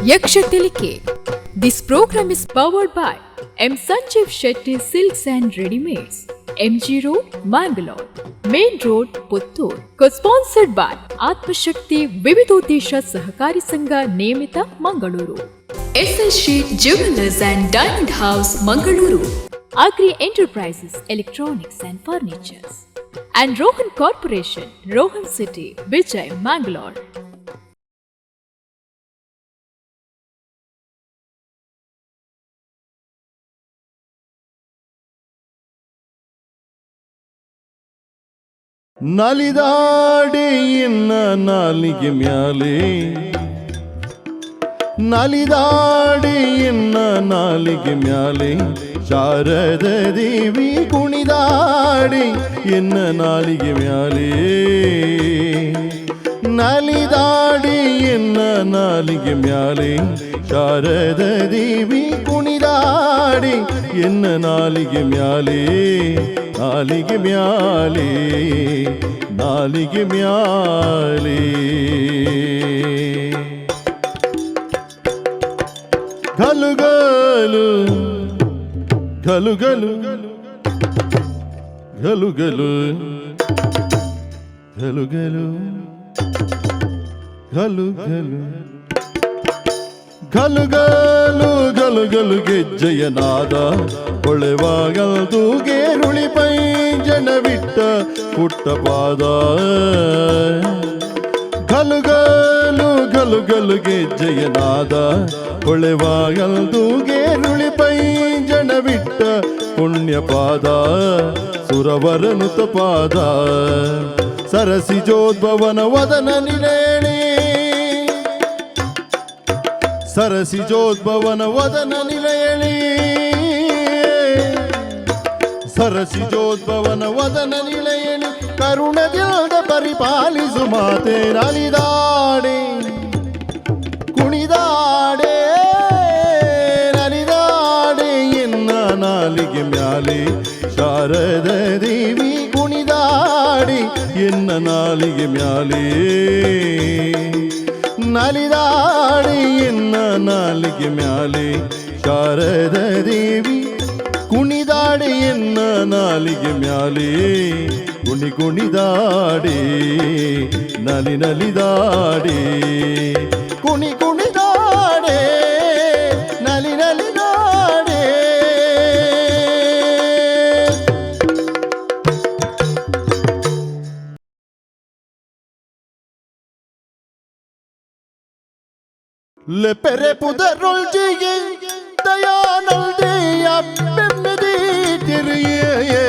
Yaksha Telike. This program is powered by M Sanjeev Shetty Silks and Readymades, MG Road, Mangalore, Main Road, Puttur. Co-sponsored by Atmashakti Vividodesha Sahakari Sangha Niyamita, Mangaluru. SL Sheet Jewelers and Diamond House, Mangaluru. Agri Enterprises, Electronics and Furnitures. And Rohan Corporation, Rohan City, Vijay, Mangalore. ನಲಿದಾಡಿ ಇನ್ನ ನಾಲಿಗೆ ಮ್ಯಾಲೆ, ನಲಿದಾಡಿ ಇನ್ನ ನಾಲಿಗೆ ಮ್ಯಾಲೆ, ಶಾರದ ದೇವಿ ಕುಣಿದಾಡಿ ಎನ್ನ ನಾಲಿಗೆ ಮ್ಯಾಲೆ. ನಲಿದಾಡಿ ಎನ್ನ ನಾಲಿಗೆ ಮ್ಯಾಲೆ, ಶಾರದ ದೇವಿ ಕುಣಿದಾಡಿ ಎನ್ನ ನಾಲಿಗೆ ಮ್ಯಾಲೆ, ನಾಲಿಗೆ ಮ್ಯಾಲೆ, ನಾಲಿಗೆ ಮ್ಯಾಲೆ. ಘಲುಗಲು ಘಲುಗಲು ಘಲುಗಲು ಘಲುಗಲು ಘಲುಗಲು ಘಲುಗಲು ಘಲುಗಲು ಗೆಜ್ಜೆಯ ನಾದ ಕೊಳೆವಾಗಲ್ದು ಗೇರುಳಿ ಪೈಂಜನವಿಟ್ಟ ಪುಟ್ಟ ಪಾದ. ಘಲುಗಲು ಘಲುಗಲು ಗೆಜ್ಜೆಯ ನಾದ ಕೊಳೆವಾಗಲ್ದು ಗೇರುಳಿ ಪೈಂಜನವಿಟ್ಟ ಪುಣ್ಯಪಾದ, ಸುರವರನುತ ಪಾದ, ಸರಸಿಜೋದ್ಭವನ ವದನ ನಿಲೇಣಿ, ಸರಸಿಜೋದ್ಭವನ ವದನ ನಿಲಯಳಿ, ಸರಸಿಜೋದ್ಭವನ ವದನ ನಿಲಯಳಿ, ಕರುಣದಿಲ್ದ ಪರಿಪಾಲಿಸು ಮಾತೆ. ನಲಿದಾಡೆ ಕುಣಿದಾಡೆ, ನಲಿದಾಡೆ ಎನ್ನ ನಾಲಿಗೆ ಮ್ಯಾಲೆ, ಶಾರದ ದೇವಿ ಕುಣಿದಾಡಿ ಎನ್ನ ನಾಲಿಗೆ ಮ್ಯಾಲೆ. ನಲಿದಾಡಿ ಎನ್ನ ನಾಲಿಗೆ ಮ್ಯಾಲೆ, ಶಾರದ ದೇವಿ ಕುಣಿದಾಡಿ ಎನ್ನ ನಾಲಿಗೆ ಮ್ಯಾಲೆ. ಕುಣಿ ಕುಣಿದಾಡಿ, ನಲಿ ನಲಿದಾಡಿ, ಕುಣಿ ಕುಣಿದಾಡೆ, ನಲಿ ನಲಿದಾಡೆ. ಲೆಪೆರೆ ಪುದರೊಳ್ಜಿಗೆ ದಯಾನಲ್ದೆ ಅಪ್ಪೆಮ್ಮೆದಿ ತಿರಿಯೇ.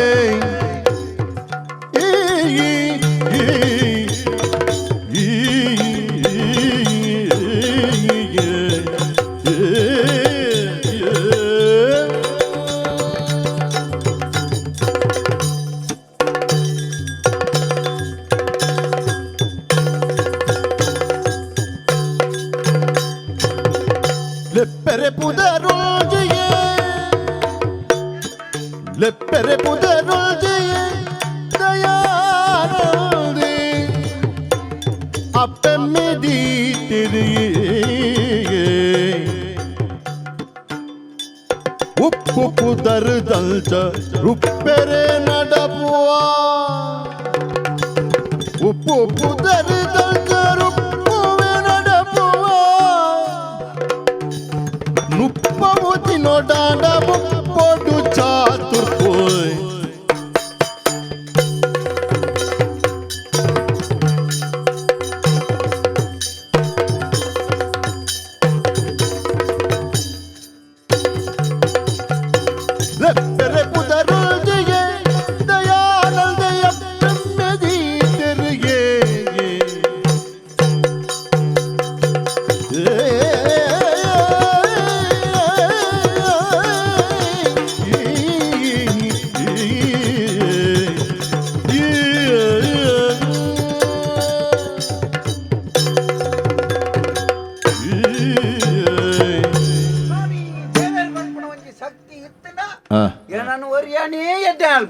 ಈ ಈ ಈ ಲೆಪ್ಪೆರೆ ಪುದರೊಳ್ಜಿಗೆ, ಲೆಪ್ಪೆರೆ ಪುದರೊಳ್ಜಿಗೆ ದಯಾನಲ್ದೆ ಅಪ್ಪೆಮ್ಮೆದಿ ತಿರಿಯೇ. ಉಪ್ಪು ಪುದರ್ ದಲ್ಚ ರುಪ್ಪೆರೆ ನಡಪುವ, ಉಪ್ಪು ಪುದರ್ ದಲ್ಚ ರುಪ್ಪುವೆ ನಡಪುವ, ನುಪ್ಪವು ತಿನ್ನೋಡಾಡ ಮುಪ್ಪೊಡು ಚಾತುರ್ಪೋಯ್. ಲೆಪ್ಪೆರೆ ಪುದರುಳ್ಜಿಗೆ ದಯಾನಲ್ದೆ ಅಪ್ಪೆಮ್ಮೆದಿ ತೆರಿಗೆ.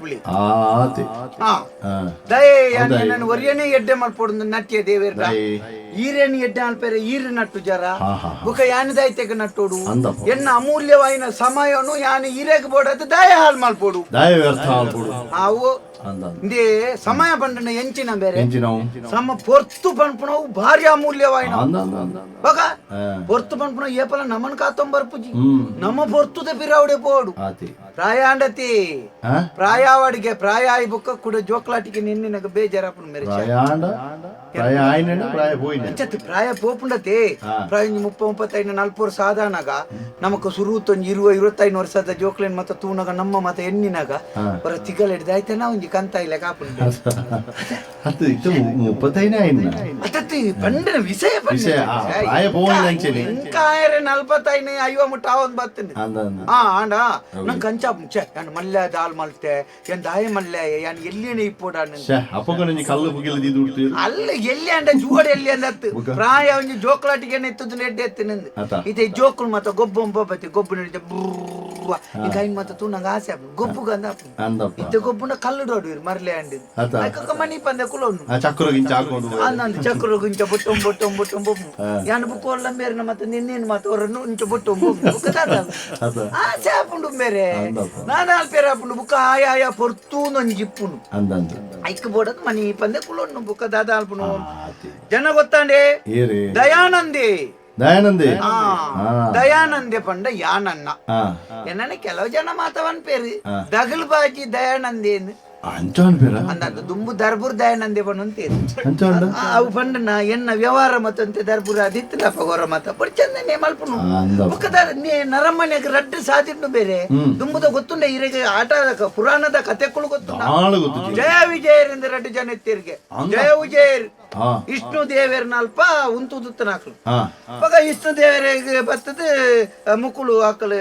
ಮಲ್ಪುಲಿ. ಆತೆ. ಹಾ. ಹಾ. ದಯೆ ಯಾನ್ ಹೌದಾ? ಎನ್ನನ್ ಒರಿಯನೇ ಎಡ್ಡೆ ಮಲ್ಪೊಡು ನಟ್ಟಿಯ ದೇವೇರ್ಡ. ದಯೆ. ಈರೇನು ಎಡ್ಡೆ ಮಲ್ಪೆರೆ ಈರು ನಟ್ಟು ಜರ. ಹಾ, ಹಾ, ಹಾ. ಬುಕ ಯಾನ್ ದಾಯ್ತೆಗ್ ನಟ್ಟೋಡು. ಅಂದಪ್ಪ. ಎನ್ನ ಅಮೂಲ್ಯವಾಯಿನ ಸಮಯನು ಯಾನ್ ಈರೆಗ್ ಬೋಡದು ದಯ ಹಾಲ್ ಮಲ್ಪೊಡು. ದಾಯ ವ್ಯರ್ಥ ಆಲ್ಪೊಡು. ಅವು ಅಂದ. ಇಂದೇ ಸಮಯ ಪಂಡನ ಎಂಚಿನ ಬೇರೆ. ಎಂಚಿನವು? ಸಮ ಪೊರ್ತು ಪನ್ಪುನವು ಭಾರಿ ಅಮೂಲ್ಯವಾಯಿನ. ಅಂದ ಅಂದ ಅಂದ. ಬೊಕ ಹಾ. ಪೊರ್ತು ಪನ್ಪುನ ಏಪಲ ನಮನ್ ಕಾತೊಂಬರ್ಪುಜಿ. ಹ್ಮ್. ನಮ್ಮ ಪೊರ್ತುದ ಪಿರಾವಡೆ ಪೋಡು. ಆತೆ. ಪ್ರಾಯ ಅಂಡತಿ. ಹಾ. ಪ್ರಾಯವಾಡಿಗೆ ಪ್ರಾಯ ಆಯಿ ಬುಕ್ಕ ಕುಡ ಜೋಕ್ಲಾಟಿಗೆ ನಿನ್ನಿನಗ ಬೇಜಾರಪ್ಪನ ಮೇರೆ. ಪ್ರಾಯ ಆಂಡ, ಪ್ರಾಯ ಆಯ್ನಂಡ, ಪ್ರಾಯ ಪೋಯಿನ. ಅಂಚತ್ ಪ್ರಾಯ ಪೋಪುಂಡತೆ. ಹಾ. ಪ್ರಾಯ ಒಂಜಿ 30 35 40 ವರ್ಷ ಆದಾನಾಗ ನಮಕ್ ಸುರೂತೊಂಜಿ 20 25 ವರ್ಷದ ಜೋಕ್ಲೆನ್ ಮತ್ತ ತೂನಗ ನಮ್ಮ ಮತ ಎಣ್ಣಿನಾಗ ಹಾ. ಹೊರ ತಿಗಲೆಡ್ದು ಆಯ್ತನ ಒಂಜಿ ಕಂತ ಇಲ್ಲ ಕಾಪುಂಡು. ಅತ್ತು ಇತ್ತ 35 ಆಯ್ನ. ಅತತ್ತಿ ಪಂಡಿನ ವಿಷಯ ಪಂಡಿನ. ವಿಷಯ, ಆ, ಪ್ರಾಯ ಪೋಯಿನ ಅಂಚೆನೆ. ಇಂಕ ಆಯರೆ 45 50 ಮುಟ್ಟ ಆವೊಂದು ಬತ್ತುಂಡು. ಅಂದ ಅಂದ. ಆ ಆಂಡ ನಂಗೆ ಕಂಚ ಛೆ ಯಾನ್ ಮಲ್ಲೆ ದಾಲ್ ಮಲ್ತೆ ಏನ್ ದಾಯ ಮಲ್ಲೆ ಯಾನ್ ಎಲ್ಲಿನ ಇಪ್ಪೋಡಾನು. ಶ್ಯೆ, ಅಪ್ಪಗನೊಂಜಿ ಕಲ್ಲು ಪುಗಿಲ ದೀದ್ ಉಡ್ತೀರ್. ಅಲ್ಲ ಎಲ್ಲಿ ಅಂಡ ಜುವಡ ಎಲ್ಲಿ ಅಂದತ್ತು. ಬುಕ್ಕ. ಪ್ರಾಯ ಒಂಜಿ ಜೋಕ್ಲಾಟಿಗೆ ಎತ್ತುದು ನೆಡ್ಡೆ ಎತ್ತು ನಿಂದು. ಆತ. ಇತ್ತೆ ಜೋಕುಲು ಮಾತ ಗೊಬ್ಬು ಬತ್ತಿ ಗೊಬ್ಬು ನಡಿತ ಬ್ರೂವ್ವ. ಈಗ ಐನ್ ಮಾತ ತೂ ನಂಗೆ ಆಸೆ ಆಪುಂಡು ಗೊಬ್ಬುಗ ಅಂದ ಆಪುಂಡು. ಅಂದಪ್ಪ. ಇತ್ತೆ ಗೊಬ್ಬುನ ಕಲ್ಲು ಡೋಡುವಿರು ಮರ್ಲೆ ಅಂಡ್. ಆತ. ಐಕೊಕ್ಕ ಮಣಿ ಪಂದೆ ಕುಲೋನು. ಆ ಚಕ್ರ ಗಿಂಚ ಹಾಕೊಂಡು. ಅಂದಂದು ಚಕ್ರ ಗುಂಚ ಬೊಟ್ಟೊಂ ಬೊಟ್ಟೊಂ ಬೊಟ್ಟೊಂ ಬೊಪ್ಪು. ಹಾ. ಯಾನ್ ಬುಕ್ಕ ಒಲ್ಲಂಬೇರಿನ ಮತ್ತೆ ನಿನ್ನೇನು ಮಾತ ಹೊರನು ಇಂಚ ಬೊಟ್ಟೊಂ ಬೊಪ್ಪು. ಬುಕ್ಕ ದಾದ. ಆತ. ಆಸೆ ಆಪುಂಡು ಬೇರೆ. ಅಂದಪ್ಪ. ನಾನ್ ಆಲ್ಪೇರ ಆಪುಂಡು ಬುಕ್ಕ ಆಯ ಆಯ ಪೊರ್ತೂನೊಂಜಿ ಇಪ್ಪುಂಡು. ಅಂದ ಅಂದ. ಐಕ್ ಬೋಡದ್ ಮನಿ ಪಂದೆ ಕುಲೊನ್ನು ಬುಕ್ಕ ದಾದ ಆಲ್ಪುನು. ಆತೆ. ಜನ ಗೊತ್ತಾಂಡೆ. ಏರೇ. ದಯಾನಂದೆ. ದಯಾನಂದೆ. ಆ. ಹಾ. ದಯಾನಂದೆ ಪಂಡ ಯಾನನ್ನ. ಹಾ. ಎನ್ನನೆ ಕೆಲವು ಜನ ಮಾತವನ್ ಪೇರು ಹಾ. ದಗಲ್ ಬಾಜಿ ದಯಾನಂದೇನು. ಅಂಚ ಅನ್ಪೇರ? ಅಂದಂತ ದುಂಬು ದರ್ಬುರ್ ದಯಾನಂದೆ ಪಣ್ಣಂತೇರು. ಅಂಚ ಅಂಡ? ಅವು ಪಂಡನ ಎನ್ನ ವ್ಯವಹಾರ ಮತ್ತಂತೆ ದರ್ಬುರ ಅದಿತ್ತು ಪಗೋರ ಮತ ಬಟ್ ಚಂದನೆ ಮಲ್ಪುನು. ಅಂದಪ್ಪ. ಬುಕ್ಕದ ನೇ ನರಮನೆಗೆ ರಡ್ಡು ಸಾಧಿಟ್ಟು ಬೇರೆ. ಹ್ಮ್. ದುಂಬುದ ಗೊತ್ತುಂಡ ಇರೆಗೆ ಆಟ ಪುರಾಣದ ಕಥೆಗಳು ಗೊತ್ತುಂಡ. ದಾಳ ಗೊತ್ತು. ಜಯ ವಿಜಯರಿಂದ ರಡ್ಡು ಜನ ಇತ್ತೀರ್ಗೆ. ಅಂದ. ಜಯ ವಿಜಯರ್. ಹಾ. ವಿಷ್ಣು ದೇವರನಲ್ಪ ಉಂತುದುತ್ತನಾಕ್ಲು. ಹಾ. ಪಗ ವಿಷ್ಣು ದೇವರಿಗೆ ಬರ್ತದೆ ಮುಕುಲು ಆಕಲು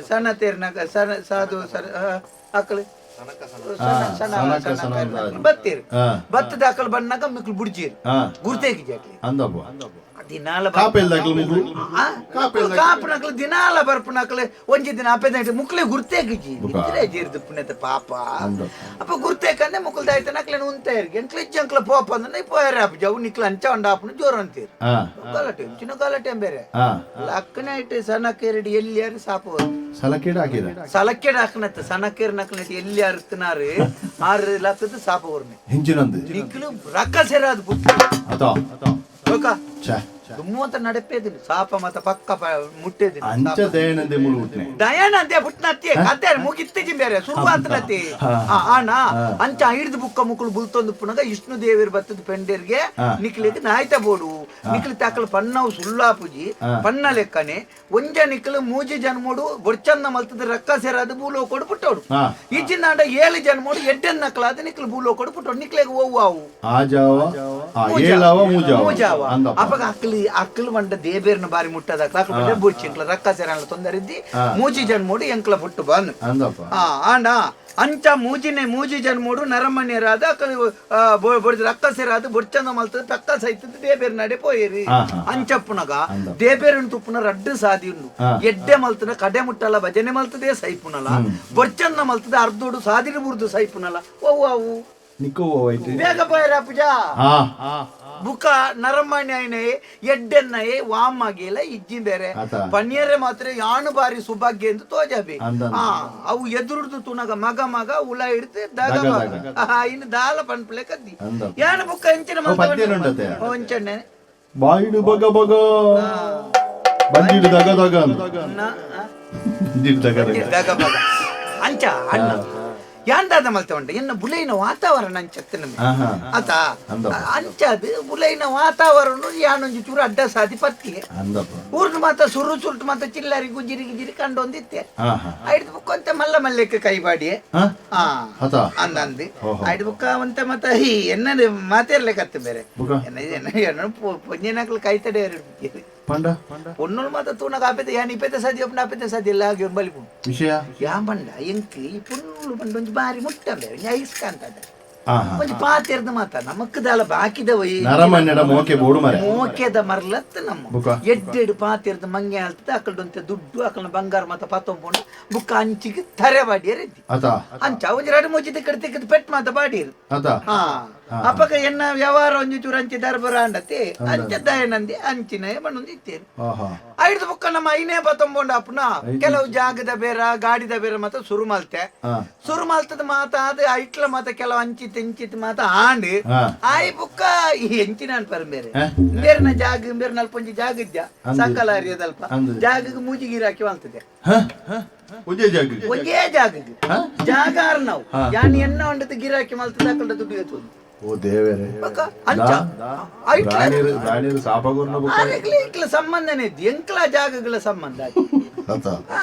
ಸಣ್ಣ ತೇರ್ನಾಗ ಸಣ್ಣ ಸಾಧು ಸರ ಆಕಲು ಸಣ್ಣ ಸಣ್ಣ ಸನಕ ಸಣ್ಣ ಸನಂದಾದಿ. ಬತ್ತೀರು. ಹಾ. ಬತ್ತದ ಆಕಲು ಬಣ್ಣಾಗ ಮಿಕ್ಲು ಬುಡ್ಜೀರು. ಹಾ. ಗುರ್ತೇಕಿ ಜಾಕ್ಲಿ. ಅಂದಪ್ಪ. ದಿನಾಲ ಕಾಪೆಲ್ದಾಕ್ಲು ಮುಗುಳು. ಕಾಪುನಕ್ಲು ದಿನಾಲ ಬರ್ಪುನಕ್ಲು ಒಂಜಿ ದಿನ ಅಪ್ಪೆ ಮುಕ್ಲೆ ಗುರ್ತೇಕಿಜಿ. ಬುಕ್ಕ. ನಿದ್ರೆ ಜೀರ್ದು ಪುಣ್ಯದ ಪಾಪ. ಅಂದಪ್ಪ. ಅಪ್ಪ ಗುರ್ತೇಕಂದ್ರೆ ಮುಕ್ಕಲ್ದಾಯ್ತನಕ್ಲೇನು ಉಂತಾಯಿರ್ಗೆ ಎಂಕ್ಲ ಇಜ್ಜಂಕ್ಲ ಪೋಪ ಅಂದ್ರೆ ಪೋಯರ ಅಪ್ಪ ಜವು ನಿಕ್ಲ ಅಂಚ ಉಂಡ ಆಪುನು ಜೋರು ಅಂತೀರು. ಹಾ. ಗಲಾಟೆ ಚಿನ್ನ ಗಲಾಟೆ ಬೇರೆ. ಹಾ. ಲಕ್ಕನ ಇಟ್ಟು ಸಣ್ಣಕ್ಕೇರಡಿ ಎಲ್ಲಿ ಯಾರು ಸಾಪ. ಸಲಕೇಡ ಹಾಕಿದ. ಸಲಕ್ಕೇಡ ಹಾಕನತ್ತ ಸಣ್ಣಕ್ಕೇರ್ ನಕ್ಕನಟ್ಟು ಎಲ್ಲಿ ಅರುತ್ತನಾರು 6 ಲಕ್ಷದ ಸಾಪ ಹೊರ್ನೆ. ಹಿಂಚಿನಂದು. ನಿಕ್ಲು ರಕ್ಕ ಸೇರಾದು ಪುಟ್ಟು. ಅತ. ಓಕ. ಛೆ. ದುಮ್ಮು ಅಂತ ನಡೆಪೇದಿನಿ ಸಾಪ ಮತ ಪಕ್ಕ ಮುಟ್ಟೇದಿನಿ. ಅಂಚ ದಯಾನಂದೆ ಮುಳು ಹುಟ್ನೆ. ದಯಾನಂದೆ ಪುಟ್ನತ್ತಿ ಕತೆ ಮುಗಿತ್ತಿಜಿ ಬೇರೆ ಶುರುವಾತನತ್ತಿ. ಹಾ. ಆನ ಅಂಚ ಹಿಡ್ದು ಬುಕ್ಕ ಮುಕ್ಕಳು ಬುಲ್ತೊಂದು ಪುನಗ ವಿಷ್ಣು ದೇವಿರ್ ಬತ್ತದ ಪೆಂಡೇರ್ಗೆ ಹಾ. ನಿಕ್ಲಿಗೆ ನಾಯ್ತ ಬೋಡು ನಿಕ್ಲಿ ತಾಕಲು ಪನ್ನವು ಸುಳ್ಳಾಪುಜಿ. ಹಾ. ಪನ್ನ ಲೆಕ್ಕನೆ ಒಂಜ ನಿಕ್ಲು ಮೂಜಿ ಜನ್ಮೋಡು ಬೊಡ್ಚಂದ ಮಲ್ತದ ರಕ್ಕ ಸೇರಾದ ಭೂಲೋಕೋಡು ಪುಟ್ಟೋಡು. ಹಾ. ಇಚ್ಚಿಂದಾಂಡ 7 ಜನ್ಮೋಡು ಎಡ್ಡೆನ್ ನಕ್ಲಾದ ನಿಕ್ಲು ಭೂಲೋಕೋಡು ಪುಟ್ಟೋಡು ನಿಕ್ಲೆಗ್ ಓವು ಆಜಾವ ಆ ಏಳಾವ ಮೂಜಾವ. ಮೂಜಾವ. ಅಂದಪ್ಪ. ಅಪಗ ಅಕ್ಲಿ ಅಕ್ಲು ಮಂಡ ದೇಬೇರ್ನ ಬಾರಿ ಮುಟ್ಟದ ಅಕ್ಲು ಮಂಡ ಬುಡ್ಚಿಂಕ್ಲ ರಕ್ಕ ಸೇರಲ್ಲ ತೊಂದರೆ ಇದ್ದಿ. ಹಾ. ಮೂಜಿ ಜನ್ಮೋಡು ಎಂಕ್ಲ ಪುಟ್ಟು ಬಂದು. ಅಂದಪ್ಪ. ಆ ಆಂಡ ಅಂಚ ಮೂಜಿನೆ ಮೂಜಿ ಜನ್ಮೋಡು ನರಮಣ್ಯರಾದ ಬೊಡ್ದು ರಕ್ಕ ಸೇರಾದ ಬೊಡ್ಚಂದ ಮಲ್ತದ ಪಕ್ಕ ಸೈತದ ದೇಬೇರ್ ನಡೆ ಪೋಯಿರಿ. ಹಾ, ಹಾ. ಅಂಚಪ್ಪುನಗ ಅಂದಪ್ಪ. ದೇಬೇರನ್ ತುಪ್ಪುನ ರಡ್ಡು ಸಾದಿ ಉಂಡು. ಹಾ. ಎಡ್ಡೆ ಮಲ್ತದ ಕಡೆ ಮುಟ್ಟಲ್ಲ ಭಜನೆ ಮಲ್ತದೆ ಸೈಪುನಲ ಬೊಡ್ಚಂದ ಮಲ್ತದ ಅರ್ಧೋಡು ಸಾದಿನ ಬುರ್ದು ಸೈಪುನಲ ಓ ಅವು. ನಿಕ್ಕೋ ಹೋಯ್ತು. ಬೇಗ ಪೋಯರ ಪೂಜಾ. ಹಾ. ಬುಕ ನರಮಾನ್ಯನೇ ಎಡ್ಡೆನ್ನಯೇ ವಾಮಗಿಲ ಇಜ್ಜಿ ಬೇರೆ. ಆತ. ಪನ್ನಿಯರೆ ಮಾತ್ರ ಯಾನು ಬಾರಿ ಸುಭಾಗ್ಯ ಎಂದು ತೋಜಬಿ. ಅಂದ ಅಂದ. ಆ ಅವು ಎದುರುಡ್ದು ತುನಗ ಮಗ ಮಗ ಉಲ ಹಿಡ್ದು ದಗ ದಗ ಮಗ. ದಗ. ಆಹಾ, ಇನ್ನು ದಾಲ ಪನ್ಪಲೆ ಕದ್ದಿ. ಅಂದಪ್ಪ. ಯಾನು ಬುಕ್ಕ ಎಂಚಿನ ಓ, ಪದ್ಯನ ಉಂಟತೆ? ಒಂಚಣ್ಣೆ. ಬಾಯಿಡು ಬಗ ಬಗ ಬಂಜಿಡು ದಗ ದಗ ಅಂದ. ಆ? ಬಂಜಿಡು ದಗ ದಗ. ದಗ ಬಗ ಅಂಚ ಅಣ್ಣ ಯಾಂದಾದ ಮಲ್ತೆ ಉಂಟು ಎನ್ನ ಬುಲೈನ ವಾತಾವರಣ ಅಂಚತ್ತೆ ನಮಗೆ. ಆಹಾ. ಆತ. ಅಂದಪ್ಪ. ಅಂಚದು ಬುಲೈನ ವಾತಾವರಣ ಯಾನೊಂಜಿ ಚೂರು ಅಡ್ಡ ಸಾದಿ ಪತ್ತಿಗೆ. ಅಂದಪ್ಪ. ಊರ್ದು ಮಾತ ಸುರು ಸುರುಟು ಮಾತ ಚಿಲ್ಲಾರಿ ಗುಜಿರಿ ಗಿಜಿರಿ ಕಂಡೊಂದಿತ್ತೆ. ಆಹಾ. ಐದು ಬುಕ್ ಅಂತ ಮಲ್ಲ ಮಲ್ಲಕ್ಕೆ ಕೈಬಾಡಿ. ಹಾ. ಆ ಆತ. ಅಂದಂದು. ಓಹೋ. ಐದು ಬುಕ್ಕ ಅಂತ ಮತ್ತ ಈ ಎನ್ನ ಮಾತಿರ್ಲಿಕ್ಕತ್ತ ಬೇರೆ. ಬುಕ್ಕ? ಎನ್ನ ಎನ್ನ ಎನ್ನ ಪೊಂಜಿನಕ್ಲು ಕೈ ತಡೆ. ಪಂಡ. ಪೊಣ್ಣುಲು ಮಾತ ತೂನಗ ಆಪೆತ ಯಾನ್ ಇಪೆತ ಸದಿ ಒಪ್ಪನ ಆಪೆತ ಸದಿ ಎಲ್ಲ ಆಗಿ ಬಲಿಪು. ವಿಷಯ. ಯಾ ಬಂಡ ಎಂಕ್ ಈ ಪೊಣ್ಣುಲು ಬಂಡ ಒಂಜಿ ಬಾರಿ ಮುಟ್ಟ ಬೇರೆ ಐಸ್ಕ ಅಂತದ. ಒಂಜಿ ಪಾತೆರ್ದು ಮಾತ ನಮಕ್ ದಾಲ ಬಾಕಿದವ ನರಮನ್ಯಡ ಮೋಕೆ ಬೋಡು ಮರೆ ಮೋಕೆದ ಮರ್ಲತ್ ನಮ್ಮ ಬುಕ್ಕ. ಎಡ್ಡೆಡು ಪಾತೆರ್ದು ಮಂಗೆ ಆಲ್ತದ ಅಕಲ್ಡೊಂತೆ ದುಡ್ಡು ಅಕಲ್ನ ಬಂಗಾರ ಮಾತ ಪತ್ತೊಂಪುಂಡು ಬುಕ್ಕ ಅಂಚಿಗೆ ತರೆ ಬಾಡಿಯರ್ ಇದ್ದಿ ಅತ ಅಂಚ ಒಂಜಿ ರಡು ಮೂಜಿ ತಿಕ್ಕಡ್ ತಿಕ್ಕದ್ ಪೆಟ್ ಮಾತ ಬಾಡಿಯರು ಅತ ಹಾ ಅಪಗ ಎನ್ನ ವ್ಯವಹಾರ ಒಂಜಿ ಚೂರು ಅಂಚಿ ದರ್ಬರ ಅಂಡತಿ ಅಂಚ ದಯನಂದಿ ಅಂಚಿನ ಬಣ್ಣೊಂದು ಇತ್ತೇನು ಆಹಾ ಐದು ಬುಕ್ಕ ನಮ್ಮ ಐನೇ ಪತ್ತೊಂಬೊಂಡು ಅಪ್ಪನ ಕೆಲವು ಜಾಗದ ಬೇರ ಗಾಡಿದ ಬೇರೆ ಮಾತ ಸುರು ಮಲ್ತೆ ಹಾ. ಸುರು ಮಲ್ತದ ಮಾತ ಅದು ಐಟ್ಲ ಮಾತ ಕೆಲವು ಅಂಚಿತ್ ಇಂಚಿತ್ ಮಾತ ಆಂಡ್ ಹಾ. ಆಯ್ ಬುಕ್ಕ ಈ ಎಂಚಿನ ಅನ್ಪರ್ ಬೇರೆ ಹಾ? ಬೇರೆನ ಜಾಗ ಬೇರೆ ನಲ್ಪೊಂಜಿ ಜಾಗ ಇದ್ದ ಸಕಲ ಅರಿಯದಲ್ಪ ಅಂದು. ಜಾಗಕ್ಕೆ ಮೂಜಿ ಗೀರಾಕಿ ಮಲ್ತದೆ ಹ? ಒಂಜೇ ಜಾಗ ಒಂಜೇ ಜಾಗಕ್ಕೆ ಜಾಗ ಆರ್ ನಾವು ಯಾನ್ ಎನ್ನ ಉಂಡದ ಗಿರಾಕಿ ಮಲ್ತದ ಅಕಲ್ಡ ದುಡ್ಡು ಎತ್ತುದು ಓ ದೇವರೇ ಬೊಕ್ಕ ಅಂಚ ಐಟ್ಲ ರಾಣಿರು ರಾಣಿರು ಸಾಪಗೊರ್ನ ಬುಕ್ಕ ಆರೆಗ್ಲ ಇಂಕ್ಲ ಸಂಬಂಧನೇ ಇದ್ದು ಎಂಕ್ಲ ಜಾಗಗಳ ಸಂಬಂಧ ಅದು. ಅತ ಹಾ,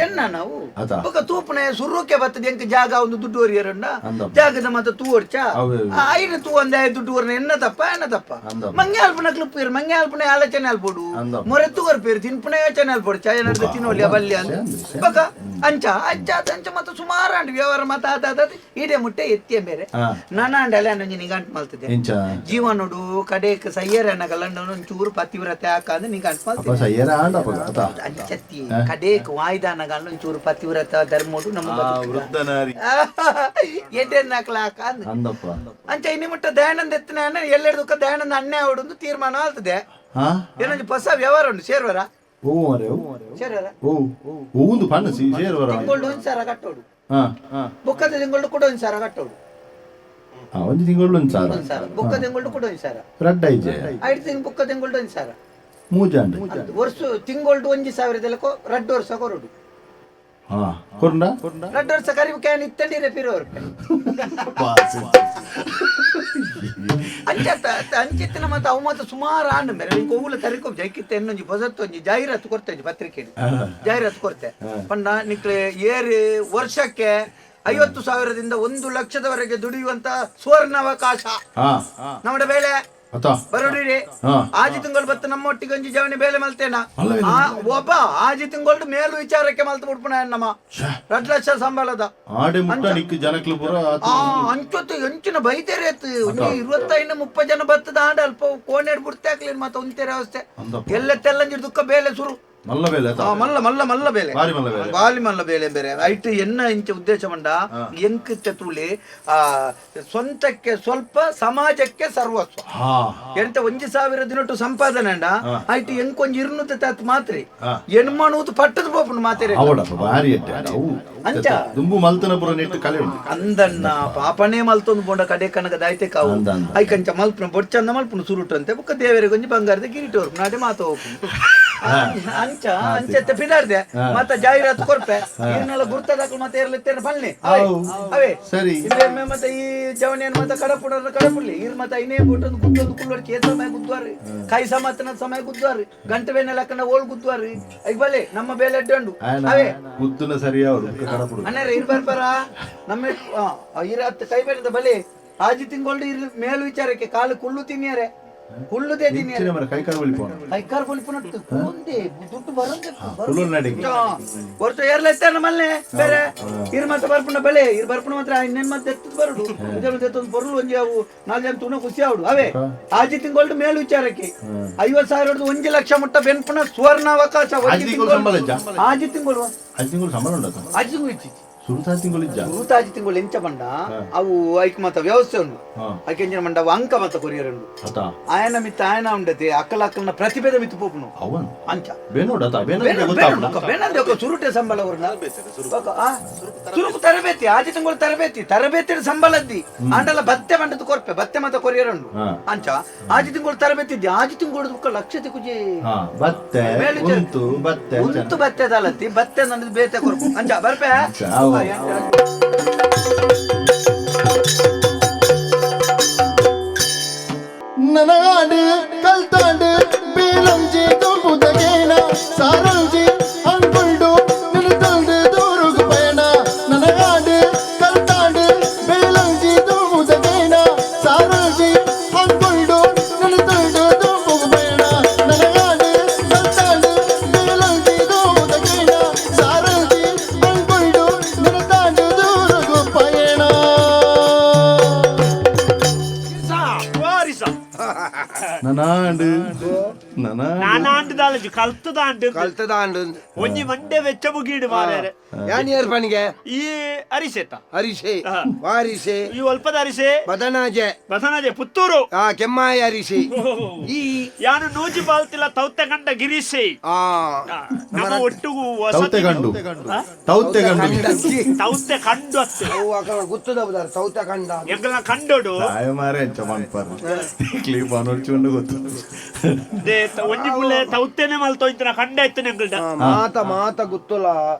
ಎನ್ನ ನಾವು ಅತ. ಬೊಕ್ಕ ತೂಪನೆ ಸುರುಕೆ ಬರ್ತದೆ ಎಂಕ್ ಜಾಗ ಒಂದು ದುಡ್ಡು ಒರಿಯರಂಡ ಅಂದಪ್ಪ. ಜಾಗದ ಮಾತ ತೂ ಒಡ್ಚ ಅವೆ ಅವೆ. ಐನ ತೂ ಒಂದೇ ದುಡ್ಡು ಒರ್ನ ಎನ್ನ ತಪ್ಪ ಎನ್ನ ತಪ್ಪ ಅಂದಪ್ಪ. ಮಂಗೆ ಅಲ್ಪನ ಕ್ಲಿಪ್ಪೇರು ಮಂಗೆ ಅಲ್ಪನ ಆಲೋಚನೆ ಅಲ್ಪೋಡು ಅಂದಪ್ಪ. ಮೊರೆತ್ತು ಕೊರ್ಪೇರು ತಿನ್ಪುನ ಯೋಚನೆ ಅಲ್ಪೋಡು ಚಾಯ ನಡ್ದು ತಿನ್ನೋಲಿ ಬಲ್ಯ ಅಂತ ಸರಿ, ಬೊಕ್ಕ ಅಂಚ ಅಂಚ ಅಂಚ ಮತ್ತ ಸುಮಾರು ಅಂಡ್ ವ್ಯವಹಾರ ಮತ್ತ ಆತ ಆತ ಈಡೆ ಮುಟ್ಟೆ ಎತ್ತಿಯ ಬೇರೆ ಹಾ. ನನ್ನ ಅಂಡಲೆ ಅನ್ನೊಂಜಿ ನಿಗಂಟು ಮಲ್ತದೆ ಎಂಚ ಜೀವನೋಡು ಕಡೆಕ್ ಸಯ್ಯರ ಅನ್ನಗಲ್ಲ ಒಂಚೂರು ಪತಿವ್ರತೆ ಹಾಕಂದ್ರೆ ನಿಗಂಟು ಅಪ್ಪ ಮಲ್ತದೆ ಸಯ್ಯರ ಆಂಡಪ್ಪ ಅತ ಅಂಚತ್ತಿ ಕಡೇಕ್ ವಾಯ್ದಾನಗಲ್ಲ ಒಂಚೂರು ಪತಿವ್ರತ ಧರ್ಮೋಡು ನಮ್ಮ ಬದುಕು. ವೃದ್ಧನಾರಿ ಎಡ್ಡೆನ್ನಾಕ್ಲ ಹಾಕ ಅಂದ್. ಅಂದಪ್ಪ ಅಂಚ ಇನಿ ಮುಟ್ಟ ದಯಾನಂದ ಎತ್ತಿನ ಎಲ್ಲೆಡ್ದಕ್ಕ ದಯಾನಂದ ಅಣ್ಣೆ ಅವಡೊಂದು ತೀರ್ಮಾನ ಆಗ್ತದೆ ಹಾ ಏನೊಂಜಿ ಹೊಸ ವ್ಯವಹಾರ ಉಂಟು ಸೇರ್ವರ ಓ ಮರೆ ಓ ಸೇರ್ವರ ಓ ಓಂದು ಪಣ್ಣ ಸಿ ಸೇರ್ವರ ತಿಂಗಳು ಒಂದ್ ಸಾವಿರ ಕಟ್ಟೋಡು ಹಾ ಹಾ ಬೊಕ್ಕದ ತಿಂಗಳು ಕೂಡ ಒಂದ್ ಸಾವಿರ ಕಟ್ಟೋಡು ಹಾ, ಒಂಜಿ ತಿಂಗಳು ಒಂಜಿ ಸಾವಿರ ಒಂದ್ ಸಾವಿರ ಬೊಕ್ಕ ತಿಂಗಳು ಕೂಡ ಒಂದ್ ಸಾವಿರ ರಡ್ಡ ಐಜೆ ಐದು ತಿಂಗ್ ಬೊಕ್ಕ ತಿಂಗಳು ಒಂದ್ ಸಾವಿರ ಮೂಜಾಂಡ್ ಅಂದ್ ವರ್ಷ ತಿಂಗಳು ಒಂಜಿ ಸಾವಿರದಲ್ಲಕೋ ರಡ್ಡು ವರ್ಷ ಕೊರಡು ಹಾ ಕೊರ್ಂಡ ರಡ್ಡು ವರ್ಷ ಕರಿಬು can ಇತ್ತಂಡಿರೆ ಪಿರೋರು ಅಂಚ ಅಂಚಿತ್ತಿನ ಮತ್ತೆ ಅವು ಮಾತ್ರ ಸುಮಾರು ಆಂಡ್ ಮೇರೆ ನಿಂಗೆ ಒವ್ವುಲ ತರಿಕೊ ಜೈಕಿತ್ತ ಎನ್ನೊಂಜಿ ಹೊಸತ್ತೊಂಜಿ ಜಾಹೀರಾತು ಕೊಡ್ತೆ ಒಂಜಿ ಪತ್ರಿಕೆ ಜಾಹೀರಾತು ಕೊಡ್ತೆ ಪಂಡ ನಿಕ್ಲೆ ಏರು ವರ್ಷಕ್ಕೆ 50,000ದಿಂದ 1 ಲಕ್ಷದವರೆಗೆ ದುಡಿಯುವಂತ ಸುವರ್ಣಾವಕಾಶ ಹಾ ನಮ್ಮ ಬೇಳೆ ಅತ ಬರೋಡಿರಿ ಹಾ. ಆಜಿ ತಿಂಗಳು ಬತ್ತ ನಮ್ಮ ಒಟ್ಟಿಗೆ ಒಂಜಿ ಜವನಿ ಬೇಲೆ ಮಲ್ತೇನ ಅಲ್ಲವೇ ಒಬ್ಬ ಆಜಿ ತಿಂಗಳು ಮೇಲು ವಿಚಾರಕ್ಕೆ ಮಲ್ತು ಬಿಡ್ಪುಣ ನಮ್ಮ 2 ಲಕ್ಷ ಸಂಬಳದ ಆಡೆ ಮುಟ್ಟ ನಿಕ್ಕು ಜನಕ್ಲು ಪೂರ ಆತು. ಆ ಅಂಚೊತ್ತು ಎಂಚಿನ ಬೈತೇರೆ 25 30 ಜನ ಬತ್ತದ ಆಂಡ ಅಲ್ಪ ಕೋಣೆಡ್ ಬಿಡ್ತೆ ಹಾಕ್ಲಿ ಮತ್ತೆ ಒಂತೇರೆ ಅವಸ್ಥೆ ಅಂದಪ್ಪ. ಎಲ್ಲ ತೆಲ್ಲಂಜಿ ದುಃಖ ಬೇಲೆ ಸುರು ಮಲ್ಲ ಬೇಲೆ ಅತ ಆ, ಮಲ್ಲ ಮಲ್ಲ ಮಲ್ಲ ಬೇಲೆ ಬಾರಿ ಮಲ್ಲ ಬೇಲೆ. ಬಾಲಿ ಮಲ್ಲ ಬೇಲೆ ಬೇರೆ ಐಟ್ ಎನ್ನ ಇಂಚ ಉದ್ದೇಶ ಮಂಡ ಎಂಕಿತ್ತ ತುಳಿ ಆ ಸ್ವಂತಕ್ಕೆ ಸ್ವಲ್ಪ ಸಮಾಜಕ್ಕೆ ಸರ್ವಸ್ವ ಹಾ ಎಂತ 1,000 ದಿನಟ್ಟು ಸಂಪಾದನೆ ಅಂಡ ಐಟ್ ಎಂಕೊಂಜಿ ಇರ್ನುತ್ತ ತಾತ್ ಮಾತ್ರಿ ಹಾ. ಎಣ್ಮಣೂತು ಪಟ್ಟದ ಪೋಪುಂಡು ಮಾತೆರೆ ಅವಡಪ್ಪ ಬಾರಿ ಎಡ್ಡೆ ಅವು ಅಂಚ. ದುಂಬು ಮಲ್ತನ ಪೂರ ನೆಟ್ಟು ಕಲೆ ಉಂಟು ಅಂದಣ್ಣ ಪಾಪನೇ ಮಲ್ತೊಂದು ಪೋಂಡ ಕಡೆ ಕನಕ ದಾಯ್ತೆ ಕಾವು ಅಂದ, ಅಂದ. ಐಕಂಚ ಮಲ್ಪುನ ಬೊಚ್ಚಂದ ಮಲ್ಪುನ ಸುರುಟಂತೆ ಬೊಕ್ಕ ದೇವರಿಗೆ ಒಂಜಿ ಬಂಗಾರದ ಕಿರೀಟ ಹೊರ್ಪು ನಾಡೆ ಮಾತ ಹೋಪುಂಡು ಅಂಚ ಅಂಚತ್ತೆ ಪಿದಾರ್ದೆ ಮತ್ತ ಜಾಹೀರಾತು ಕೊರ್ಪೆ ಇರ್ನೆಲ್ಲ ಗುರ್ತದಾಕಲು ಮತ್ತೆ ಇರ್ಲಿತ್ತೇನೆ ಬನ್ನಿ ಅವೇ ಅವು. ಅವೇ ಸರಿ. ಇಲ್ಲೇ ಮತ್ತೆ ಈ ಜವನಿಯನ್ನು ಮತ್ತೆ ಕಡಪುಡ ಕಡಪುಡ್ಲಿ ಇರ್ ಮತ್ತೆ ಐನೇ ಬಿಟ್ಟೊಂದು ಗುದ್ದೊಂದು ಕುಲ್ಲೋಡ್ ಚೇ ಸಮಯ ಗುದ್ವಾರಿ ಕೈ ಸಮತನ ಸಮಯ ಗುದ್ವಾರಿ ಗಂಟೆ ಬೇನೆ ಲಕ್ಕನ ಓಳ್ ಗುದ್ವಾರಿ ಈಗ ಬಲೆ ನಮ್ಮ ಬೇಲೆ ಅಡ್ಡಂಡು ಆಯನ ಅವೇ ಗುದ್ದುನ ಸರಿಯ ಅವರು ಕಡಪುಡು ಅಣ್ಣಾರೆ ಇರ್ ಬರ್ಬಾರ ನಮ್ಮ ಇರ ಕೈ ಬೇಡದ ಬಲೆ ಆಜಿ ತಿಂಗಳು ಇರ್ ಮೇಲು ವಿಚಾರಕ್ಕೆ ಕಾಲು ಕುಳ್ಳು ತಿನ್ನಿಯಾರೆ ಕುಳ್ಳುದೇ ತಿನ್ನಿಯಾರೆ ಹೆಚ್ಚಿನ ಮರ ಕೈ ಕಾಲು ಒಲಿಪೋಣ ಕೈಕಾಲು ಕೊಲಿಪುನಟ್ಟು ಒಂದೇ ದುಡ್ಡು ಬರೋದೇ ಕುಳ್ಳು ನಡಿಗೆ ವರ್ಷ ಏರ್ಲೈತೆ ನಮ್ಮಲ್ಲೇ ಬೇರೆ ಇರ್ ಮತ್ತೆ ಬರ್ಪುಣ ಬೆಳೆ ಇರ್ ಬರ್ಪುಣ ಮಾತ್ರ ಇನ್ನೇನ್ ಮತ್ತೆ ಎತ್ತದ್ ಬರುಡು ಇದನ್ನು ಎತ್ತೊಂದು ಬರುಡು ಒಂಜಿ ಅವು ನಾಲ್ಕು ಜನ ತುಣ ಖುಷಿ ಆವಡು ಅವೇ ಆಜಿ ತಿಂಗಳು ಮೇಲು ವಿಚಾರಕ್ಕೆ 50,000 1 ಲಕ್ಷ ಮುಟ್ಟ ಬೆನ್ಪುಣ ಸುವರ್ಣಾವಕಾಶ ಆಜಿ ತಿಂಗಳು ಸಂಬಳ ಇಜ್ಜಾ? ಆಜಿ ತಿಂಗಳು ಐದು ತಿಂಗಳು ಸಂಬಳ ಉಂಟು ಆಜಿ ತಿಂಗಳು ಇಚ್ಚಿಚ್ಚಿ ಸುರುತ ತಿಂಗಳು ಇಜ್ಜಾ ನೂತಾಜಿ ತಿಂಗಳು ಎಂಚ ಬಂಡ ಅವು ಐಕ್ ಮಾತ ವ್ಯವಸ್ಥೆ ಉಂಡು ಹಾ. ಐಕ್ ಎಂಚಿನ ಮಂಡ ಅವು ಅಂಕ ಮಾತ ಕೊರಿಯರ್ ಉಂಡು ಅತ ಆಯನ ಮಿತ್ತ ಆಯನ ಉಂಡತೆ ಅಕ್ಕಲ ಅಕ್ಕಲನ ಪ್ರತಿಭೆದ ಮಿತ್ತು ಪೋಪುನು ಅವನ್ ಅಂಚ ಬೇನೋಡ ಅತ ಬೇನೋಡ ಗೊತ್ತಾಪುನ ಬೇನಂದ್ರೆ ఒక ಸುರುಟೆ ಸಂಬಳ ಅವ್ರನ್ನ ಸುರುಕು ತರಬೇತಿ ಆಜಿ ತಿಂಗಳು ತರಬೇತಿ ತರಬೇತಿ ಸಂಬಳದ್ದಿ ಆಂಡಲ ಬತ್ತೆ ಮಂಡದ ಕೊರ್ಪೆ ಬತ್ತೆ ಮಾತ ಕೊರಿಯರ್ ಉಂಡು ಹಾ. ಅಂಚ ಆಜಿ ತಿಂಗಳು ತರಬೇತಿ ಇದ್ದಿ ಆಜಿ ತಿಂಗಳು ಲಕ್ಷ ತಿಕುಜಿ ಹಾ ಬತ್ತೆ ಉಂತು ಬತ್ತೆ ಉಂತು ಬತ್ತೆ ದಲತ್ತಿ ಬತ್ತೆ ನನ್ನದು ಬೇತೆ ಕೊರ್ಪು ಅಂಚ ಬರ್ಪೆ ಅಂಚ, ಅವು. ನನಗಾಡು ಕಲ್ತಾಂಡು ಬೇಲಂಜಿ ತುಂಬುದಗೇನ ಸಾರಂಜಿ ಅಂಗುಳ್ಡು ನಿಲುತಂಡು ದೂರುಗು ಪಯಣ ನನಗಾಡು ಕಲ್ತಾಂಡು ಬೇಲಂಜಿ ತುಂಬುದಗೇನ ಸಾರಂಜಿ ಅಂಗುಳ್ಡು ನಿಲುತಂಡು ದೂರುಗು ಪಯಣ ನನಗಾಡು ಕಲ್ತಾಂಡು ಬೇಲಂಜಿ ತುಂಬುದಗೇನ ಸಾರಂಜಿ ಅಂಗುಳ್ಡು ನಿಲುತಾಂಡು ದೂರುಗು ಪಯಣ. ನನ ನಾನಾಂಡ್ ದಾಲಜಿ ಕಲ್ತದಾಂಡ್. ಕಲ್ತದಾಂಡ್. ಒಂಜಿ ಮಂಡೆ ವೆಚ್ಚ ಮುಗೀಡು ಮಾರ್ಯಾರೆ. ಯಾನ್ ಏರ್ ಪಣಿಗೆ? ಈ ಅರಿಸೆತ. ಹರಿಸೆ. ಹಾ. ವಾರಿಸೆ. ಈ ಒಲ್ಪದ ಅರಿಸೆ? ಬದನಾಜೆ. ಬಸನಾಜೆ, ಪುತ್ತೂರು. ಆ ಕೆಮ್ಮಾಯ ಅರಿಸೆ ಈ. ಯಾನು ನೂಜಿ ಬಾಲ್ತಿಲ್ಲ ತೌತೆ ಕಂಡ ಗಿರೀಶೆ. ಆ. ನಮ್ಮ ಒಟ್ಟುಗು ತೌತೆ ವಸತಿ ಗಂಡು, ತೌತೆ ಗಂಡು. ಕಂಡಕ್ಕಿ. ತೌತೆ ಕಂಡು ಅತ್ತೆ. ಅವು ಅಕಲ ಗುತ್ತದ ಬುದಾರ್ ತೌತ ಕಂಡ. ಎಂಗಲ ಕಂಡೋಡು. ತಾಯ ಮಾರೆ ಅಂಚ ಮನ್ಪಾರ ಕ್ಲೀಪ್ ಅನೊಡ್ಚುಂಡು ಗೊತ್ತು. They ಒಂಜಿ ಪುಳ್ಳೆ ತೌತೆನೆ ಮಲ್ತೋಯ್ತನ ಕಂಡ ಇತ್ತು ಎಂಗಲ್ಡ. ಆ, ಮಾತ ಮಾತ ಗುತ್ತುಲ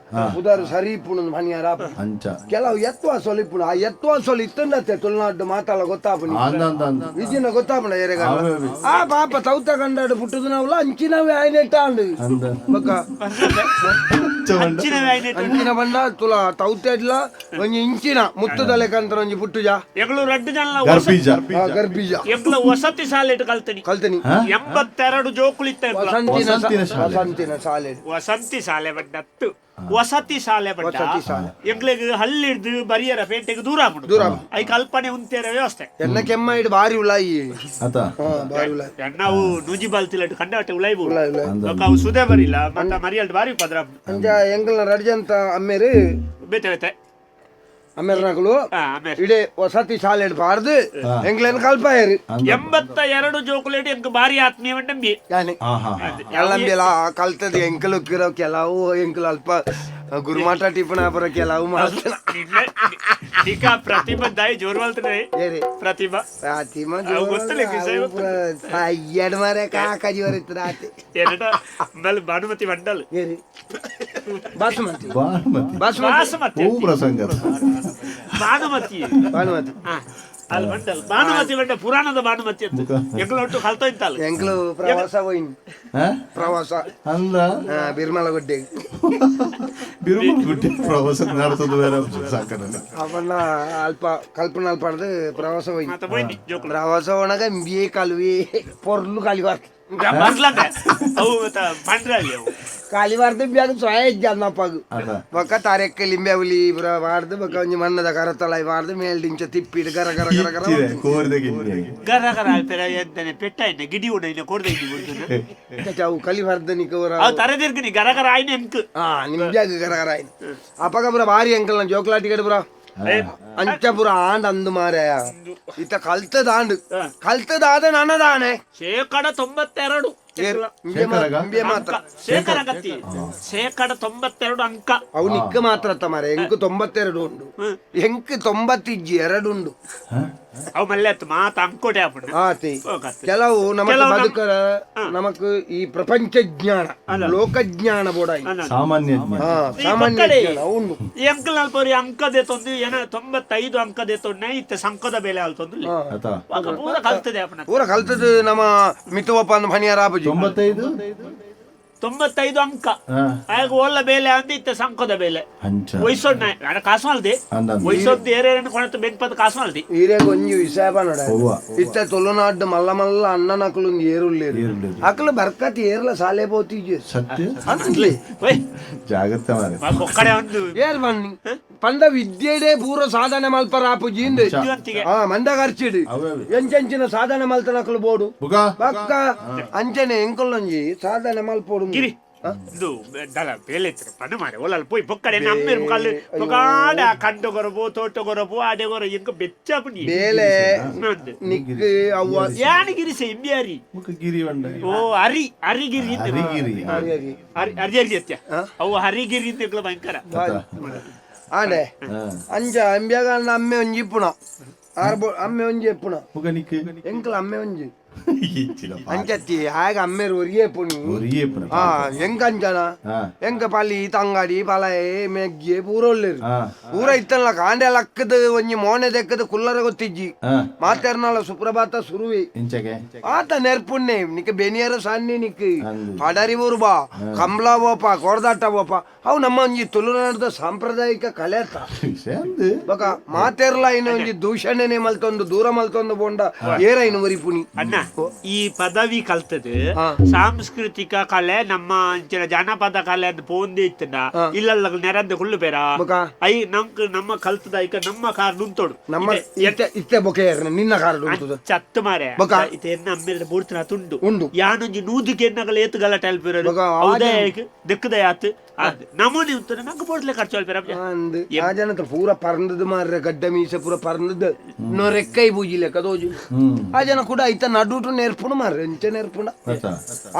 ಬುದಾರು ಸರಿ ಪುಣು ಮನಿಯಾರ. ಅಂಚ. ಕೆಲವು ಎತ್ವಾ ಸೊಲಿಪುಣ, ಆ ಎತ್ವಾ ಸೊಲಿ ಇತ್ತಂಡತ್ತೆ ತುಳುನಾಡು ಮಾತಲ್ಲ ಗೊತ್ತಾಪುನಿ. ಅಂದ ಅಂದ ಅಂದ. ವಿಜಿನ ಗೊತ್ತಾಪುಣ ಏರೆಗಾರ. ಅವೇ. ಆ ಪಾಪ ತೌತ ಕಂಡಾಡು ಪುಟ್ಟುದು ನಾವುಲ ಅಂಚಿನವೇ ಆಯ್ನೆಟ್ಟ ಅಂಡು ಅಂದ. ಬೊಕ್ಕ. ಅಂಚ ಬಂಡ. ಅಂಚಿನ ವ್ಯಾಯ್ನೆಟ್. ಅಂಚಿನ ಬಂಡ ತುಲ ತೌತೆಡ್ಲ ಒಂಜಿ ಇಂಚಿನ ಮುತ್ತುದ ಲೆಕ್ಕಂತ ಒಂಜಿ ಪುಟ್ಟುಜ. ಎಂಗಳು ರಡ್ಡು ಜನ. ಗರ್ಬೀಜ. ಆ, ಗರ್ಭಿಜ. ಎಂಗ್ಲ ವಸತಿ ಶಾಲೆಟ್ ಕಲ್ತನಿ. ಕಲ್ತನಿ. 82 ಜೋಕುಲಿತ್ತ ಎಂಗ್ಲ. ವಸಂತಿನ. ವಸಂತಿನ ಶಾಲೆ. ವಸಂತಿನ ಶಾಲೆ. ವಸಂತಿ ಶಾಲೆ ಬಂಡತ್ತು, ವಸತಿ ಶಾಲೆ ಬಂಡ. ವಸತಿ ಶಾಲೆ. ಎಂಗ್ಲೆಗ್ ಹಲ್ಲಿಡ್ದು ಬರಿಯರ ಪೇಟೆಗೆ ದೂರ ಆಪುಂಡು. ದೂರ ಆಪುಂಡು. I ಕಲ್ಪನೆ ಉಂತೇರ ವ್ಯವಸ್ಥೆ. ಎನ್ನ ಕೆಮ್ಮ ಇಡು ಬಾರಿ ಉಲಾಯಿ. ಆತ. ಹಾ, ಬಾರಿ ಉಲಾಯಿ. ನಾವು ನೂಜಿ ಬಾಲ್ತಿಲಟ್ಟು ಕಂಡವಟ್ಟೆ ಉಲೈಬು. ಉಲಾಯಿ ಉಲಾಯಿ. ಅಂದ. ಅವು ಸುದೆ ಬರಿಲ್ಲ ಮತ್ತ ಮರಿಯಲ್ಟ್ ಬಾರಿ ಉಪದ್ರ. ಅಂಚ ಎಂಕಲ್ನ ರಡ್ಜಂತ ಅಮ್ಮೇರು. ಬೇತೆ ಬೇತೆ. ಅಮ್ಮೇರ್ನಕುಲು. ಆ, ಆಮೇಲೆ. ಇಡೀ ವಸತಿ ಶಾಲೆ ಬಾರ್ದು ಎಂಕ್ಲೇನ್ ಕಲ್ಪಾಯರು. ಅಂದ. 82 ಜೋಕುಲೇಟ್ ಎಂಕ್ ಬಾರಿ ಆತ್ಮೀಯ ಮಂಡಂಬಿ. ಯಾನೆ. ಹಾ ಹಾ ಹಾ. ಎಲ್ಲಂಬಿಲ ಕಲ್ತದ ಎಂಕಲು ಕಿರೋ ಕೆಲವು ಎಂಕಲು ಅಲ್ಪ ಗುರುಮಾಟ ಟಿಪ್ಪಣ ಪುರ ಕೆಲವು ಮಾಡ್ತಾನ. ನಿಕ ಪ್ರತಿಭಾ ದಾಯಿ ಜೋರ್ ಮಲ್ತದೆ. ಏರಿ? ಪ್ರತಿಭಾ. ಪ್ರತಿಮಾ. ಅವು ಗೊತ್ತಿಲ್ಲ, ಕಿಸೆ ಗೊತ್ತಿಲ್ಲ. ಅಯ್ಯಡ್ ಮಾರೆ ಕಾಕಾಜಿ ಬರುತ್ತೆ ರಾತಿ. ಏನಟ ಮೇಲೆ ಭಾನುಮತಿ ಮಂಡಲ್. ಏರಿ? ಬಾಸುಮತಿ. ಭಾನುಮತಿ. ಬಾಸುಮತಿ. ಬಾಸುಮತಿ. ಹೂ ಪ್ರಸಂಗ. ಭಾನುಮತಿ. ಭಾನುಮತಿ. ಹಾ, ಅಲ್ಲಿ ಮಂಡಲ್ ಭಾನುಮತಿ ಬಂಡ, ಪುರಾಣದ ಭಾನುಮತಿ ಅಂತ. ಮುಖ. ಎಂಗ್ಲ ಒಟ್ಟು ಕಲ್ತೋಯ್ತಲ್ಲ. ಎಂಕಲು ಪ್ರವಾಸ ಹೋಯಿನ್. ಹಾ? ಪ್ರವಾಸ. ಅಂದ. ಹಾ, ಬಿರ್ಮಲ ಗುಡ್ಡೆ. ಬಿರುಮಲ್ ಗುಡ್ಡೆ ಪ್ರವಾಸ ನಡ್ತದ ಬೇರೆ ಸಾಕನ. ಅವನ್ನ ಅಲ್ಪ ಕಲ್ಪನ ಅಲ್ಪ ಪ್ರವಾಸ ಹೋಯಿನ್. ಮತ್ತೆ ಹೋಯ್ನಿ ಜೋಕುಲು. ಪ್ರವಾಸ ಹೋಣಗ ಬಿ ಕಲ್ವಿ ಪೊರ್ಲು ಕಾಲಿವಾರ್ತ. ಬರ್ಲಂದೆ ಅವು ಮತ್ತೆ ಬಂಡ್ರಲ್ಲಿ ಅವು. ಕಾಲಿವಾರ್ದ ಬ್ಯಾಗ ಸೊಯ ಇಜ್ಜನ್ನಪ್ಪಗು. ಅದ. ಬೊಕ್ಕ ತಾರೆಕ್ಕೆ ಲಿಂಬೆ ಹುಲಿ ಪೂರ ವಾರ್ದು, ಬೊಕ್ಕ ಒಂಜಿ ಮಣ್ಣದ ಕರತಲ ವಾರ್ದು ಮೇಲ್ಡಿಂಚ ತಿಪ್ಪಿಡ್ ಗರ ಗರ ಗರ ಗರ. ಇಚ್ಚಿರೆ ಕೋರಿದ ಗಿನ್ನಿಯಾಗಿ. ಗರ ಗರ ಪೆರ ಎಂತನೆ ಪೆಟ್ಟ ಇನ್ನ ಗಿಡಿ ಉಡ ಇನ್ನ ಕೊಡ್ದ ಇದ್ದಿ ಬಿಡ್ತಾನೆ. ಅವು ಕಲಿವಾರ್ದ ನಿಕವರ. ಅವು ತರೆದಿರ್ಗಿನಿ ಗರ ಗರ ಆಯ್ನ ಎಂಕ್. ಆ ನಿಮ್ ಬ್ಯಾಗ್ ಗರ ಗರ ಆಯ್ತು ಅಪಗ ಪೂರ ಬಾರಿ ಅಂಕಲ್ ನನ್ನ ಜೋಕ್ಲಾಟಿಗಡೆ ಪೂರ. ಅಂಚ ಪೂರ ಆಂಡ್ ಅಂದು ಮಾರಾಯ ಇತ್ತ ಕಲ್ತದ ಆಂಡ್ ಕಲ್ತದಾದ ನನದಾನೆ. 92%. ಶೇಖರಗ? ಇಂಬೆ ಮಾತ್ರ. ಅಂಕ ಶೇಖರ ಗತಿ 92% ಅಂಕ. ಅವು ನಿಕ್ಕ ಮಾತ್ರ ಅತ್ತ ಮಾರೆ, ಎಂಕ್ 92 ಉಂಡು, ಎಂಕ್ ತೊಂಬತ್ತಿಜ್ಜಿ ಎರಡು ಉಂಡು. ಅವು ಮಲ್ಲೆ ಮಾತ ಅಂಕೋಟೆ ಆಪುಂಡು. ಆತಿ. ಹೋಗತ್ತೆ. ಕೆಲವು ನಮಕ್ ಕೆಲವು ಬದುಕರ ನಮಕ್ ಈ ಪ್ರಪಂಚ ಜ್ಞಾನ ಲೋಕಜ್ಞಾನ ಬೋಡಾಯಿ. ಅಲ್ಲ. ಸಾಮಾನ್ಯ ಜ್ಞಾನ. ಹಾ. ಈ ಸಾಮಾನ್ಯ ಪಕ್ಕಡೆ ಜ್ಞಾನ ಉಂಡು. ಈ ಅಂಕಲ್ ನಲ್ಪೋರಿ ಅಂಕದೆ ತೊಂದು ಏನ 95 ಅಂಕದೆ ತೊಂದೆ ಇತ್ತೆ ಸಂಕದ ಬೇಲೆ ಆಲ್ತೊಂದು. ಆತ. ಪೂರ ಕಲ್ತದೆ ಅಪ್ಪನ. ಪೂರ ಕಲ್ತದ್ದು ನಮ್ಮ ಮಿತುವಪ್ಪ ಅಂದ್ ಫಣಿಯಾರ ಆಪುಜಿ. 95. 95 ಅಂಕ. ಹಾ. ಆಗ ಓಲ್ಲ ಬೇಲೆ ಅಂದ ಇತ್ತೆ ಸಂಕದ ಬೇಲೆ. ಅಂಚ. ವಯಸ್ಸೊಡ್ನ ನಾನು ಕಾಸು ಮಲ್ದಿ. ಅಂದ ಅಂದ. ವಯಸ್ಸೊದ್ದು ಏರೇನು ಕೊಣತು ಬೆಂಕಪದ ಕಾಸು ಮಲ್ದಿ. ಈರೇಗ ಒಂಜಿ ವಿಷಯ ನೋಡ. ಅವ್ವ. ಇತ್ತ ತುಳುನಾಡು ಮಲ್ಲ ಮಲ್ಲ ಅಣ್ಣನ ಅಕಲು ಏರುಲ್ಲೇರು. ಏರುಲ್ಲೇರು. ಅಕಲು ಬರ್ಕತ್ ಏರ್ಲ ಸಾಲೆ ಪೋತಿಜೆ. ಸತ್ಯ. ಅಂದ್ಲೆ. ಓಯ್. ಜಾಗ್ರತೆ ಮಾರೆ. ಒಕ್ಕಡೆ ಒಂದು. ಏರ್ ಬನ್ನಿ ಪಂಡ ವಿದ್ಯೆಡೆ ಪೂರ ಸಾಧನೆ ಮಲ್ಪರ ಆಪುಜಿ ಇಂದು. ಬುದ್ಧಿವಂತಿಕೆ. ಹಾ, ಮಂದ ಖರ್ಚಿಡು. ಅವೇ ಅವೇ. ಎಂಚೆಂಚಿನ ಸಾಧನೆ ಮಲ್ತನಕಲು ಬೋಡು. ಬುಗ. ಬಕ್ಕ ಅಂಚನೆ ಎಂಕುಲ್ಲೊಂಜಿ ಸಾಧನೆ ಮಲ್ಪೋಡು. ಗಿರಿ ಇದು ದಲ ಬೇಲೆ ಇತ್ತು ಪಣ್ಣು ಮಾರೆ ಒಲ್ಲಲ್ಲಿ ಪೋಯ್ ಬೊಕ್ಕಡೆ ನಮ್ಮೇರು ಕಲ್ಲು ಬೊಕಾಡ ಕಂಡು ಕೊರಬು ತೋಟ ಕೊರಬು ಆಡೆ ಕೊರ ಎಂಕ ಬೆಚ್ಚಾಪುನಿ. ಬೇಲೆ ನಿಕ್ ಅವ್ವ. ಯಾನ ಗಿರಿಸೆ ಇಂಬಿಯಾರಿ. ಮುಖ ಗಿರಿ ಬಂಡ. ಓ ಹರಿ ಹರಿಗಿರಿ ಇಂದೆ. ಹರಿಗಿರಿ. ಹರಿ ಹರಿ. ಹರಿ ಹರಿ ಹರಿ ಅತ್ಯ ಅವು ಹರಿಗಿರಿ ಇಂದೆಗ್ಲ ಭಯಂಕರ. ಆಂಡೆ. ಹಾ. ಅಂಚ ಅಂಬ್ಯಾಗ ಅಮ್ಮೆ ಒಂಜಿ ಇಪ್ಪುಣ ಆರ್ ಅಮ್ಮೆ ಒಂಜಿ ಇಪ್ಪುಣ. ಮುಖ ನಿಕ್. ಎಂಕಲ ಅಮ್ಮೆ ಒಂಜಿ. ಇಚ್ಚಿಲ. ಅಂಚತ್ತಿ ಆಗ ಅಮ್ಮೇರು ಒರಿಯೇ ಪುಣಿ. ಒರಿಯೇ ಪುಣ. ಆ ಎಂಕ ಅಂಚನ. ಹಾ. ಎಂಕ ಪಲಿ ತಂಗಾಡಿ ಪಲಾಯೆ ಮೆಗ್ಗಿ ಪೂರ ಒಲ್ಲೇರು. ಹಾ. ಪೂರ ಇತ್ತಲ್ಲ ಕಾಂಡೆ ಲಕ್ಕದ ಒಂಜಿ ಮೋನೆ ದೆಕ್ಕದ ಕುಲ್ಲರ ಗೊತ್ತಿಜ್ಜಿ. ಹಾ. ಮಾತೆರ್ನಾಲ ಸುಪ್ರಭಾತ ಸುರುವಿ. ಇಂಚಗೆ. ಆತ ನೆರ್ಪುಣ್ಣೆ ನಿಕ್ ಬೆನಿಯರ ಸನ್ನಿ ನಿಕ್. ಅಂದು. ಪಡರಿ ಊರು ಬಾ ಕಂಬ್ಲ ಬೋಪ ಕೊರದಾಟ ಬೋಪ ಅವು ನಮ್ಮ ಒಂಜಿ ತುಳುನಾಡದ ಸಾಂಪ್ರದಾಯಿಕ ಕಲೆ ಅತ್ತ. ವಿಷಯ ಅಂದು. ಬೊಕ ಮಾತೆರ್ಲ ಇನ್ನ ಒಂಜಿ ದೂಷಣೆನೆ ಮಲ್ತೊಂದು ದೂರ ಮಲ್ತೊಂದು ಬೋಂಡ ಏರೈನು ಒರಿ ಪುಣಿ. ಅಣ್ಣ. ಈ ಪದವಿ ಕಲ್ತದು ಸಾಂಸ್ಕೃತಿಕ ಕಲೆ ನಮ್ಮ ಇಂಚಿನ ಜಾನಪದ ಕಲೆ ಅಂತ ಪೋಂದಿ ಇತ್ತಂಡ ಇಲ್ಲ ನೆರಂದೆ ಕುಳ್ಳು ಬೇರ ಬೊಕ? I ನಮ್ಕ್ ನಮ್ಮ ಕಲ್ತದ ಐಕ ನಮ್ಮ ಕಾರ್ ನುಂತೋಡು ನಮ್ಮ ಇತ್ತೆ ಇತ್ತೆ ಬೊಕೆ ನಿನ್ನ ಕಾರ್ ಉಂಟುದ ಚತ್ತು ಮಾರೆ ಬೊಕ? ಇತ್ತೆ ಎನ್ನ ಅಮ್ಮೇಲೆ ಬೂಡ್ತಿನ ತುಂಡು ಉಂಡು. ಯಾನೊಂಜಿ ನೂದುಗೆ ಎನ್ನಗಲ ಏತು ಗಲಾಟೆ ಅಲ್ಪಿರೋದು ಬೊಕ ಆ ಹೌದೇ ದೆಕ್ಕದ ಯಾತ್ ಅದು ನಮೂನಿ ಉಂಟು ನಂಗೆ ಬೋಡ್ಲೆ ಖರ್ಚು ಅಲ್ಪಿರ ಅಂದ್ ಆ ಜನತ್ರ ಪೂರ ಪರಂದದ ಮಾರ್ರೆ ಗಡ್ಡ ಮೀಸೆ ಪೂರ ಪರಂದದ ನೊರೆಕ್ಕೈ ಪೂಜಿಲೆ ಕದೋಜು ಆ ಜನ ಕೂಡ ಐತ ನಡುಟು ನೆರ್ಪುಣ ಮಾರ್ರೆ ಎಂಚ ನೆರ್ಪುಣ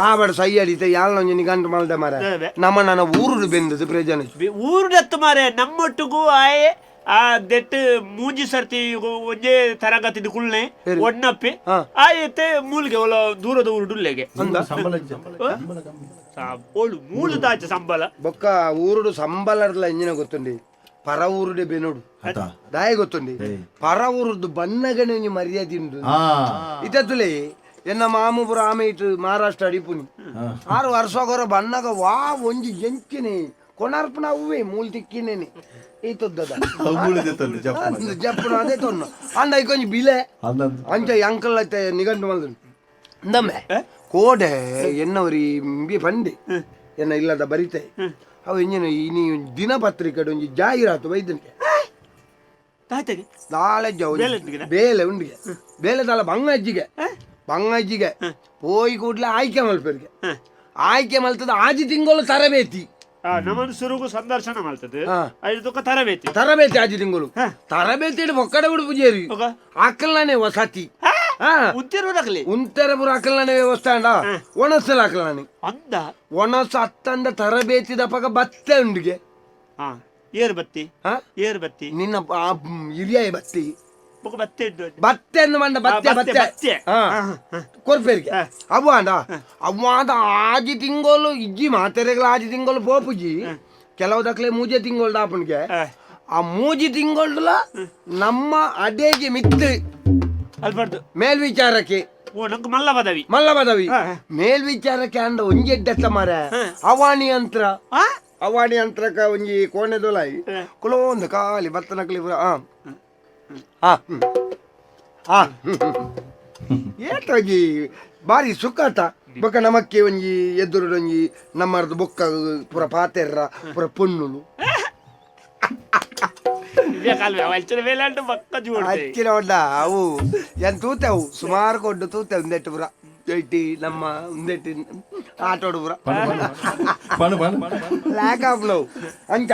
ಆ ಬಡ ಸೈ ಅಡಿತ ಯಾಳ್ ಒಂಜಿ ನಿಗಂಟು ಮಲ್ದ ಮಾರ ಅದೇ. ನಮ್ಮ ನನ್ನ ಊರುಡು ಬೆಂದದು ಪ್ರಯೋಜನ ಊರುಡತ್ತು ಮಾರೆ ನಮ್ಮೊಟ್ಟಿಗೂ ಆಯೆ ಆ ದೆಟ್ಟು ಮೂಂಜಿ ಸರ್ತಿ ಒಂಜೇ ತರಗತಿದ ಕುಳ್ನೆ ಒಣ್ಣಪ್ಪೆ ಆಯತೆ ಮೂಲಿಗೆ ಒಲ ದೂರದ ಊರುಡುಲ್ಲೆಗೆ ಸಂಬಳ ಓಳು ಮೂಲು ದಾಚ ಸಂಬಳ ಬೊಕ್ಕ ಊರುಡು ಸಂಬಳರ್ಲ ಇಂಜಿನ ಗೊತ್ತುಂಡಿ ಪರ ಊರುಡೆ ಬೆನೋಡು ದಾಯ ಗೊತ್ತುಂಡಿ ಪರ ಊರುದು ಬನ್ನಗಣೆ ಒಂಜಿ ಮರ್ಯಾದೆ ಉಂಡು ಇತ್ತುಲೇ ಎನ್ನ ಮಾಮು ಪುರ ಆಮೆ ಇಟ್ಟು ಮಹಾರಾಷ್ಟ್ರ ಅಡಿಪುನಿ 6 ವರ್ಷ ಗೊರ ಬನ್ನಗ ವಾ ಒಂಜಿ ಎಂಚಿನೆ ಕೊನಾರ್ಪಣ ಅವ್ವೆ ಮೂಲ್ ತಿಕ್ಕಿನೇನೆ ಈತೊದ್ದದ ಜಪ್ಪುನ ಅದೇ ತೊನ್ನು ಅಂಡ ಐಕೊಂಜಿ ಬಿಲೆ ಅಂಚ ಅಂಕಲ್ ಐತೆ ನಿಗಂಟು ಮಲ್ದು ಅಂದಮ್ಮೆ ಕೋಡೆ ಎನ್ನವರಿ ಇಂಬಿ ಪಂಡೆ ಎನ್ನ ಇಲ್ಲದ ಬರಿತೆ ಅವು ಇಂಜಿನ ಇನಿ ದಿನಪತ್ರಿಕೆ ಒಂಜಿ ಜಾಹೀರಾತು ವೈದ್ಯನಿಗೆ ತಾಯ್ತೆಗೆ ದಾಳೆ ಬೇಲೆ ಉಂಡಿಗೆನಾ? ಬೇಲೆ ಉಂಡಿಗೆ ಬೇಲೆ ದಾಲ ಬಂಗಜ್ಜಿಗೆ ಬಂಗಜ್ಜಿಗೆ ಪೋಯಿ ಕೂಡ್ಲೆ ಆಯ್ಕೆ ಮಲ್ಪರಿಗೆ ಆಯ್ಕೆ ಮಲ್ತದ ಆಜಿ ತಿಂಗಳು ತರಬೇತಿ ನಮ್ಮನ್ನು ಸುರುಗು ಸಂದರ್ಶನ ಮಾಡ್ತದೆ ಹಾ. ಐದು ತರಬೇತಿ ತರಬೇತಿ ಆಜಿ ತಿಂಗಳು ತರಬೇತಿ ಒಕ್ಕಡೆ ಬಿಡು ಪೂಜಾರಿ ಒಕ್ಕ? ಅಕ್ಕಲ್ನಾನೆ ವಸತಿ ಹಾ ಉಂತಿರುವುದಾಗಲಿ ಉಂತರ ಪೂರ ಅಕ್ಕಲ್ನಾನೆ ವ್ಯವಸ್ಥೆ ಅಂಡ ಒಣಸಲ ಅಕ್ಕಲ್ನಾನೆ ಅಂದ ಒಣಸ ಅತ್ತಂದ ತರಬೇತಿ ದಪಕ ಬತ್ತೆ ಉಂಡಿಗೆ ಹಾ ಏರು ಬತ್ತಿ ಹಾ? ಏರು ಬತ್ತಿ ನಿನ್ನ ಹಿರಿಯ ಬತ್ತಿ ಬೊಕ ಬತ್ತೆ ಉಂಟು ಬತ್ತೆ ಅಂದ್ ಮಂಡ ಬತ್ತೆ ಆ, ಬತ್ತೆ, ಬತ್ತೆ ಬತ್ತೆ. ಹಾ. ಕೊರ್ಪೇರಿಗೆ ಅವ್ವಾಂಡ ಅವ್ವಾಂಡ ಆಜಿ ತಿಂಗಳು ಇಜ್ಜಿ ಮಾತೆರೆಗಳ ಆಜಿ ತಿಂಗಳು ಪೋಪುಜಿ ಕೆಲವು ದಕ್ಲೆ ಮೂಜೆ ತಿಂಗಳು ದಾಪುನ್ಗೆ ಆ ಮೂಜಿ ತಿಂಗಳುಲ ನಮ್ಮ ಅಡೆಗೆ ಮಿತ್ತು ಅಲ್ಬಾರ್ದು ಮೇಲ್ವಿಚಾರಕ್ಕೆ ಓ ನಂಗೆ ಮಲ್ಲ ಪದವಿ ಮಲ್ಲ ಪದವಿ ಮೇಲ್ವಿಚಾರಕ್ಕೆ ಅಂಡ ಒಂಜಿ ಎಡ್ಡೆತ್ತ ಮಾರ ಅವಾಣಿ ಯಂತ್ರ ಆ ಅವಾಣಿ ಯಂತ್ರಕ್ಕ ಒಂಜಿ ಕೋಣೆ ದೊಲಾಯಿ ಕುಲೋಂದು ಖಾಲಿ ಬತ್ತನಕ್ಲಿ ಪೂರ ಆ ಆ ಹ್ಮ್. ಆ ಹ್ಮ್, ಹ್ಮ್. ಏಟೋಜಿ ಬಾರಿ ಸುಖಾತ ಬೊಕ್ಕ ನಮಕ್ಕೆ ಒಂಜಿ ಎದುರು ಒಂಜಿ ನಮ್ಮರ್ದು ಬೊಕ್ಕ ಪೂರ ಪಾತೆರ್ರ ಪೂರ ಪೊನ್ನುಲು ಇದೇ ಕಾಲ್ವೆ ಅಲ್ಚನ ಮೇಲೆ ಅಂಟು ಬಕ್ಕ ಜೋಡ್ತೆ ಅಚ್ಚಿನ ಒಡ್ಡ ಅವು ಏನ್ ತೂತೆವು ಸುಮಾರು ಕೊಡ್ಡು ತೂತೆ ಒಂದೆಟ್ಟು ಪೂರ ಇಟ್ಟಿ ನಮ್ಮ ಒಂದೆಟ್ಟು ಆಟೋಡು ಪೂರ ಪಣ ಪಣ ಲ್ಯಾಕ್ ಆಫ್ಲವು ಅಂಚ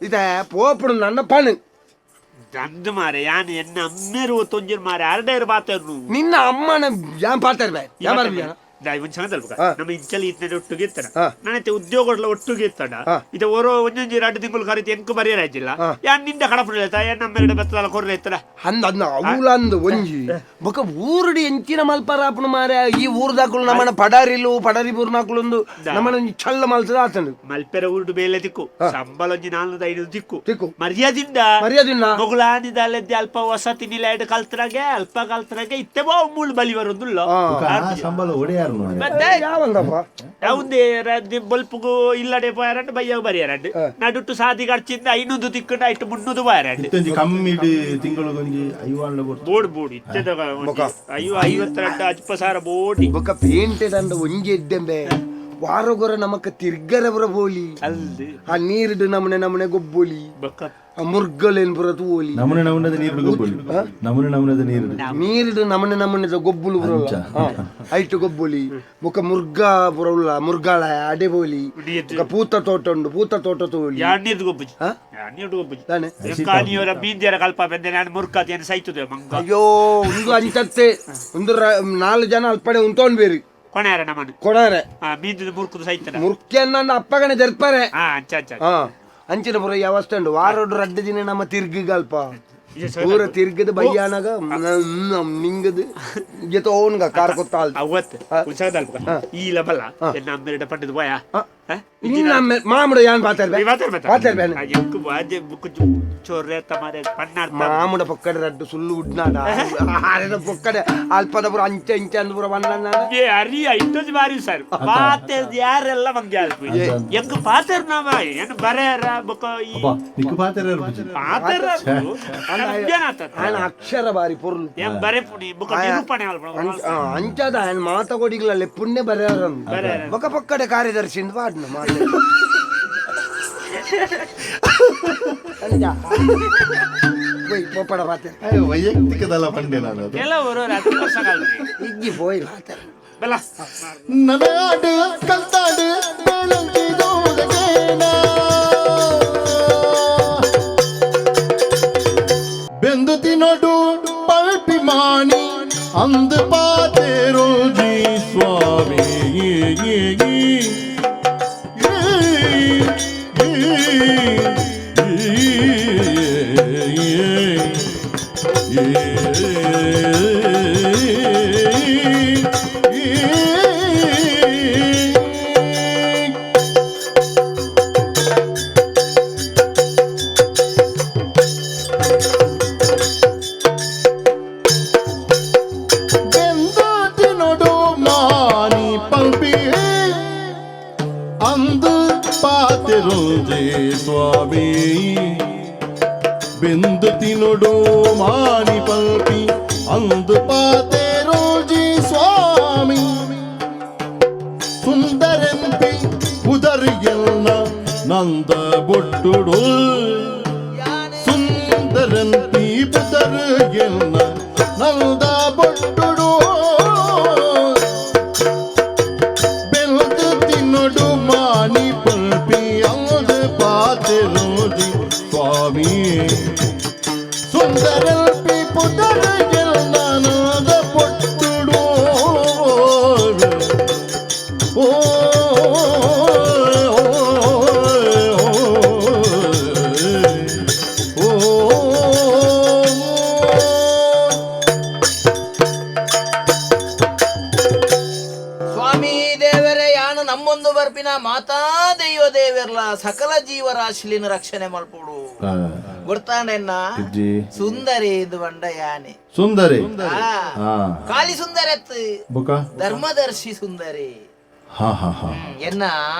ಇದ ಪೋಪುಡು ನನ್ನ ಪಣು ನಂದು ಮಾರೆ ಯಾನ್ ಎನ್ನ ಅಮ್ಮೇರು ತೊಂಜಿರ್ ಮಾರೆ ಅರಡೇರು ಬಾತೇರು ನಿನ್ನ ಅಮ್ಮನ ಯಾನ್ ಪಾತಾರ ಬೇ ಯಾನ್ ಬರ್ಬಿಯಾ ನಮ್ಮ ಇಂಚಲಿ ಇತ್ತನೆ ಒಟ್ಟಿಗೆ ಇತ್ತಡ ಹಾ. ನಾನೈತೆ ಉದ್ಯೋಗಗಳ ಒಟ್ಟಿಗೆ ಇತ್ತಡ ಹಾ. ಇದು ಓರೋ ಒಂಜೊಂಜಿ ಎರಡು ತಿಂಗಳು ಕರೀತಿ ಎಂಕು ಬರೆಯರಾಜಿಲ್ಲ ಹಾ. ಯಾನ್ ನಿಂದ ಕಡಪುಡ ಯಾನ್ ನಮ್ಮ ಬತ್ತಲ ಕೊರ್ರೆ ಇತ್ತಡ ಅಂದ ಅಂದ ಅವಲಂದು ಒಂಜಿ ಬೊಕ ಊರುಡು ಎಂಚಿನ ಮಲ್ಪರಾಪುನ ಮಾರೆ ಈ ಊರ್ದಾಕುಲು ನಮ್ಮನ ಪಡಾರಿಲು ಪಡಾರಿ ಬೂರ್ನಾಕುಲೊಂದು ನಮ್ಮನ ಒಂಜಿ ಚಲ್ಲ ಮಲ್ತದ ಆತನು ಮಲ್ಪೆರ ಊರುಡು ಬೇಲೆ ತಿಕ್ಕು ಸಂಬಳ ಒಂಜಿ 405 ತಿಕ್ಕು ತಿಕ್ಕು. ಮರ್ಯಾದಿಂದ ಮರ್ಯಾದಿಂದ. ಮೊಗುಲಾನಿದಾಲೆದ್ದೆ ಅಲ್ಪ ವಸತಿ ನಿಲಯಡ್ ಕಲ್ತರಾಗೆ ಅಲ್ಪ ಕಲ್ತರಾಗೆ ಇತ್ತೆ ಬೋ ಮೂಳು ಬಲಿ ಬರೋದುಲ್ಲ ಸಂಬಳ ಒಡೆಯಾರು ನೋಡಿ ಮತ್ತೆ ಯಾವಂದಪ್ಪ ಯಾವುದೇ ಬೊಲ್ಪುಗು ಇಲ್ಲಡೆ ಪೋಯಾರಂಡ್ ಬಯ್ಯಾಗ ಬರಿಯಾರಂಡ್ ನಡುಟ್ಟು ಸಾದಿ ಖರ್ಚಿಂದ 500 ತಿಕ್ಕಂಡ ಐಟು 300 ಪೋಯಾರಂಡ್ ಇತ್ತೊಂಜಿ ಕಮ್ಮಿ ತಿಂಗಳಿಗೊಂಜಿ ಐವಾಂಡ ಕೊಡ್ತು ಬೋರ್ಡ್ ಬೋರ್ಡ್ ಇತ್ತೆದ ಅಯ್ಯೋ 52 ಅಜ್ಪ ಸಾವಿರ ಬೋಡಿ ಬೊಕ ಪೇಂಟೆ ದಂಡ ಒಂಜಿ ಎಡ್ಡೆಂಬೆ ವಾರಗೊರ ನಮಕ ತಿರ್ಗರವರ ಬೋಲಿ ಅಲ್ದು ಆ ನೀರುಡು ನಮನೆ ನಮನೆ ಗೊಬ್ಬೋಲಿ ಬೊಕ್ಕ ಆ ಮುರ್ಗಲೇನ್ ಪುರ ತೂವೊಲಿ ನಮೂನೆ ನಮೂನೆದ ನೀರು ಗೊಬ್ಬುಲಿ ನಮೂನೆ ನಮೂನೆದ ನೀರು ನೀರುಡು ನಮನೆ ನಮನೆದ ಗೊಬ್ಬುಲು ಪುರಲ್ಲ ಐಟು ಗೊಬ್ಬೊಲಿ ಬೊಕ ಮುರ್ಗ ಪುರಲ್ಲ ಮುರ್ಗಾಳ ಅಡೆ ಬೋಲಿ ಬೊಕ ಪೂತ ತೋಟ ಉಂಡು ಪೂತ ತೋಟ ತೋಲಿ ಯಾಣ್ಣೀರ್ದು ಗೊಬ್ಬುಜಿ ಹಾ? ಯಾಣ್ಣೀರ್ದು ಗೊಬ್ಬುಜಿ ತಾನೆ ಕಾನಿಯವರ ಬೀಂದಿಯರ ಕಲ್ಪ ಬೆಂದೆ ನಾನು ಮುರ್ಕಾತಿ ಏನು ಸೈತದೆ ಮಂಗ ಅಯ್ಯೋ ಒಂದು ಅಂಚತ್ತೆ ಒಂದು ನಾಲ್ಕು ಜನ ಅಲ್ಪಡೆ ಉಂತೋನ್ ಬೇರಿ ಕೊಣೆಯಾರ ನಮ್ಮನ್ನು ಕೊಡಾರೆ ಆ ಮೀಂದಿದ ಮುರ್ಕುದು ಸೈತನ ಮುರ್ಕ್ಯನ್ನ ಅಪ್ಪಗನೆ ಜರ್ಪಾರೆ ಹಾ ಅಂಚ ಅಂಚ ಹಾ ಅಂಚಿನ ಪುರ ಯಾವಸ್ತ ಉಂಡು ವಾರೋಡು ರಡ್ಡು ದಿನ ನಮ್ಮ ತಿರ್ಗಿಗಲ್ಪ ಪೂರ ತಿರ್ಗದ ಬಯ್ಯಾನಾಗ ನಿಂಗದು ಜೊತೆ ಕಾರ್ ಕೊತ್ತಾಲ್ ಅವತ್ತು ಉತ್ಸಾಹದಲ್ಪ ಈ ಲಬಲ್ಲ ಎನ್ನ ಅಮ್ಮೆರಡ ಪಂಡದ ಬಾಯ ನಿನ್ನ ಮಾಮುಡ ಯಾನ್ ಪಾತಾರ ಪಾತಾರ ಚೋರ್ರೆ ತಮಾರೆ ಪನ್ನಾರ್ಥ ಮಾಮುಡ ಪೊಕ್ಕಡೆ ರಡ್ಡು ಸುಳ್ಳು ಉಡ್ನಾಡ ಆರೆದ ಪೊಕ್ಕಡೆ ಅಲ್ಪದ ಪುರ ಅಂಚೆ ಇಂಚೆ ಅಂದ್ ಪುರ ವನ್ನ ಏ ಅರಿಯ ಇಟ್ಟೊಂದು ಬಾರಿ ಸರ್ ಪಾತೆರ್ ಯಾರೆಲ್ಲ ಮಂಗೆ ಅಲ್ಪ ಎಂಕ್ ಪಾತೆರ್ ನಾಮ ಏನು ಬರೇರ ಬೊಕ ಈ ಅಪ್ಪ ನಿಕ್ಕು ಪಾತೆರ ಪಾತೆರ ఆయన ಅಕ್ಷರ ಬಾರಿ ಪೊರ್ಲು. ಏನ್ ಬರೆಪುನಿ ಬುಕ್ಕ ನಿರೂಪಣೆ ಮಲ್ಪುನ. ಅಂಚಾದ ఆయన ಮಾತ ಕೊಡಿಗ್ಲ ಲೆಪ್ಪುನ್ನೇ ಬರೆಯಾರ ಬೊಕ ಪಕ್ಕಡೆ ಕಾರ್ಯದರ್ಶಿ ಪಾಡ್ನ ಮಾತ. ಪೋಪಡ ಪಾತೆ. ಅಯ್ಯೋ, ವೈಯಕ್ತಿಕದಲ್ಲ ಪಂಡೆ ನಾನು ಅದು. ಕೆಲವರು 10 ವರ್ಷ ಇಜ್ಜಿ ಪೋಯಿ ಪಾತೆ. ಬೆಲ್ಲ. ನನಾಡು ಕಲ್ತಾಡು ಬೇಲಂಜಿ ದೂದಗೇನ ಬೆಂದು ತಿನೊಡು ಪಲ್ಪಿ ಮಾಣಿ ಅಂದು ಪಾತೇರೋಜಿ ಸ್ವಾಮಿ. ಬೆಂದು ತಿನೊಡು ಮಾನಿ ಪಲ್ಪಿ ಅಂದು ಪಾತೆರೋಜೆ ಸ್ವಾಮಿ. ಬೆಂದು ತಿನೊಡು ಮಾನಿ ಪಲ್ಪಿ ಅಂದು ಪಾತೆರೋಜಿ ಸ್ವಾಮಿ. ಸುಂದರೆಂಪಿ ಉದರಿಗೆಲ್ಲ ನಂದ ಬೊಟ್ಟುಡು ಸುಂದರಂತಿ ಪುದರಿಗೆಲ್ಲ ನಂದ ಬೊಟ್ಟುಡು ಬೆಲ್ದು ತಿನ್ನೊಡು ಮಾನಿ ಪಲ್ಪಿ ಅಂದು ಪಾತೆರೋಜಿ ಸ್ವಾಮಿ. ಸುಂದರಲ್ಪಿ ಪುದರಿಗೆಲ್ಲ ನಂದ ಬೊಟ್ಟುಡು. ಓ ಓ ಸ್ವಾಮಿ ದೇವರೇ, ಯಾನು ನಮ್ಮೊಂದು ಬರ್ಪಿನ ಮಾತಾ ದೈವ ದೇವೆರ್ಲ ಸಕಲ ಜೀವರಾಶಿಲಿನ ರಕ್ಷಣೆ ಮಲ್ಪೊಡು. ಗೊತ್ತಾಂಡೆನ್ನ? ಇಜ್ಜಿ. ಸುಂದರಿ ಇದು ಬಂಡ ಯಾನೆ. ಸುಂದರಿ. ಕಾಲಿ ಸುಂದರತ್. ಬುಕ ಧರ್ಮದರ್ಶಿ ಸುಂದರಿ. ಹಾ ಹಾ ಹಾ ಎನ್ನ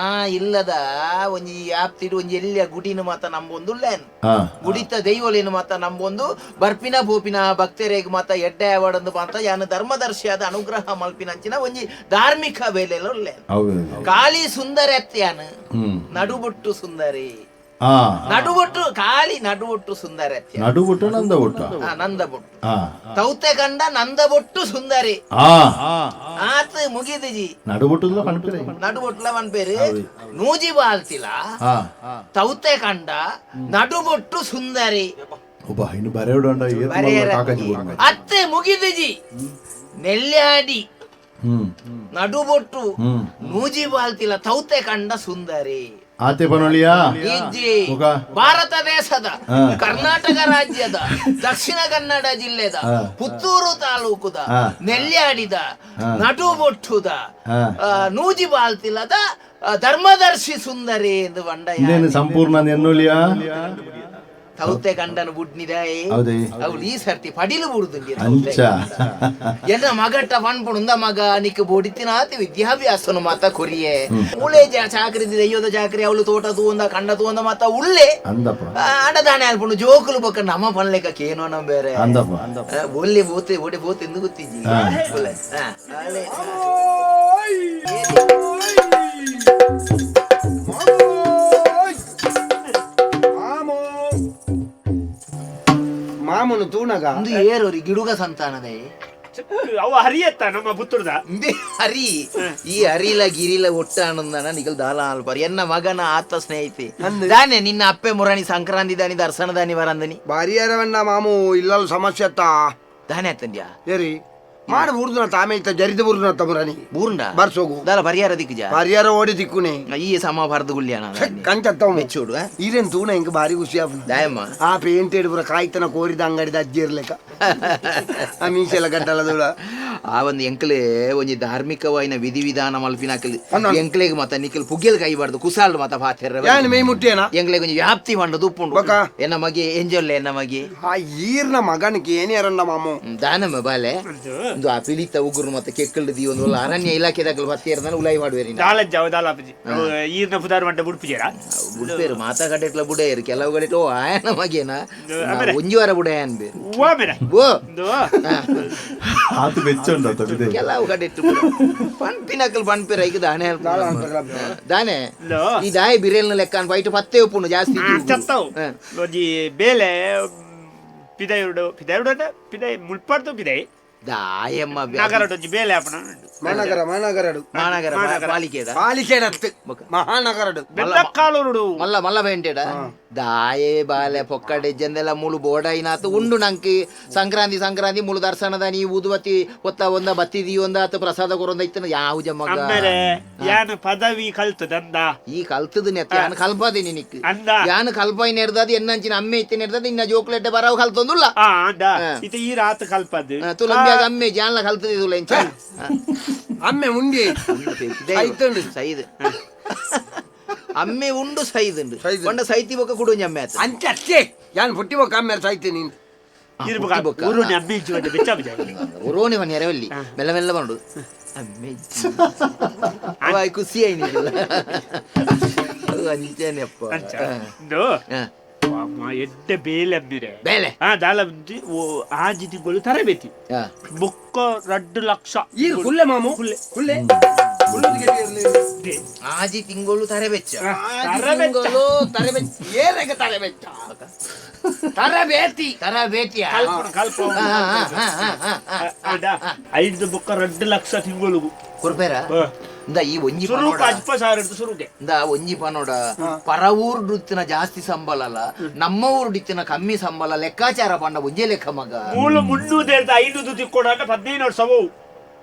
ಇಲ್ಲದ ಒಂಜಿ ಆಪ್ತಿಡು ಒಂಜಿ ಎಲ್ಲಿಯ ಗುಡಿನ ಮಾತ ನಂಬೊಂದು ಉಲ್ಲೇನ್. ಗುಡಿತ ದೈವಲೇನು ಮಾತ ನಂಬೊಂದು ಬರ್ಪಿನ ಭೂಪಿನ ಭಕ್ತರೇಗ್ ಮಾತ ಎಡ್ಡೆ ಅವಡಂದು ಮಾತ ಯಾನು ಧರ್ಮದರ್ಶಿಯಾದ ಅನುಗ್ರಹ ಮಲ್ಪಿನಂಚಿನ ಒಂಜಿ ಧಾರ್ಮಿಕ ಬೇಲೆಲ್ಲ ಉಲ್ಲೇನ್. ಹೌದು. ಕಾಲಿ ಸುಂದರತ್ ಯಾನು ನಡುಬೊಟ್ಟು ಸುಂದರಿ. ನಡುಬೊಟ್ಟು ಕಾಲಿ ನಡುಬೊಟ್ಟು ಸುಂದರತ್ಯ. ನಡುಬೊಟ್ಟು ನಂದ ಬೊಟ್ಟ. ನಂದ ಬೊಟ್ಟು. ತೌತೆ ಕಂಡ ನಂದ ಬೊಟ್ಟು ಸುಂದರಿ. ಆತ್ ಮುಗಿದಿಜಿ. ನಡುಬೊಟ್ಟು ಕಣ್ಪಿರೆ. ನಡುಬೊಟ್ಲ ಪನ್ಪೇರು ನೂಜಿ ಬಾಲ್ತಿಲ. ತೌತೆ ಕಂಡ ನಡುಬೊಟ್ಟು ಸುಂದರಿ. ಒಬ್ಬ ಇನ್ನು ಬರೆಯೋಡು ಅಂಡ ಏತ್ ಬರೆಯರ. ಕಾಕಜಿ ಕೊಡು. ಅತ್ತೆ ಮುಗಿದಿಜಿ. ನೆಲ್ಯಾಡಿ ನಡುಬೊಟ್ಟು ನೂಜಿ ಬಾಲ್ತಿಲ ತೌತೆ ಕಂಡ ಸುಂದರಿ. ಆತೆ ಪನೊಳಿಯಾ? ಇಜ್ಜಿ. ಮುಖ. ಭಾರತ ದೇಶದ ಕರ್ನಾಟಕ ರಾಜ್ಯದ ದಕ್ಷಿಣ ಕನ್ನಡ ಜಿಲ್ಲೆದ ಪುತ್ತೂರು ತಾಲೂಕುದ ನೆಲ್ಯಾಡಿದ ನಡುಬೊಟ್ಟುದ ನೂಜಿ ಬಾಲ್ತಿಲದ ಧರ್ಮದರ್ಶಿ ಸುಂದರಿ ಎಂದು ಬಂಡ. ಇನ್ನೇನು ಸಂಪೂರ್ಣ ಎನ್ನೊಳಿಯಾ? ತೌತೆ ಕಂಡನ ಬುಡ್ನಿದಾಯೆ. ಹೌದೇ? ಅವಳು ಈ ಸರ್ತಿ ಪಡಿಲು ಬುಡುದುಂಡಿ. ಅಂಚ. ಎನ್ನ ಮಗಟ್ಟ ಪನ್ಪುಂಡು, ಉಂದ ಮಗ ನಿಕ್ ಬೊಡಿತಿನಾತಿ ವಿದ್ಯಾಭ್ಯಾಸನು ಮಾತ ಕೊರಿಯೆ ಉಳೆ ಚಾಕ್ರಿ ದಯ್ಯೋದ ಚಾಕ್ರಿ ಅವಳು ತೋಟ ತೂಂದ ಕಂಡ ತೂಂದ ಮಾತ ಉಳ್ಳೆ. ಅಂದಪ್ಪ. ಅಂಡದಾನೆ ಅಲ್ಪುಂಡು ಜೋಕುಲು ಬೊಕ್ಕ ನಮ್ಮ ಪನ್ಲೆಕ ಕೇನೋ ನಮ್ ಬೇರೆ. ಅಂದಪ್ಪ. ಒಲ್ಲೆ ಬೋತೆ ಒಡೆ ಬೋತೆ ಎಂದು ಗೊತ್ತಿಜ್ಜಿ ಒಲ್ಲೆ. ಅಲೆ. ಮಾಮೋ ಮಾಮನು ತೂನಗ. ಒಂದು ಏರೋರಿ ಗಿಡುಗ ಸಂತಾನದೇ. ಅವ ಹರಿಯತ್ತ ನಮ್ಮ ಪುತ್ತೂರ್ದ. ಇಂದೆ ಹರಿ ಈ ಹರಿಲ ಗಿರಿಲ ಒಟ್ಟ ಆನಂದನ ನಿಗಲ್ ದಾಲ ಆಲ್ಪರ್ ಎನ್ನ ಮಗನ ಆತ ಸ್ನೇಹಿತೆ ದಾನೆ ನಿನ್ನ ಅಪ್ಪೆ ಮುರಣಿ ಸಂಕ್ರಾಂತಿ ದಾನಿ ದರ್ಶನ ದಾನಿ ವರಂದನಿ. ಬಾರಿಯರವನ್ನ ಮಾಮು ಇಲ್ಲಲ್ ಸಮಸ್ಯೆ ಅತ್ತ. ದಾನೆ ಅತ್ತಂದ್ಯಾ? ಏರಿ ಮಾಡ ಬೂರ್ದುನ ತಾಮೆ ಇತ್ತ ಜರಿದ ಬೂರ್ದುನ ತಮರನಿ. ಬೂರ್ಂಡ? ಬರ್ಸೋಗು. ದಾಲ ಪರಿಹಾರ ದಿಕ್ಕುಜ? ಪರಿಹಾರ ಓಡಿ ದಿಕ್ಕುನೆ. ಈ ಸಮ ಭರ್ದು ಗುಲ್ಯಾನ. ಕಂಚತ್ತವ. ಮೆಚ್ಚೋಡು. ಈರೇನ್ ತೂನ ಇಂಕ ಬಾರಿ ಖುಷಿ ಆಪುಂಡು. ದಾಯಮ್ಮ. ಆ ಪೇಂಟ್ ಪೂರ ಕಾಯ್ತನ ಕೋರಿದ ಅಂಗಡಿದ ಅಜ್ಜಿ ಇರ್ಲೆಕ ಆ ಮೀಸೆಲ್ಲ ಗಡ್ಡಲ ದೂಳ. ಆ ಒಂದು ಎಂಕಲೆ ಒಂಜಿ ಧಾರ್ಮಿಕವಾಯಿನ ವಿಧಿ ವಿಧಾನ ಮಲ್ಪಿನಾಕಲ್ ಎಂಕ್ಲೆಗ್ ಮಾತ ನಿಕಲ್ ಪುಗ್ಗೆಲ್ ಕೈಬಾರ್ದು ಕುಸಾಲ್ ಮಾತ ಪಾತೆರ ಯಾನ್ ಮೇ ಮುಟ್ಟೇನಾ ಎಂಕ್ಲೆಗ್ ಒಂಜಿ ವ್ಯಾಪ್ತಿ ಪಂಡ ದುಪ್ಪುಂಡು ಬೊಕ? ಎನ್ನ ಮಗೆ ಎಂಜೊಲ್ಲೆ ಎನ್ನ ಮಗೆ ಆ ಈರ್ನ ಮಗನಿಗೆ ಏನೇರಣ್ಣ ಮಾಮು ದಾನಮ್ಮ ಬಾಲೆ ಒಂದು ಆ ಪಿಲಿತ ಉಗುರು ಮತ್ತೆ ಕೆಕ್ಕಲ್ದು the ಒಂದು ಒಲ್ಲ ಅರಣ್ಯ ಇಲಾಖೆದಾಗಲು ಬತ್ತೇರ್ದಾನ ಉಲಾಯಿ ಮಾಡುವೇರಿ ದಾಲಜ್ಜ ದಾಲಾಪಜಿ ಈರ್ನ ಪುದಾರ್ ಮಂಟ ಬುಡ್ಪುಜೇರ ಬುಡ್ಪೇರು ಮಾತಾ ಕಡೆಟ್ಲ ಬುಡೇರು ಕೆಲವು ಕಡೆ ಓ ಆಯನ ಮಗೇನ ಆಮೇಲೆ? ಒಂಜಿ ವಾರ ಬುಡಯನ್ ಬೇರು ಹೂವ ಮೇರೆ ಓ ಒಂದು ಆತು ಬೆಚ್ಚ ಉಂಟು ಬಿದೆ ಕೆಲವು ಕಡೆ ಪನ್ಪಿನಕಲ್ ಪನ್ಪಿರ ಈಗ ದಾನೆ ದಾನೆ ಲೋ. ಈ ದಾಯ ಬಿರೇಲ್ನ ಲೆಕ್ಕ ಅನ್ಪ ಐಟು ಪತ್ತೆ ಉಪ್ಪುಂಡು ಜಾಸ್ತಿ ಇಜ್ಜಿ ಉಗುರು. ಚತ್ತವು ಹ. ಒಂಜಿ ಬೇಲೆ ಪಿದಯುಡು ಪಿದಯುಡು ಪಿದೈ ಮುಲ್ಪಾಡ್ದು ಪಿದೈ ದಾಯಮ್ಮ ನಗರಡ್ ಒಂಜಿ ಬೇಲೆ ಆಪಣ ಮಾನಗರ ಮಾನಗರಡು ಮಾನಗರ ಪಾಲಿಕೆದ ಪಾಲಿಕೆಡತ್ತು ಮಹಾನಗರಡು ಬೆಲ್ಲಕ್ಕಾಲೂರುಡು ಮಲ್ಲ ಮಲ್ಲ ಬೇಂಟೆಡ ದಾಯೆ ಬಾಲೆ ಪೊಕ್ಕಡೆ ಜಂದೆಲ್ಲ ಮುಳು ಬೋಡೈನಾತು ಉಂಡು ನಂಕಿ ಸಂಕ್ರಾಂತಿ ಸಂಕ್ರಾಂತಿ ಮುಳು ದರ್ಶನದ ನೀ ಊದುಬತ್ತಿ ಒತ್ತ ಒಂದ ಬತ್ತಿ ದೀ ಒಂದ ಆತು ಪ್ರಸಾದ ಕೊರೊಂದ ಇತ್ತನ ಯಾವ ಜಮಗ ಆಮೇಲೆ ಯಾನ್ ಪದವಿ ಕಲ್ತು ದಂದ ಈ ಕಲ್ತದ ನೆತ್ತ ಯಾನ್ ಕಲ್ಪದಿನಿ ನಿಕ್ ಅಂದ ಯಾನ್ ಕಲ್ಪಾಯಿ ನೆರ್ದದ ಎನ್ನಂಚಿನ ಅಮ್ಮೆ ಇತ್ತಿ ನೆರ್ದದ ಇನ್ನ ಜೋಕ್ಲೆಟ್ಟೆ ಬರವು ಕಲ್ತೊಂದುಲ್ಲ ಆ ಅಂದ ಹಾ. ಇತ ಈ ರಾತ್ ಕಲ್ಪದ್ದು ತುಲಂಬಿಯಾಗ ಅಮ್ಮೆ ಜಾನ್ಲ ಕಲ್ತದೆ ತುಲ ಎಂಚ ಅಮ್ಮೆ ಉಂಡಿ ಸೈತುಂಡು. ಸೈದ್ ಅಮ್ಮೆ ಉಂಡು ಸೈದುಂಡು ಸೈದುಂಡು. ಪಂಡ ಸೈತಿ ಬೊಕ್ಕ ಕುಡುಂಜಿ ಅಮ್ಮೆ ಆತ ಅಂಚೆ ಅಚ್ಚೆ ಯಾನ್ ಪುಟ್ಟಿ ಬೊಕ್ಕ ಅಮ್ಮೆ ಸಾಯ್ತೆ ನೀನು ಇರ್ಬೇಕು ಊರುನಿ ಅಮ್ಮೆ ಇಜ್ಜಿ ಒಂದು ಬೆಚ್ಚ ಬಿಜ ಒರೋನಿ ಮನೆ ಎರವಲ್ಲಿ ಮೆಲ್ಲ ಮೆಲ್ಲ ಬಂಡು ಅಮ್ಮೆ ಅವ ಖುಷಿ ಆಯ್ನಿಲ್ಲ ಅದು ಅಂಚೇನೆ ಅಪ್ಪ ಅಂಚ ಇಂದು ಹಾ. ಅಮ್ಮ ಎಡ್ಡೆ ಬೇಲೆ ಅಮ್ಮಿರೆ ಬೇಲೆ ಆ ದಾಲ ಉಂಜಿ ಓ ಆಜಿ ತಿಂಗಳು ತರಬೇತಿ ಹಾ. ಬೊಕ್ಕ 2 ಲಕ್ಷ ಈಗ ಕುಲ್ಲೆ ಮಾಮು ಕುಲ್ಲೆ. ಕುಲ್ಲೆ ಕುಲ್ಲುದು ಆಜಿ ತಿಂಗಳು ತರಬೆಚ್ಚ ತರಬೆಚ್ಚ. ತರಬೆಚ್ಚ ಏರೆಗ ತರಬೆಚ್ಚ ತರಬೇತಿ ತರಬೇತಿಯ ಕಲ್ಪನ ಕಲ್ಪ ಹಾ, ಹಾ, ಹಾ, ಹಾ, ಹಾ, ಹಾ. ಅದ 5 ಬೊಕ್ಕ 2 ಲಕ್ಷ ತಿಂಗಳಿಗೂ ಕೊರ್ಪೇರ ಇಂದ ಈ ಒಂಜಿ ಸುರುಕು ಪನೋಡ ಅಜ್ಪ ಸಾವಿರ ಸುರುಗೆ ಇಂದ ಒಂಜಿ ಪನೋಡ ಪರ ಊರುಡಿತ್ತಿನ ಜಾಸ್ತಿ ಸಂಬಳ ಅಲ್ಲ ನಮ್ಮ ಊರುಡಿತ್ತಿನ ಕಮ್ಮಿ ಸಂಬಳ ಲೆಕ್ಕಾಚಾರ ಪಂಡ ಒಂಜೇ ಲೆಕ್ಕ ಮಗ ಮೂಲು 300 500 ತಿಕ್ಕೊಡ 15 ವರ್ಷ ಹೋವು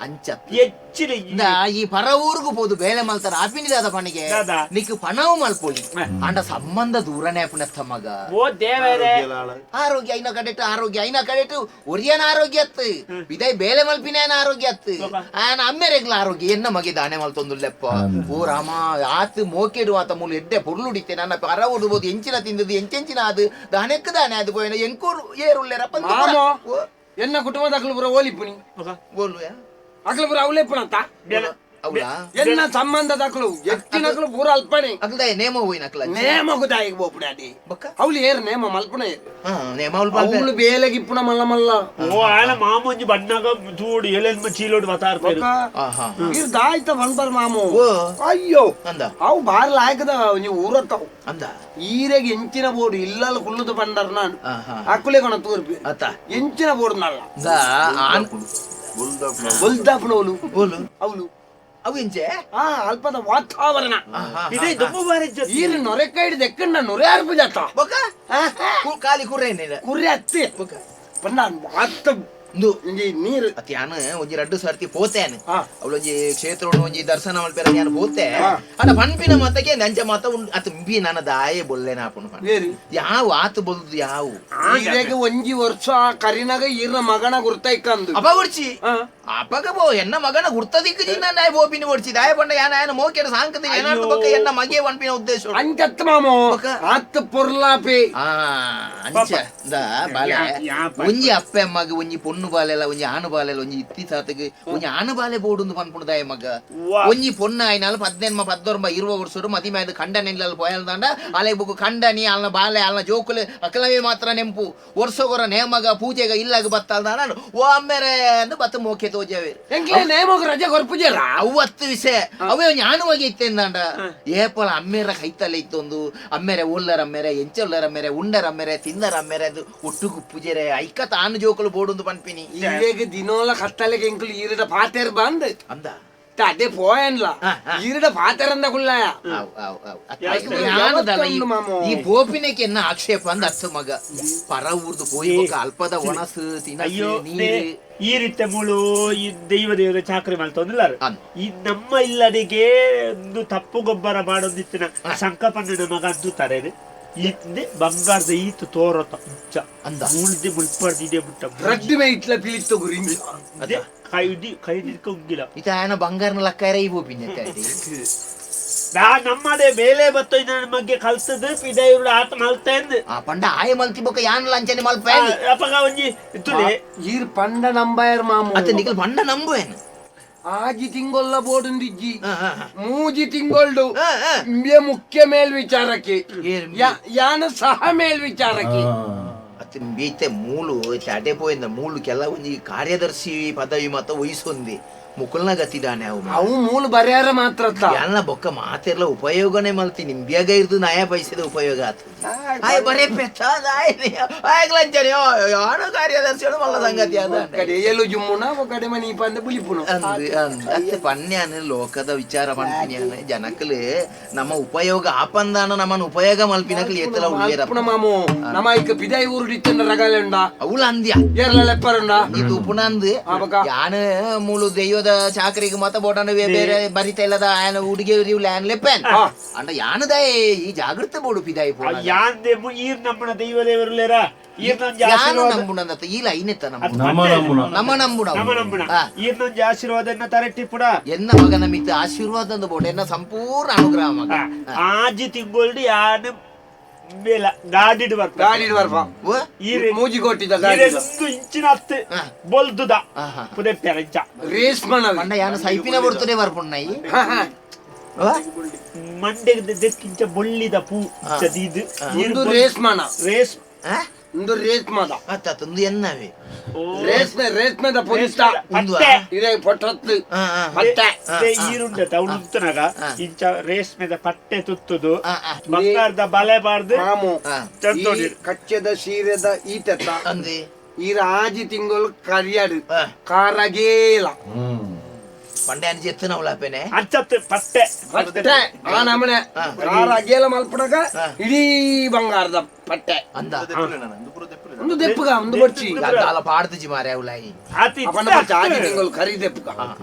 ಅಂಚ ಹೆಚ್ಚಿನ ಇಂದ ಈ ಪರ ಊರ್ಗು ಪೋದು ಬೇಲೆ ಮಲ್ತಾರ ಆಪಿನಿದಾದ ಪಣಿಗೆ ದಾದ. ನಿಕ್ ಪಣವು ಮಲ್ಪೊಲಿ ಅಂಡ ಸಂಬಂಧ ದೂರನೇ ಆಪುನತ್ತ ಮಗ ಓ ದೇವರೇ ಆರೋಗ್ಯ ಐನ ಕಡೆಟು ಆರೋಗ್ಯ ಐನ ಕಡೆಟು ಒರಿಯನ ಆರೋಗ್ಯ ಅತ್ತು ಇದೇ ಬೇಲೆ ಮಲ್ಪಿನ ಆರೋಗ್ಯ ಅತ್ತು ಆನ ಅಮ್ಮೆರೆಗ್ಲ ಆರೋಗ್ಯ ಎನ್ನ ಮಗೆ ದಾನೆ ಮಲ್ತೊಂದುಲ್ಲೆಪ್ಪ ಓ ರಾಮ ಆತ್ ಮೋಕೆಡು ಆತ ಮೂಲು ಎಡ್ಡೆ ಪೊರ್ಲುಡಿತ್ತೆ ನನ್ನ ಪರ ಉಡ್ಬೋದು ಎಂಚಿನ ತಿಂದದು ಎಂಚೆಂಚಿನ ಅದು ದಾನೆಕ್ ದಾನೆ ಅದು ಪೋಯನ ಎಂಕೂರು ಏರುಲ್ಲೆರಪ್ಪ ಮಾಮೋ ಎನ್ನ ಕುಟುಂಬದ ಅಕ್ಲು ಪೂರ ಓಲಿಪ್ಪುನಿ ಬೋಲುಯ ಅಕ್ಲು ಪೂರ ಅವಲೇಪುನಂತ అవునా ಎನ್ನ ಸಂಬಂಧದ ಅಕ್ಲು ಎತ್ತಿನಕ್ಲು ಪೂರ ಅಲ್ಪಣೆ ಅಕ್ಲದ ನೇಮ ಹೋಯಿನ ಅಕ್ಲ ನೇಮ ಗುದಾಯಿಗೆ ಬೋಪುಡಿ ಅಡಿ ಬೊಕ್ಕ ಅವಳು ಏರ್ ನೇಮ ಮಲ್ಪುಣ ಏರ್ ಹಾ ನೇಮ ಅವ್ಲು ಅವಳು ಬೇಲೆಗೆ ಇಪ್ಪುನ ಮಲ್ಲ ಮಲ್ಲ ಓ ಆಲ ಮಾಮೊಂಜಿ ಬಣ್ಣಗ ತೂಡು ಎಲೆನ್ಮ ಚೀಲೋಡು ಬತಾರ್ಪೇರು ಆಹಾ ಇರ್ ದಾಯ್ತ ಬಂದ್ಬಾರ ಮಾಮು ಓ ಅಯ್ಯೋ ಅಂದ ಅವು ಬಾರ್ ಲಾಯಕದ ನೀವು ಊರತ್ತವು ಅಂದ ಈರೆಗೆ ಎಂಚಿನ ಬೋರ್ಡು ಇಲ್ಲಲ್ಲ ಕುಲ್ಲುದು ಬಂಡರ್ ನಾನು ಆಹಾ ಅಕ್ಕುಲೆ ಕೊಣ ತೂರ್ಪಿ ಅತ್ತ ಎಂಚಿನ ಬೋರ್ಡು ನಲ್ಲ ಇಂದ ಆನ್ ಬೊಲ್ದಾಪುನವಳು ಬೋಲು ಅವಳು ಅವು ಎಂಚೆ ಆ ಅಲ್ಪದ ವಾತಾವರಣ ಇದೇ ದೊಬ್ಬ ಬಾರಿ ಈರು ನೊರೆಕ ಹಿಡಿದು ಎಕ್ಕಣ್ಣ ನೊರೆ ಅರ್ಪು ಜಾತ ಬೊಕ್ಕ ಖಾಲಿ ಕುರ್ರೆ ಕುರ್ರೆ ಅತ್ತಿ ಬೊಕ್ಕ ಪಂಡ ಆತ್ತ ಇಂದು ಇಂಜಿ ನೀರು ಅತಿ ಯಾನ್ ಒಂಜಿ ರಡ್ಡು ಸರ್ತಿ ಪೋತೇನೆ ಆ. ಅವಳೊಂಜಿ ಕ್ಷೇತ್ರ ಒಂಜಿ ದರ್ಶನ ಮಲ್ಪೆರ ಯಾನ್ ಪೋತೆ ಅಡ ಪನ್ಪಿನ ಮಾತಕ್ಕೆ ನಂಚ ಮಾತ ಉಂಡು ಅತ್ ಇಂಬಿ ನನ್ನ ದಾಯೆ ಬೊಲ್ಲೆನ ಆಪುಣು ಪಂಡ. ಏರು ಯಾವ ಆತು ಬೊಲ್ದು ಯಾವ ಈರೆಗೆ ಒಂಜಿ ವರ್ಷ ಕರಿನಾಗ ಈರ್ನ ಮಗನ ಗುರ್ತೈಕಂದು ಅಪ ಒಡ್ಚಿ ಅಪಗ ಬೋ ಎನ್ನ ಮಗನ ಗುರ್ತದಿಕ್ಕು ನನ್ನ ನಾಯಿ ಬೋಪಿನಿ ಒಡ್ಚಿ ದಾಯ ಪಂಡ ಯಾನ ಯಾನ ಮೋಕೆಡ ಸಾಂಕತಿ ಏನಾರ್ದು ಬೊಕ್ಕ ಎನ್ನ ಮಗೆ ವನ್ಪಿನ ಉದ್ದೇಶ ಉಂಡು. ಅಂಚತ್ ಮಾಮು ಬೊಕ್ಕ? ಆತ್ ಪೊರ್ಲಾಪಿ ಆ ಅಂಚ ಇಂದ ಬಾಲೆ ಯಾ ಪಾಪ. ಒಂಜಿ ಅಪ್ಪೆ ಅಮ್ಮಗ್ ಒಂಜಿ ಪೊಣ್ಣು ಬಾಲೆಲ ಒಂಜಿ ಆನು ಬಾಲೆಲ ಒಂಜಿ ಇತ್ತಿ ಸಾತಗ್ ಒಂಜಿ ಆನು ಬಾಲೆ ಬೋಡುಂದು ಪನ್ಪುಂಡು ಮಗ ವಾ. ಒಂಜಿ ಪೊಣ್ಣು ಆಯ್ನಾಲ್ 18 19 20 ವರ್ಷಡು ಮದಿಮೆ ಆಯ್ದು ಖಂಡನೆ ಇಲ್ಲಲ್ ಪೋಯಲ್ದಾಂಡ ಅಲೆ ಬುಕ್ ಖಂಡನಿ ಅಲ್ನ ಬಾಲೆ ಅಲ್ನ ಜೋಕುಲು ಅಕಲವೇ ಮಾತ್ರ ನೆಂಪು ವರ್ಷಗೊರ ನೇಮಗ ಪೂಜೆಗ ಇಲ್ಲಾಗ ಬತ್ತಲ್ದಾಂಡ ಓ ಅಮ್ಮೆರೆ ಅಂದು ಬತ್ತ ಮೋಕೆ ತೋಜವೆ ಎಂಕ್ಲೆ ನೇಮಗ ರಜೆ ಕೊರ್ಪುಜೆರ ಅವು ಹತ್ತು ವಿಷಯ ಅವೇ ಒಂಜಿ ಆನುವಾಗಿ ಇತ್ತೆಂದಾಂಡ ಏಪಲ ಅಮ್ಮೇರ ಕೈತಲೆ ಇತ್ತೊಂದು ಅಮ್ಮೇರೆ ಉಲ್ಲರ ಅಮ್ಮೇರೆ ಎಂಚೊಲ್ಲರ ಅಮ್ಮೇರೆ ಉಂಡರ ಅಮ್ಮೇರೆ ತಿಂದರ ಅಮ್ಮೇರೆ ಅದು ಒಟ್ಟುಗು ಪೂಜೆರೆ ಐಕತ ಆನು ಜೋಕುಲು ಬೋಡುಂದು ಪನ್ಪಿನಿ ಈರೆಗೆ ದಿನೋಲ ಕತ್ತಲೆಗೆ ಎಂಕ್ಲು ಈರಿಡ ಪಾತೇರ್ ಬಂದ್ ಅಂದ ಅದೇ ಪೋಯನ್ಲ ಈರಿಡ ಪಾತೇರಂದ ಕುಲ್ಲಾಯ ಆವ್ ಆವ್ ಆವ್ ಅತ್ತ ಯಾವತ್ತೊಂದು ಜ್ಞಾನದಲ್ಲ ಈ- ಮಾಮು. ಈ ಪೋಪಿನಕ್ಕೆ ಎನ್ನ ಆಕ್ಷೇಪ ಅಂದ ಅರ್ಥ ಮಗ ಪರ ಊರ್ದು ಪೋಯಿ ಬೊಕ್ಕ ಅಲ್ಪದ ಒಣಸು ತಿನಸು ಅಯ್ಯೋ ನೀರು ಈ ರೀತಿ ಮುಳು ಈ ದೈವ ದೇವರ ಚಾಕ್ರಿ ಮಲ್ತೊಂದಿಲ್ಲಾರು ಅಂದ್. ಈ ನಮ್ಮ ಇಲ್ಲಡಿಗೆ ಒಂದು ತಪ್ಪು ಗೊಬ್ಬರ ಮಾಡೋದಿತ್ತಿನ ಸಂಕಪಣ್ಣ ಮಗ ಅಂತೂತಾರೆ ಈತ್ಂದೆ ಬಂಗಾರದ ಈತ್ ತೋರತ ಇಂಚ ಅಂದ. ಮೂಳ್ದೆ ಮುಲ್ಪರ್ದಿದೆ ಮುಟ್ಟ ರಡ್ಡು ಮೈಟ್ಲ ಪಿಲಿತ್ತ ಗುರಿಂಜ ಅದೇ ಕೈದಿ ಕೈದಿಕ್ಕ ಉಗ್ಗಿಲ್ಲ ಇತ ಆಯನ ಬಂಗಾರನ ಲಕ್ಕಾರೆ ಈ ಬೋಪಿನ ನಾ ನಮ್ಮಡೆ ಬೇಲೆ ಬತ್ತೋ ನನ್ನ ಬಗ್ಗೆ ಕಲ್ತದ ಪಿದೈರುಡು ಆತ ಮಲ್ತೇಂದ್ ಆ ಪಂಡ ಆಯ ಮಲ್ತಿ ಬೊಕ್ಕ ಯಾನ್ ಲಂಚನೆ ಮಲ್ಪೆ ಅಪಗ ಒಂಜಿ ಇತ್ತುಲೆ ಈರ್ ಪಂಡ ನಂಬಾಯರ್ ಮಾಮು ಅತ್ತ ನಿಕಲ್ ಪಂಡ ನಂಬುವೇನು ಆಜಿ ತಿಂಗೊಲ್ಲ ಬೋಡುಂದಿಜ್ಜಿ ಆ, ಆ, ಆ. ಮೂಜಿ ತಿಂಗೊಳ್ಡು ಆ, ಆ. ಇಂಬೆ ಮುಖ್ಯ ಮೇಲ್ವಿಚಾರಕ್ಕೆ ಏರ್ ಯಾನ ಸಹ ಮೇಲ್ವಿಚಾರಕ್ಕೆ ಅತ್ತ ಬೀತೆ ಮೂಲು ಚಾಟೆ ಪೋಯಿಂದ ಮೂಲು ಕೆಲವೊಂಜಿ ಕಾರ್ಯದರ್ಶಿ ಪದವಿ ಮಾತ ವಹಿಸೊಂದಿ ಮುಕುಲ್ನ ಗತಿದಾನೆ ಅವು ಅವು ಮೂಲ ಬರ್ಯಾರ ಮಾತ್ರ ಎಲ್ಲ ಬೊಕ್ಕ ಮಾತೆಲ್ಲ ಉಪಯೋಗನೇ ಮಲ್ತಿ ನಿಂಬ್ಯಾಗ ಇರ್ದು ನಯ ಪೈಸೆದ ಉಪಯೋಗ ಆತು ಆಯ್ ಬರೇ ಪೆತ್ತ ಆಯ್ಗ್ಲಂಚನೆ ಯಾನು ಕಾರ್ಯದರ್ಶಿ ಮಲ್ಲ ಸಂಗತಿ ಅದ ಕಡೆ ಏಳು ಜುಮ್ಮುನ ಕಡೆ ಮನಿ ಪಂದ ಬುಲಿಪುನ ಅಂದ್ ಅಂದ್ ಅತ್ತೆ ಪನ್ಯಾನ ಲೋಕದ ವಿಚಾರ ಪನ್ಪಿನ್ಯಾನ ಜನಕ್ಲು ನಮ್ಮ ಉಪಯೋಗ ಆಪಂದಾನ ನಮ್ಮನ್ನ ಉಪಯೋಗ ಮಲ್ಪಿನಕ್ಲು ಏತಲ ಉಳ್ಳೇರ ಮಲ್ಪುನ ಮಾಮು ನಮ್ಮ ಇಕ್ಕ ಪಿದಾಯಿ ಊರು ಇತ್ತಂಡ ರಗಲೆಂಡ ಅವಳ ಅಂದ್ಯ ಏರ್ಲ ಲೆಪ್ಪರುಂಡ ಇದು ಪುನಂದ್ ಆ ಬೊಕ? ಯಾನ ಮೂಲು ದೈವದ ಚಾಕರಿಗೆ ಮತ ಬೋಟನ ಬೇರೆ ಬರಿತಾ ಇಲ್ಲದ ಆಯನ ಹುಡುಗಿ ಲ್ಯಾನ್ ಲೆಪ್ಪನ್ ಅಂಡ ಯಾನದಾಯ ಈ ಜಾಗೃತೆ ಬೋಡು ಪಿದಾಯಿ ಪೋನ ಯಾಂದೆ ಈರ್ ನಮ್ಮನ ದೈವ ದೇವರುಲೇರ ಈರ್ ನಂಜಿ ಯಾನು ಆಶೀರ್ವಾದ ನಂಬುಣಂದತ್ತ ಈ ಲೈನ್ ಎತ್ತ ನಮ್ಮ ನಮ್ಮ ನಮ್ಮುನ ನಮ್ಮ ನಂಬುಣ ನಮ್ಮ ನಮ್ಮನ ಆ. ಈರ್ ನಂಜಿ ಆಶೀರ್ವಾದ ಎನ್ನ ತರಟ್ಟಿ ಪುಡ ಎನ್ನ ಮಗನ ಮಿತ್ತ ಆಶೀರ್ವಾದ ಅಂದ ಬೋಡು ಎನ್ನ ಸಂಪೂರ್ಣ ಅನುಗ್ರಹ ಮಗ ಆಜಿ ತಿಂಗೊಳ್ಡು ಯಾನು ಮೇಲ ಗಾಡಿಡ್ ಬರ್ಪ ಗಾಡಿ ಬರ್ಪ ಓ? ಈರೆ ಮೂಜಿ ಕೊಟ್ಟಿದ್ದ ಈರೆ ಗಾಡಿ ಒಂದು ಇಂಚಿನ ಹತ್ತು ಬೊಲ್ದುದ ಪುದೆಪ್ಪೆರ ಇಂಚ ರೇಸ್ ಮನವಿ ಪಂಡ ಯಾನು ಸೈಪಿನ ಬರ್ತದೆ ಬರ್ಪುಣ್ಣಯಿ ಮಂಡೆಗ್ ದೆಕ್ಕಿಂಚ ಬೊಳ್ಳಿದ ಪೂ ಇಂಚ ದೀದ್ ಈರ್ ಒಂದು ರೇಸ್ ಮನ ರೇಸ್ ಒಂದು ರೇಸ್ ಮದ ಅತ್ತ ಒಂದು ಎನ್ನವೆ ರೇಸ್ಮೆ ರೇಸ್ಮೆದ ಪೊಲಿಸ್ತ ಪಟ್ಟೆ ಇದೇ ಪೊಟ್ಟತ್ತು ಆ, ಆ. ಪಟ್ಟೆ ಈರುಂಡ ಅವಳು ಉಂತುನಗ ಇಂಚ ರೇಷ್ಮೆದ ಪಟ್ಟೆ ತುತ್ತುದು ಆ, ಆ. ಬಂಗಾರದ ಬಲೆ ಬಾರ್ದು ಮಾಮು ಆ. ಚಂದೋಡಿ ಈ ಕಚ್ಚದ ಸೀರೆದ ಈತೆತ್ತ ಅಂದೆ ಈ ರಾಜಿ ತಿಂಗಳು ಕರಿಯಾಡು ಆ. ಕಾರಗೇಲ ಪಂಡ ಯಾನು ಜೆತ್ತನವಳಪ್ಪೇನೆ ಅಂಚತ್ತು ಪಟ್ಟೆ ಪಟ್ಟೆ ಆ ನಮನೆ ಕಾರಗೇಲ ಮಲ್ಪಡಗ ಇಡೀ ಬಂಗಾರದ ಪಟ್ಟೆ ಅಂದ ಒಂದು ದೆಪ್ಪುಗ ಒಂದು ಬಡ್ಚಿ ಅಲ್ಲ ಪಾಡ್ದುಜಿ ಮಾರೆ ಅವಲಾಯಿ ಆತಿ ಅಪ್ಪನ ಬಡ್ಚಿ ಆಜಿ ತಿಂಗಳು ಕರಿ ದೆಪ್ಪುಗ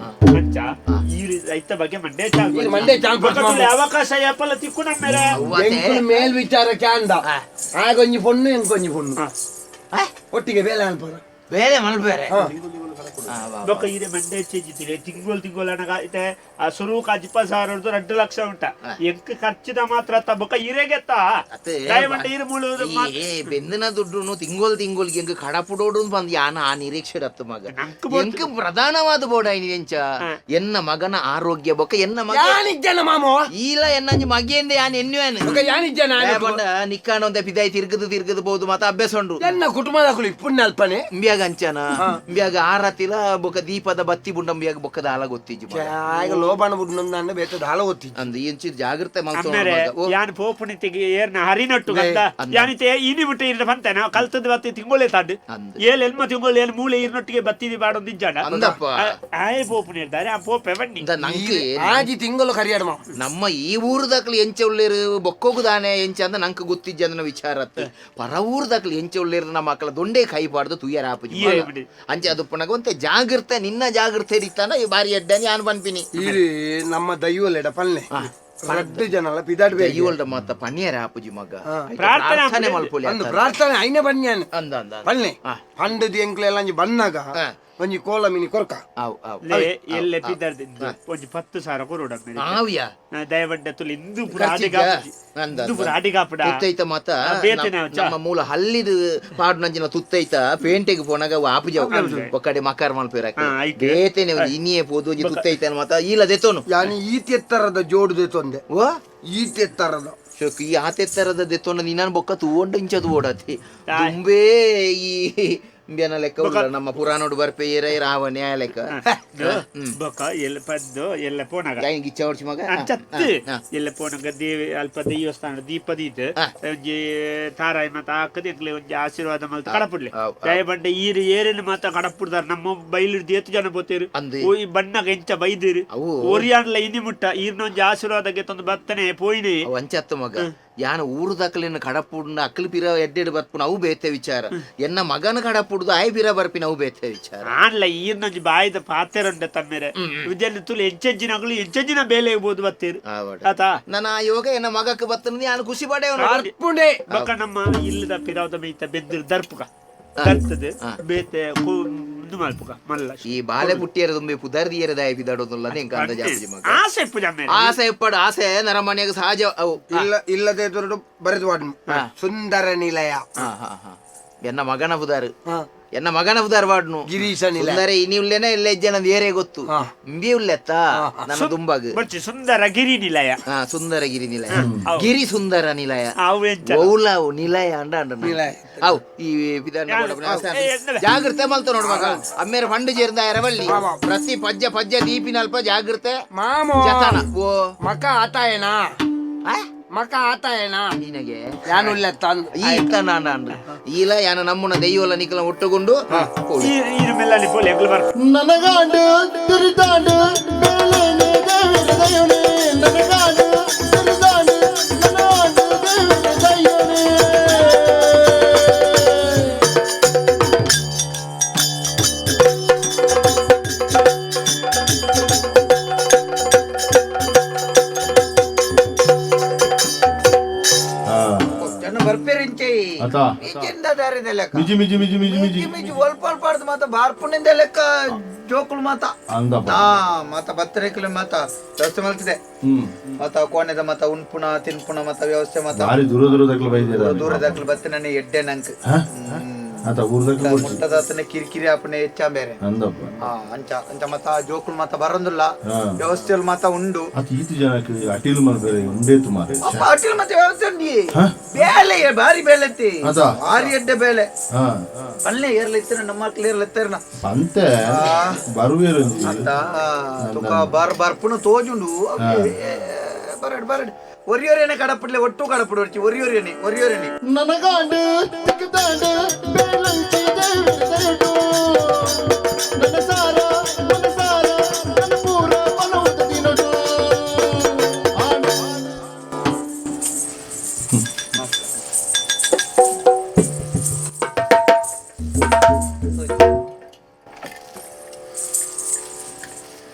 ಅಂಚ ಈರು ಐತ ಬಗ್ಗೆ ಮಂಡೆ ಈರು ಮಂಡೆ ಚಾಲ್ ಪಡ್ತು ಮಾಮು. ಅವಕಾಶ ಯಾಪಲ್ಲ ತಿಕ್ಕು ನಮ್ಮೇಲೆ ಎಂಕುಲು ಮೇಲ್ ವಿಚಾರಕ್ಕೆ ಅಂದ ಆಗೊಂಜಿ ಪೊಣ್ಣು ಎಂಕೊಂಜಿ ಪೊಣ್ಣು ಒಟ್ಟಿಗೆ ಬೇಲೆ ಅನ್ಪರ ಬೇರೆ ಮಲ್ಬೇರೆ ಬೊಕ್ಕ ಈರೆ ಮಂಡೆ ಚೇಜಿತಿರೆ ತಿಂಗಳು ತಿಂಗಳು ಅನಗ ಐತೆ ಆ ಸುರುಕ್ ಅಜ್ಪ ಸಾವಿರ 2 ಲಕ್ಷ ಉಂಟ ಎಂಕ್ ಖರ್ಚಿದ ಮಾತ್ರ ಅತ್ತ ಬೊಕ್ಕ ಈರೆಗೆತ್ತ ದಯಮಂಡೆ ಈರು ಮುಳು ಏ ಬೆಂದಿನ ದುಡ್ಡುನು ತಿಂಗೋಲ್ ತಿಂಗೋಲ್ಗೆ ಎಂಕ್ ಕಡಪುಡೋಡು ಬಂದ್ ಯಾನ ಆ ನಿರೀಕ್ಷೆ ಅತ್ತ ಮಗ ನಂಕ್ ಎಂಕ್ ಪ್ರಧಾನವಾದ ಬೋಡ ಎಂಚ ಎನ್ನ ಮಗನ ಆರೋಗ್ಯ ಬೊಕ್ಕ ಎನ್ನ ಮಗ ಯಾನಿಜ್ಜನ ಮಾಮು ಈಲ ಎನ್ನಂಜಿ ಮಗಿಯಿಂದ ಯಾನ್ ಎನ್ನುವೇನು ಬೊಕ್ಕ ಯಾನಿಜ್ಜನ ನಿಕ್ಕಾಣ ಪಿದಾಯಿ ತಿರ್ಗದು ತಿರ್ಗದು ಬೋದು ಮಾತ ಅಭ್ಯಾಸ ಉಂಡು ಎನ್ನ ಕುಟುಂಬದಕುಲು ಇಪ್ಪುಣ್ಣ ಅಲ್ಪನೆ ಇಂಬ್ಯಾಗ ಅಂಚನ ಇಂಬ್ಯಾಗ ಆರತಿಲ ಬೊಕ್ಕ ದೀಪದ ಬತ್ತಿ ಬುಂಡ ಇಂಬ್ಯಾಗ ಬೊಕ್ಕದ ಆಲ ಗೊತ್ತಿಜ್ಜಿ ಮಗ. ಆಗ ಲೋಬಾಣ ಬುಡ್ನೊಂದು ಬೇತ ದಾಳ ಗೊತ್ತಿ ಅಂದ್ ಇಂಚಿ ಜಾಗ್ರತೆ ಮಲ್ತೋಣ ಅಮ್ಮೇರೆ ಮಗ. ಓ, ಯಾನ್ ಪೋಪುಣಿತಿಗೆ ಏರ್ನ ಹರಿನಟ್ಟು ಗಂದ ಅಂದ. ಯಾನಿತೆ ಇನಿ ಮುಟ್ಟೆ ಇರ್ನ ಬಂತೆ ನಾವು ಕಲ್ತದ ಬತ್ತಿ ತಿಂಗಳೇ ತಾಂಡು ಅಂದ್. ಏಲ್ ಎಲ್ಮ ತಿಂಗಳು ಏಲ್ ಮೂಲೆ ಈರ್ನೊಟ್ಟಿಗೆ ಬತ್ತಿದಿ ಬಾಡೊಂದು ಇಜ್ಜಾಡ ಅಂದಪ್ಪ. ಆಯ್ ಪೋಪುಣಿ ಇರ್ತಾರೆ ಆ ಪೋಪೆ ಬನ್ನಿ ಇಂದ ನಂಗೆ ಆಜಿ ತಿಂಗಳು ಕರಿಯಾಡ ಮಾಮ ನಮ್ಮ ಈ ಊರುದಾಕ್ಲು ಎಂಚ ಉಳ್ಳೇರು ಬೊಕ್ಕೋಗುದಾನೆ ಎಂಚ ಅಂದ ನಂಗೆ ಗೊತ್ತಿಜ್ಜ ಅಂದನ ವಿಚಾರ ಅತ್ತು ಪರ ಊರುದಾಕ್ಲು ಎಂಚ ಉಳ್ಳೇರು ನಮ್ಮ ಮಕ್ಕಳ ದೊಂಡೆ ಕೈ ಪಾಡ್ದು ತುಯ್ಯರ ಆಪುಜಿ ಈ ಬಿಡಿ. ಅಂಚೆ ಅದು ಪುನಗ ಒಂತೆ ಜಾಗ್ರತೆ ನಿನ್ನ ಜಾಗ್ರತೆ ಇತ್ತಾನ ಈ ಬಾರಿ ಎಡ್ಡನಿ ಯಾನ್ ಪನ್ಪಿನಿ ಈ ನಮ್ಮ ದೈವಲೆಡ ಪಲ್ಲೆ ರಡ್ಡು ಜನಲ ಪಿದಾಡ್ ಬೇಕು ದೈವಲ್ಡ ಮಾತ ಪನ್ನಿಯರ ಆಪುಜಿ ಮಗ ಆಯ್ತಾ? ಪ್ರಾರ್ಥನೆ ಪ್ರಾರ್ಥನೆ ಆಪುಜಿ. ಮಲ್ಪೊಲಿ ಅಂದು ಆತ. ಪ್ರಾರ್ಥನೆ ಐನೆ ಬನ್ಯಾನ್ ಅಂದ ಅಂದ ಅಂದ. ಪಲ್ಲೆ ಆ. ಪಂಡದಿ ಎಂಕ್ಲೆಲ್ಲ ಅಂಜಿ ಬನ್ನಾಗ ಆ. ಒಂಜಿ ಕೋಲ ಮಿನಿ ಕೊರ್ಕ ಆವ್ ಆವ್ ಲೇ ಎಲ್ಲೆ ಪಿದರ್ದಿಂದು ಒಂಜಿ 10,000 ಕೊರೋಡ ಮೇರೆ ಆವ್ಯಾ ದಯವಂಡ ತುಲಿ ಇಂದು ಪುರ ಖರ್ಚಿಗ? ಅಡಿಗಾಪುಜಿ ಅಂದ, ಇಂದು ಪುರ ಅಂದ. ಅಡಿಗಾಪುಡ ತುತ್ತೈತ ಮಾತ ಬೇತೆ ನಾವು ಚಾ. ನಮ್ಮ ಮೂಲ ಹಲ್ಲಿದು ಪಾಡುನಂಚಿನ ತುತ್ತೈತ ಪೇಂಟೆಗೆ ಪೋನಾಗ ಆಪುಜ ಒಕ್ಕಡೆ ಮಕಾರ ಮಲ್ಪೇರಕ ಹಾ, ಐಕೆ. ಬೇತೆನೆ ಒಂಜಿ ಇನಿಯೇ ಪೋದು ಒಂಜಿ ತುತ್ತೈತ ಮಾತ ಈಲ ದೆತ್ತೋನು ಯಾನಿ ಈತೆತ್ತರದ ಜೋಡು ದೆತ್ತೊಂದೆ ಓ ಈತೆತ್ತರದ ಶೋಕ್ ಈ ಆತೆತ್ತರದ ದೆತ್ತೋನ ನಿನ್ನ ಬೊಕ್ಕ ತೂಂಡ ಇಂಚ ತೂಡತಿ ದುಂಬೇ ಈ ಇಂಬ್ಯಾನ ಲೆಕ್ಕ ಉಲ್ಲ ನಮ್ಮ ಪುರಾಣೋಡು ಬರ್ಪೆ ಏರ ರಾವಣೆ ಆ ಲೆಕ್ಕ ಬೊಕ್ಕ ಎಲ್ಲ ಪದ್ದು ಎಲ್ಲ ಪೋನಾಗ ಯಾನ್ ಗಿಚ್ಚ ಹೊಡ್ಸಿ ಮಗ ಅಂಚತ್ತು ಎಲ್ಲ ಪೋನಾಗ ದೇವಿ ಅಲ್ಪ ದೇವಸ್ಥಾನ ದೀಪದೀತ್ ಒಂಜಿ ತಾರಾಯಿ ಮಾತ ಹಾಕದೆ ಎಂಕ್ಲೆ ಒಂಜಿ ಆಶೀರ್ವಾದ ಮಲ್ತ ಕಡಪುಡ್ಲೆ ಆವ್, ಆವ್. ದಯಬಂಡೆ ಈರು ಏರಿನ ಮಾತ ಕಡಪುಡ್ದಾರ ನಮ್ಮ ಬೈಲಿಡ್ದು ಏತು ಜನ ಬೋತೇರು ಅಂದು. ಓ ಈ ಬಣ್ಣಗ ಎಂಚ ಬೈದಿರು ಅವು. ಒರಿಯಾನ್ಲ ಇನಿ ಮುಟ್ಟ ಈರ್ನ ಒಂಜಿ ಆಶೀರ್ವಾದಕ್ಕೆ ತಂದು ಬತ್ತನೆ ಪೋಯಿನೆ ಅವ್ ಅಂಚತ್ತು ಮಗ ಯಾನ ಊರುದಕಲಿನ ಕಡಪುಡ್ನ ಅಕ್ಲು ಪಿರ ಎಡ್ಡೆಡ್ ಬರ್ಪುನ ಅವು ಬೇತೆ ವಿಚಾರ. ಎನ್ನ ಮಗನ ಕಡಪುಡ್ದು ಆಯ್ ಪಿರ ಬರ್ಪಿನ ಅವು ಬೇತೆ ವಿಚಾರ. ಆನ್ಲ ಈರ್ನೊಂಜಿ ಬಾಯಿದ ಪಾತೆರುಂಡ ತಮ್ಮೆರೆ ವಿದ್ಯೆ ತುಲು ಎಂಚೆಂಚಿನಕುಲು ಎಂಚೆಂಚಿನ ಬೇಲೆ ಇರ್ಬೋದು ಬತ್ತೀರು ಆತಾ. ನನ್ನ ಆ ಯೋಗ ಎನ್ನ ಮಗಕ್ಕೆ ಬತ್ತನ ಯಾನು ಖುಷಿ ಪಡೆಯವನು. ಬರ್ಪುಂಡೆ. ಬೊಕ್ಕ ನಮ್ಮ ಇಲ್ಲದ ಪಿರಾವದ ಮೈತ ಬೆದ್ದಿರು ದರ್ಪುಕ ದರ್ತದೆ ಬೇತೆ ಇದು ಮಲ್ಪುಕ ಮಲ್ಲ. ಈ ಬಾಲೆ ಪುಟ್ಟಿಯರ ತುಂಬೆ ಪುದರ್ದಿಯರ ದಾಯ ಬಿದಾಡೋದಿಲ್ಲ ಎಂಕ ಅಂದಾಜು ಆಪುಜಿ ಮಗ. ಆಸೆ ಇಪ್ಪು ಜಮ್ಮೇರೆ. ಆಸೆ ಇಪ್ಪಡು, ಆಸೆ ನರಮನೆಗೆ ಸಹಜ ಅವು. ಇಲ್ಲ ಇಲ್ಲದೆ ದೊರಡು ಬರೆದು ವಾಡ್ನು. ಸುಂದರ ನಿಲಯ. ಎನ್ನ ಮಗನ ಪುದಾರು, ಎನ್ನ ಮಗನ ಪುದಾರ್ ವಾಡ್ನು ಗಿರೀಶ ನಿಲಯ. ಸುಂದರ ಇನಿ ಉಲ್ಲೇನ ಇಲ್ಲ ಇಜ್ಜನ ಏರೇ ಗೊತ್ತು ಇಂಬಿ ಉಲ್ಲೆತ್ತ ನನ್ನ ದುಂಬಾಗ. ಬೊರ್ಚಿ ಸುಂದರ ಗಿರಿ ನಿಲಯ. ಸುಂದರ ಗಿರಿ ನಿಲಯ, ಗಿರಿ ಸುಂದರ ನಿಲಯ. ಅವು ಎಂಚ ಓಲಾವು ನಿಲಯ ಅಂಡ ಅಂಡ ಅವು ಈ ವಿಧಾನ ಜಾಗ್ರತೆ ಮಲ್ತ ನೋಡು ಮಗ. ಅಮ್ಮೇರ ಫಂಡ್ ಸೇರ್ದ ಎರವಳ್ಳಿ ಪ್ರತಿ ಪಜ್ಜ ಪಜ್ಜ ದೀಪಿನಲ್ಪ ಜಾಗ್ರತೆ ಮಾಮೋ ಜತನ. ಓ ಮಕ ಆತಾಯನಾ? ಮಕ ಆತಾಯನಾ ನಿನಗೆ ಯಾನುಲ್ಲ ತಂದು ಈ ಇತ್ತ ನಾಂಡ ಈಲ ಯಾನ ನಮ್ಮನ ದೈವಲ ನಿಕಲ ಒಟ್ಟುಗೊಂಡು ಮೆಲ್ಲಲಿ ಪೋಲಿ ಎಂಗ್ಲು ಬರ್ಪ. ನನಗಾಂಡು ತುರಿದಾಂಡು ಬೇಲೇನೆ ದೇವರ ದಯನೆ. ನನಗಾಂಡು ತುರಿದಾಂಡು ನನಗಾಂಡು ದೇವರ ದಯನೆ. ಜನ ಬರ್ಪೇರಿಂಚೆ ಅತ. ಈಚಿಂದ ದಾರಿದ ಲೆಕ್ಕ. ಮಿಜಿ ಮಿಜಿ ಮಿಜಿ ಮಿಜಿ ಮಿಜಿ ಮಿಜಿ ಮಿಜಿ ಒಲ್ಪ ಒಲ್ಪ ಆಡ್ದು ಮಾತ ಬಾರ್ಪುಣಿಂದ ಲೆಕ್ಕ ಜೋಕುಳು ಮಾತ. ಅಂದಪ್ಪ. ಮಾತ ಬತ್ತರೇಕುಲು ಮಾತ ವ್ಯವಸ್ಥೆ ಮಲ್ತಿದೆ. ಮಾತ ಕೋಣೆದ ಮಾತ ಉಣ್ಪುಣ ತಿನ್ಪುಣ ಮಾತ ವ್ಯವಸ್ಥೆ ಮಾತ. ಬಾರಿ ದೂರ ದೂರ ದಕ್ಲು ಬೈದಿರ. ದೂರ ದಕ್ಲು ಬತ್ತನೇ ಎಡ್ಡೆ ನಂಕ್. ಆತ ಊರ್ ದಕ್ಲು ಬೊಡ್ಚಿ. ಮುಟ್ಟದಾತನೆ ಕಿರಿಕಿರಿ ಆಪಣೆ ಹೆಚ್ಚ ಬೇರೆ. ಅಂದಪ್ಪ. ಅಂಚ ಅಂಚ ಮಾತ ಜೋಕುಳು ಮಾತ ಬರಂದುಲ್ಲ, ವ್ಯವಸ್ಥೆ ಮಾತ ಉಂಡು. ಆತ ಈತು ಜನಕ್ಕೆ ಅಟೀಲ್ ಮಲ್ಪೆರೆ ಉಂಡೇತು ಮಾರೆ. ಅಪ್ಪ ಅಟಿಲ್ ಮತ್ತೆ ವ್ಯವಸ್ಥೆ ಉಂಡಿ. ಬೇಲೆ ಬಾರಿ ಬೇಲೆ ಐತಿ. ಅದ. ಬಾರಿ ಎಡ್ಡೆ ಬೇಲೆ. ಪಲ್ಲೆ ಏರ್ಲ ಇತ್ತಿನ ನಮ್ಮ ಮಕ್ಳು ಏರ್ಲ ಇತ್ತಿರನ. ಪಂತೆ ಬರುವೇರು. ಅಂತ ತುಕ ಬಾರ್ ಬರ್ಪುನ ತೋಜುಂಡು. ಬರಡ್ ಬರಡ್ ಒರಿಯೋರೇನೆ ಕಡಪಡ್ಲೆ ಒಟ್ಟು ಕಡಪಡು ಒರ್ಚಿ ಒರಿಯೋರೇನೆ ಒರಿಯೋರೇನೆ. ನನಗಾಂಡು ತಿಕ್ಕದಾಂಡು ಬೇಲಂಚಿ ದೇವರ ದಯಟು. ನನ್ನ ಸಾರ ನನ್ನ ಸಾರ ನನ್ನ ಪೂರ ಬಲವುದ ದಿನಡು.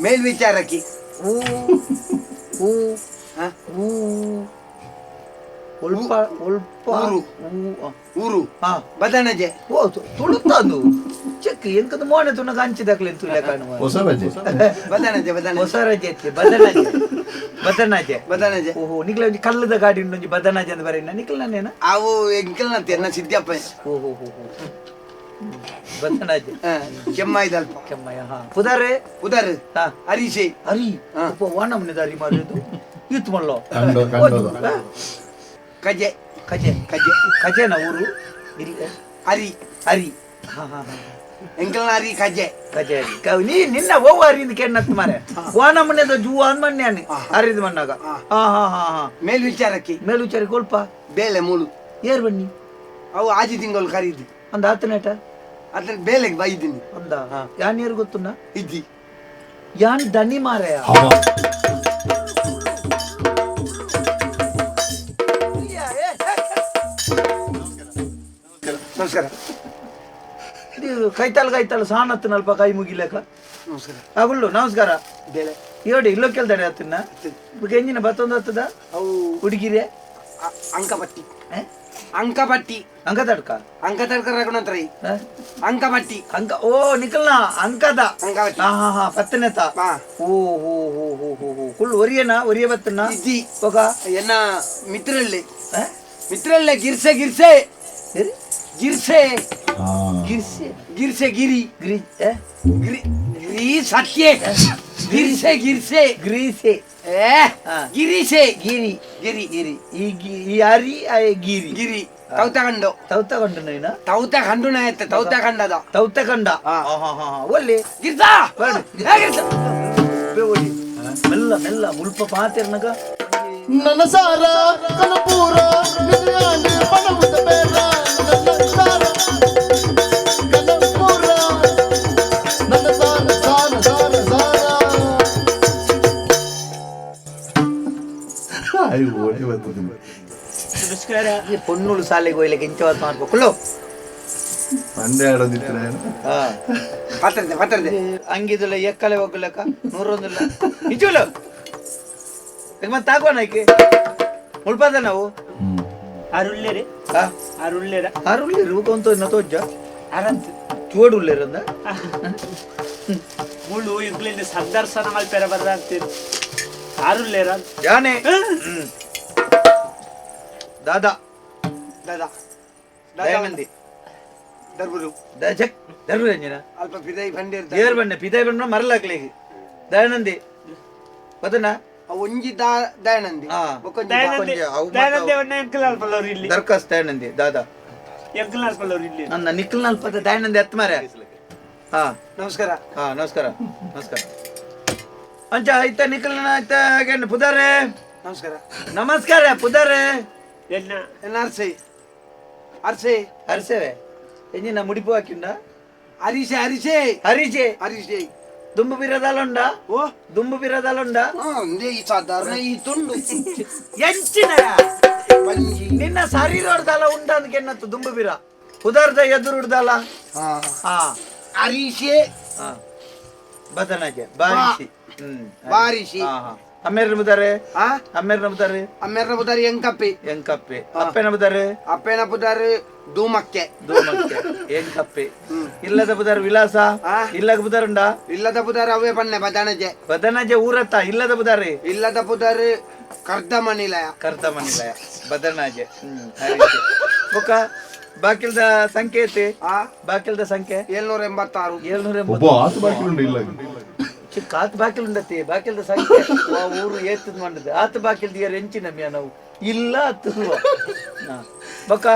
ಮೇಲ್ವಿಚಾರಕಿ. ಊ ಊ ಊ ಒಲ್ಪ ಒಲ್ಪ ಊರು. ಊ ಊರು ಬದನಜೆ. ಓ ತುಳುತ್ತಂದು ಚೆಕ್ ಎಂಕದ ಮೋನೆ ತುನ ಕಂಚಿದಕ್ಲೆ ತುಲೆ ಕಾಣುವ. ಹೊಸ ಬಜೆ. ಬದನಜೆ ಬದನಜೆ. ಹೊಸ ರಜೆ ಐತಿ ಬದನಾಜೆ ಬದನಾಜೆ ಬದನಜೆ. ಓಹೋ ನಿಕ್ಲ ಒಂಜಿ ಕಲ್ಲದ ಗಾಡಿ ಉಂಡು ಒಂಜಿ ಬದನಾಜೆ ಅಂತ ಬರೀನ ನಿಕ್ಲ ನಾನೇನ? ಅವು ಎಂಕಲ್ನಂತೆ ಎನ್ನ ಸಿದ್ಯಪ್ಪ. ಓಹೋ ಹೋ ಹೋ ಬದನಾಜೆ. ಕೆಮ್ಮಾಯ್ದಲ್ಪ. ಕೆಮ್ಮಯ್ಯ ಪುದಾರೆ. ಉದರ್. ಹರೀಶೆ. ಹರಿ ಅಪ್ಪ ವಾನಮ್ಮನೆ ದಾರಿ ಮಾರಿದ್ದು ಇತ್ತು ಮಲ್ಲೋ. ಕಂಡು ಕಂಡೋದ. ಕಜೆ. ಕಜೆ. ಕಜೆ. ಕಜೆನ ಊರು ಇಲ್ಲಿ? ಹರಿ. ಹರಿ. ಹಾ ಹಾ ಹಾ ಎಂಕಲ್ನ ಹರಿ ಕಜೆ. ಕಜೆ ಹರಿ. ನೀ ನಿನ್ನ ಓ ಹರಿಂದ ಕೆಣ್ಣತ್ ಮಾರೆ ವಾನಮ್ಮನೆದ ಜೂ ಅನ್ಮನ್ಯಾನೆ ಹರಿದ ಮಣ್ಣಾಗ. ಹಾ ಹಾ ಹಾ ಹಾ ಮೇಲ್ವಿಚಾರಕಿ. ಮೇಲ್ವಿಚಾರಕ್ಕೆ ಒಲ್ಪ ಬೇಲೆ ಮೂಳು. ಏರ್ ಬನ್ನಿ. ಅವು ಆಜಿ ತಿಂಗಳು ಖರೀದಿ. ಅಂದ ಆತನೇಟ? ಅದನ್ನ ಬೇಲೆಗೆ ಬೈದಿನಿ. ಅಂದ ಯಾನ್ ಏರ್ ಗೊತ್ತುನ್ನ? ಇದ್ದಿ. ಯಾನ್ ದನಿ ಮಾರಯ. ನಮಸ್ಕಾರ. ಇದು ಕೈತಾಲ್ ಕೈತಾಲ್ ಸಾಣತ್ತನಲ್ಪ ಕೈ ಮುಗಿಲಕ. ನಮಸ್ಕಾರ. ಅಗುಳ್ಳು ನಮಸ್ಕಾರ. ಬೇಲೆ. ಏಡಿ ಇಲ್ಲೋ ಕೆಲ್ದಡೆ ಆತನ್ನ ಎಂಜಿನ ಬತ್ತೊಂದು ಹತ್ತದ? ಅವು ಹುಡುಗಿರೆ? ಅಂಕಪಟ್ಟಿ. ಅಂಕಪಟ್ಟಿ. ಅಂಕತಡ್ಕ? ಅಂಕತಡ್ಕ ರಘುನಾಥ್ ರೈ. ಅಂಕಪಟ್ಟಿ. ಅಂಕ ಓ ನಿಕಲ್ನ ಅಂಕದ. ಅಂಕಪಟ್ಟಿ. ಹಾ ಹಾ ಹಾ ಪತ್ತನೇತ. ಓ ಹೋ ಹೋ ಹೋ ಹೋ ಹೋ ಕುಳ್ಳು ಒರಿಯನಾ ಒರಿಯ ಬತ್ತನ? ಇದ್ದಿ. ಒಗ? ಎನ್ನ ಮಿತ್ರಲ್ಲೇ. ಮಿತ್ರಲ್ಲೇ ಗಿರ್ಸೆ ಗಿರ್ಸೆ. ಗಿರ್ಸೆ. ಗಿರ್ಸೆ. ಗಿರ್ಸೆ ಗಿರಿ. ಗಿರಿ ಗಿರಿ ಗಿರಿ ಸತ್ಯೆ. ಗಿರ್ಸೆ ಗಿರ್ಸೆ. ಗ್ರೀಸೆ. ಗಿರೀಶೆ. ಗಿರಿ. ಗಿರಿ. ಗಿರಿ. ಈ ಈ ಹರಿ ಆ ಗಿರಿ. ಗಿರಿ. ತೌತಕಂಡು. ತೌತಕಂಡು ನೈನ? ತೌತಕಂಡು ನಾಯತ್ತ ತೌತಕಂಡದ. ತೌತಕಂಡ. ಒಳ್ಳೆ. ಗಿರ್ಸಾ. ಗಿರ್ಸಾ. ಒಳ್ಳೆ. ಮೆಲ್ಲ ಮೆಲ್ಲ ಮುಲ್ಪ ಪಾತಿರ್ನಗ. ನನ್ನ ಸಾರ ಕನಪೂರ ನಿಜಾಂಡು ಪಣವುದ ಬೇರ. ನನ್ನ ಸಾರ ಕನಪೂರ ನನ್ನ ಸಾರ ಸಾರ ಸಾರ ಸಾರ. ನಮಸ್ಕಾರ. ಈ ಪೊನ್ನುಳು ಸಾಲೆಗೆ ಹೋಯ್ಲಿಕ್ಕೆ ಇಂಚವಾದ ಮಾಡ್ಬೇಕು. ಮಂಡೆ ಆಡೋದಿತ್ತು. ಪತ್ರದ ಪತ್ರದ ಅಂಗಿದಿಲ್ಲ, ಎಕ್ಕಲೆ ಹೋಗ್ಲಕ್ಕ ನೂರೊಂದಿಲ್ಲ ನಿಜವಲ್ಲ. ಈಗ ಮತ್ತೆ ತಾಗುವ ನಾಯ್ಕೆ ಮುಳ್ಪಾದ ನಾವು. ಅರುಳ್ಳೇರಿ. ಹಾ. ಅರುಳ್ಳೇರ. ಆರುಳ್ಳೇರು ಊಕ ತೋಜ್ಜ. ಅರಂತ್. ಚೋಡು ಉಳ್ಳೇರಂದ. ಮುಳ್ಳು ಇಂಗ್ಲಿಂದ ಸಂದರ್ಶನ ಮಲ್ಪೆರ ಬರ್ರ ಅಂತೀರಿ ಅರುಳ್ಳೇರ. ಜಾನೆ. ದಾದಾ. ದಾದಾ. ದಯಾನಂದಿ. ದರ್ಬುರು. ದಜಕ್ ಧರ್ಮರಂಜನ. ಅಲ್ಪ ಪಿದೈ ಬಂಡೇರ್. ದೇವರ ಬಣ್ಣ ಪಿದಾಯ್ ಬಣ್ಣ ಮರಲಾಗ್ಲಿ ದಯಾನಂದಿ ಗೊತ್ತನಾ? ಒಂಜಿ ದಯಾನಂದಿ. ಹಾ. ಬೊಕ್ಕೊಂಜಿ. ದಯಾನಂದಿ. ಅವು ಮಾತ್ರ. ದಯಾನಂದಿ ಅವನ್ನ ಎಂಕಲ್ ಅಲ್ಪಲ್ಲವ್ರು ಇಲ್ಲಿ. ದರ್ಖಾಸ್ತ್ ದಯಾನಂದಿ ದಾದಾ. ಎಂಕಲ್ ಅಲ್ಪಲ್ಲವ್ರು ಇಲ್ಲಿ. ನನ್ನ ನಿಖಲ್ ನಲ್ಪದ ದಯಾನಂದಿ ಹತ್ತು ಮಾರೆ. ಹಾ. ನಮಸ್ಕಾರ. ಹಾ, ನಮಸ್ಕಾರ ನಮಸ್ಕಾರ. ಅಂಚ ಐತ ನಿಖಲ್ ಆಯ್ತ ಹಾಗೇನು ಪುದಾರೆ. ನಮಸ್ಕಾರ. ನಮಸ್ಕಾರ ಪುದಾರೆ. ಎನ್ನ? ಎನ್ನ ಅರ್ಸೆ ಅರ್ಸೆ. ಹರಿಸೇವೆ ಎಂಜಿನ ಮುಡಿಪು ಹಾಕಿಂಡ. ಹರೀಶೆ ಹರೀಶೆ. ಹರೀಶೆ. ಹರೀಶೆ. ದುಂಬು ಬಿರದಾಲುಂಡ. ಓ. ದುಂಬು ಬಿರದಾಲುಂಡ. ಹಾ, ಒಂದೇ ಈ ಸಾಧಾರಣ ಈ ತುಂಡು. ಎಂಚಿನ? ಪಂಜಿ. ನಿನ್ನ ಶರೀರೋಡ್ದಲ್ಲ ಉಂಡ ಅಂದ್ಕೆನ್ನತ್ತು ದುಂಬು ಬಿರ ಉದಾರ್ದ ಎದುರುಡ್ದಲ್ಲ. ಹಾ. ಹಾ. ಹರೀಶೆ. ಹಾ, ಬದನಾಗೆ ಬಾರಿಸಿ. ಹ್ಮ್. ಬಾರಿಸಿ. ಹಾ ಹಾ. ಅಮ್ಮೇರ್ ನಂಬುದಾರೆ. ಆ. ಅಮ್ಮೇರ್ ನಂಬುದಾರೆ. ಅಮ್ಮೆರ್ನ ಬುದಾರಿ ಎಂಕಪ್ಪಿ. ಎಂಕಪ್ಪೆ. ಅಪ್ಪೆ ನಂಬುದಾರೆ. ಅಪ್ಪೇನ ಬುದಾರಿ ದೂಮಕ್ಕೆ. ದೂಮಕ್ಕೆ ಎಂಕಪ್ಪೆ. ಇಲ್ಲದ ಬುದಾರ ವಿಲಾಸ. ಆ? ಇಲ್ಲದ ಬುದಾರುಂಡ. ಇಲ್ಲದ ಬುದಾರಿ ಅವೇ ಬನ್ನೆ ಬದನಜೆ. ಬದನಜೆ ಊರತ್ತ ಇಲ್ಲದ ಬುದಾರಿ. ಇಲ್ಲದ ಬುದಾರಿ ಕರ್ದಮನಿಲಯ. ಕರ್ದಮನಿಲಯ ಬದನಾಜೆ. ಹ್ಮ್ ಹರೀಶ್. ಬೊಕ್ಕ ಬಾಕಿಲ್ದ ಸಂಖ್ಯೆ ಐತಿ. ಆ. ಬಾಕಿಲ್ದ ಸಂಖ್ಯೆ 786. 700. ಒಬ್ಬ ಆತು ಬಾಕಿ ಉಂಡು ಇಲ್ಲ. ಚಿಕ್ಕ ಆತು ಬಾಕಿಲ್ ಉಂಡತಿ ಬಾಕಿಲ್ದ ಸಂಖ್ಯೆ. ವಾ ಊರು ಏತದ್ ಮಾಡಿದೆ ಆತು ಬಾಕಿಲ್ದ ಏರ್ ಎಂಚಿನ ಮ್ಯಾ ನಾವು ಇಲ್ಲ ಆತು. ಹಾ. ಬೊಕ್ಕ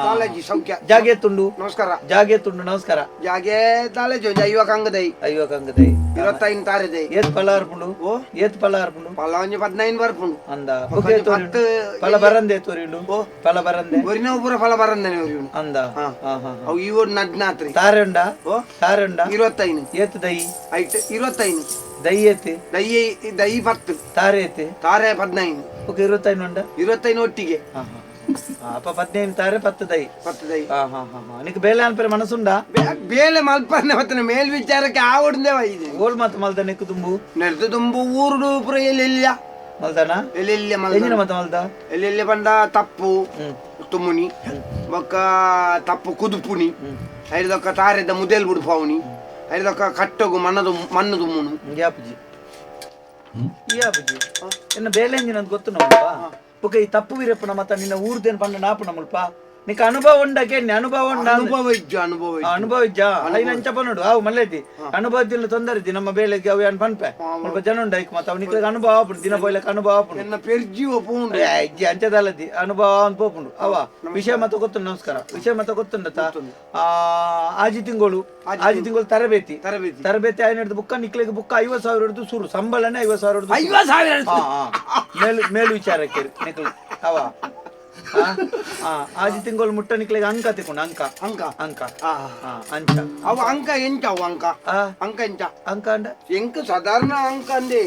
ಕಾಲೇಜಿ ಸೌಖ್ಯ. ಜಾಗೆ ತುಂಡು. ನಮಸ್ಕಾರ. ಜಾಗೆ ತುಂಡು ನಮಸ್ಕಾರ. ಜಾಗೆ ಕಾಲೇಜು ಐವ ಕಂಗದೈ. ಅಯ್ಯೋ ಕಂಗದೈ. 25 ತಾರಿದೈ. ಏತ್ ಪಲ ಅರ್ಪುಂಡು? ಓ. ಏತ್ ಪಲ ಅರ್ಪುಂಡು? ಪಲ ಒಂಜಿ 15 ಬರ್ಪುಂಡು. ಅಂದ. ಬೊಕ್ಕ ಒಂಜಿ 10. ಪಲ ಬರಂದೆ ತೋರಿಂಡು. ಓ. ಪಲ ಬರಂದೆ. ಒರಿನ ಪೂರ ಫಲ ಬರಂದನೆ ಒರಿಯುನು. ಅಂದ. ಹಾ. ಹಾ ಹಾ. ಅವು ಇವು ನಡ್ನಾತ್ರಿ. ತಾರೆ ಉಂಡ? ಓ. ತಾರೆ ಉಂಡ? 25. ಏತ್ ದೈ? ಐಟ್ 25. ದೈ ಏತ್? ದೈ ದೈ 10. ತಾರೆ ಏತ್? ತಾರೆ 15. ಓಕೆ 25 ಉಂಡ. 25 ಒಟ್ಟಿಗೆ. ಹಾ ಹಾ. ಅಪ್ಪ 15 ತಾರೆ 10 ದೈ. 10 ದೈ. ಹಾ ಹಾ ಹಾ ಹಾ. ನಿಕ್ ಬೇಲೆ ಅನ್ಪರೆ ಮನಸ್ಸುಂಡ? ಬೇಲೆ ಮಲ್ಪನೆ ಮತ್ತೆ ಮೇಲ್ ವಿಚಾರಕ್ಕೆ ಆವಡ್ದೆ ಇದೆ. ಗೋಲ್ ಮಾತು ಮಲ್ದ ನಿಕ್ ತುಂಬು. ನೆಡ್ದು ತುಂಬು ಊರುಡು ಪೂರ ಎಲ್ಲೆಲ್ಲ. ಮಲ್ದನ? ಎಲ್ಲೆಲ್ಲ. ಎಂಜಿನ ಮಲ್ದ. ಮತ ಮಲ್ದ? ಎಲ್ಲೆಲ್ಲ ಬಂಡ ತಪ್ಪು. ಹ್ಮ್. ತುಮ್ಮುನಿ ಬೊಕ್ಕ ತಪ್ಪು ಕುದುಪುನಿ ಐದೊಕ್ಕ ತಾರೆದ ಮುದೇಲ್ ಬುಡ್ಪಾವುನಿ ಐದೊಕ್ಕ ಕಟ್ಟಗು ಮಣ್ಣದು ಮಣ್ಣು ತುಮ್ಮುನು. ಯಾಪುಜಿ ಯಾಪುಜಿ ಎನ್ನ ಬೇಲೆ ಎಂಜಿನ ಅಂತ ಗೊತ್ತು ನಮ್ಮಪ್ಪ. ಬೊಕ್ಕ ಈ ತಪ್ಪು ವೀರಪ್ಪನ ಮತ್ತ ನಿನ್ನ ಊರ್ದೇನು ಪಂಡ ನಾಪು ನಮ್ಮಲ್ಪ ನಿಕ್ ಅನುಭವ ಉಂಡಕ್ಕೆ ಅನುಭವ ಉಂಡ. ಅನುಭವ ಇಜ್ಜು ಅನುಭವ ಆ, ಇಜ್ಜು. ಅನುಭವ ಇಜ್ಜಾ ಐನ ಅಂಚ ಪನ್ನೋಡು ಅವು ಮಲ್ಲೇದಿ ಅನುಭವ ಇದ್ದಿಲ್ಲ ತೊಂದರೆ ಇದ್ದಿ ನಮ್ಮ ಬೇಲೆಗೆ ಅವು ಏನ್ ಪನ್ಪೆ ಸ್ವಲ್ಪ ಜನ ಉಂಡು ಐಕ್ ಮತ್ತೆ ಅವನಿಗೆ ಅನುಭವ ಆಪುಂಡು ದಿನ ಬೋಯ್ಲಕ್ಕೆ ಅನುಭವ ಆಪುಂಡು. ಎನ್ನ ಪೆರ್ಜಿ ಒಪ್ಪುಂಡು. ಏ, ಇಜ್ಜಿ ಅಂಚದಲ್ಲದಿ ಅನುಭವ ಅಂತ ಪೋಪುಂಡು ಅವ ವಿಷಯ ಮತ್ತ ಗೊತ್ತುಂಡು. ನಮಸ್ಕಾರ. ವಿಷಯ ಮತ್ತ ಗೊತ್ತುಂಡತ. ಆ ಆಜಿ ತಿಂಗಳು ಆಜಿ ತಿಂಗಳು ತರಬೇತಿ. ತರಬೇತಿ. ತರಬೇತಿ ಆಯ್ನ ಹಿಡ್ದು ಬುಕ್ಕ ನಿಕ್ಲೆಗೆ ಬುಕ್ಕ 50,000 ಹಿಡ್ದು ಸುರು ಸಂಬಳನೇ 50,000 ಹಿಡ್ದು ಸುರು. 50,000. ಹಾ, ಹಾ. ಮೇಲು ಮೇಲು ವಿಚಾರಕ್ಕೆ ನಿಕ್ಲು ಅವ ಆ, ಆ, ಆಜಿ ತಿಂಗಳು ಮುಟ್ಟ ನಿಕ್ಲೆಗೆ ಅಂಕ ತಿಕೊಂಡು ಅಂಕ. ಅಂಕ. ಅಂಕ. ಆ. ಆ, ಅಂಚ. ಅವ ಅಂಕ ಎಂಚ ಅವು ಅಂಕ? ಆ. ಅಂಕ ಎಂಚ? ಅಂಕ ಅಂಡ? ಎಂಕ್ ಸಾಧಾರಣ ಅಂಕ ಅಂದೆ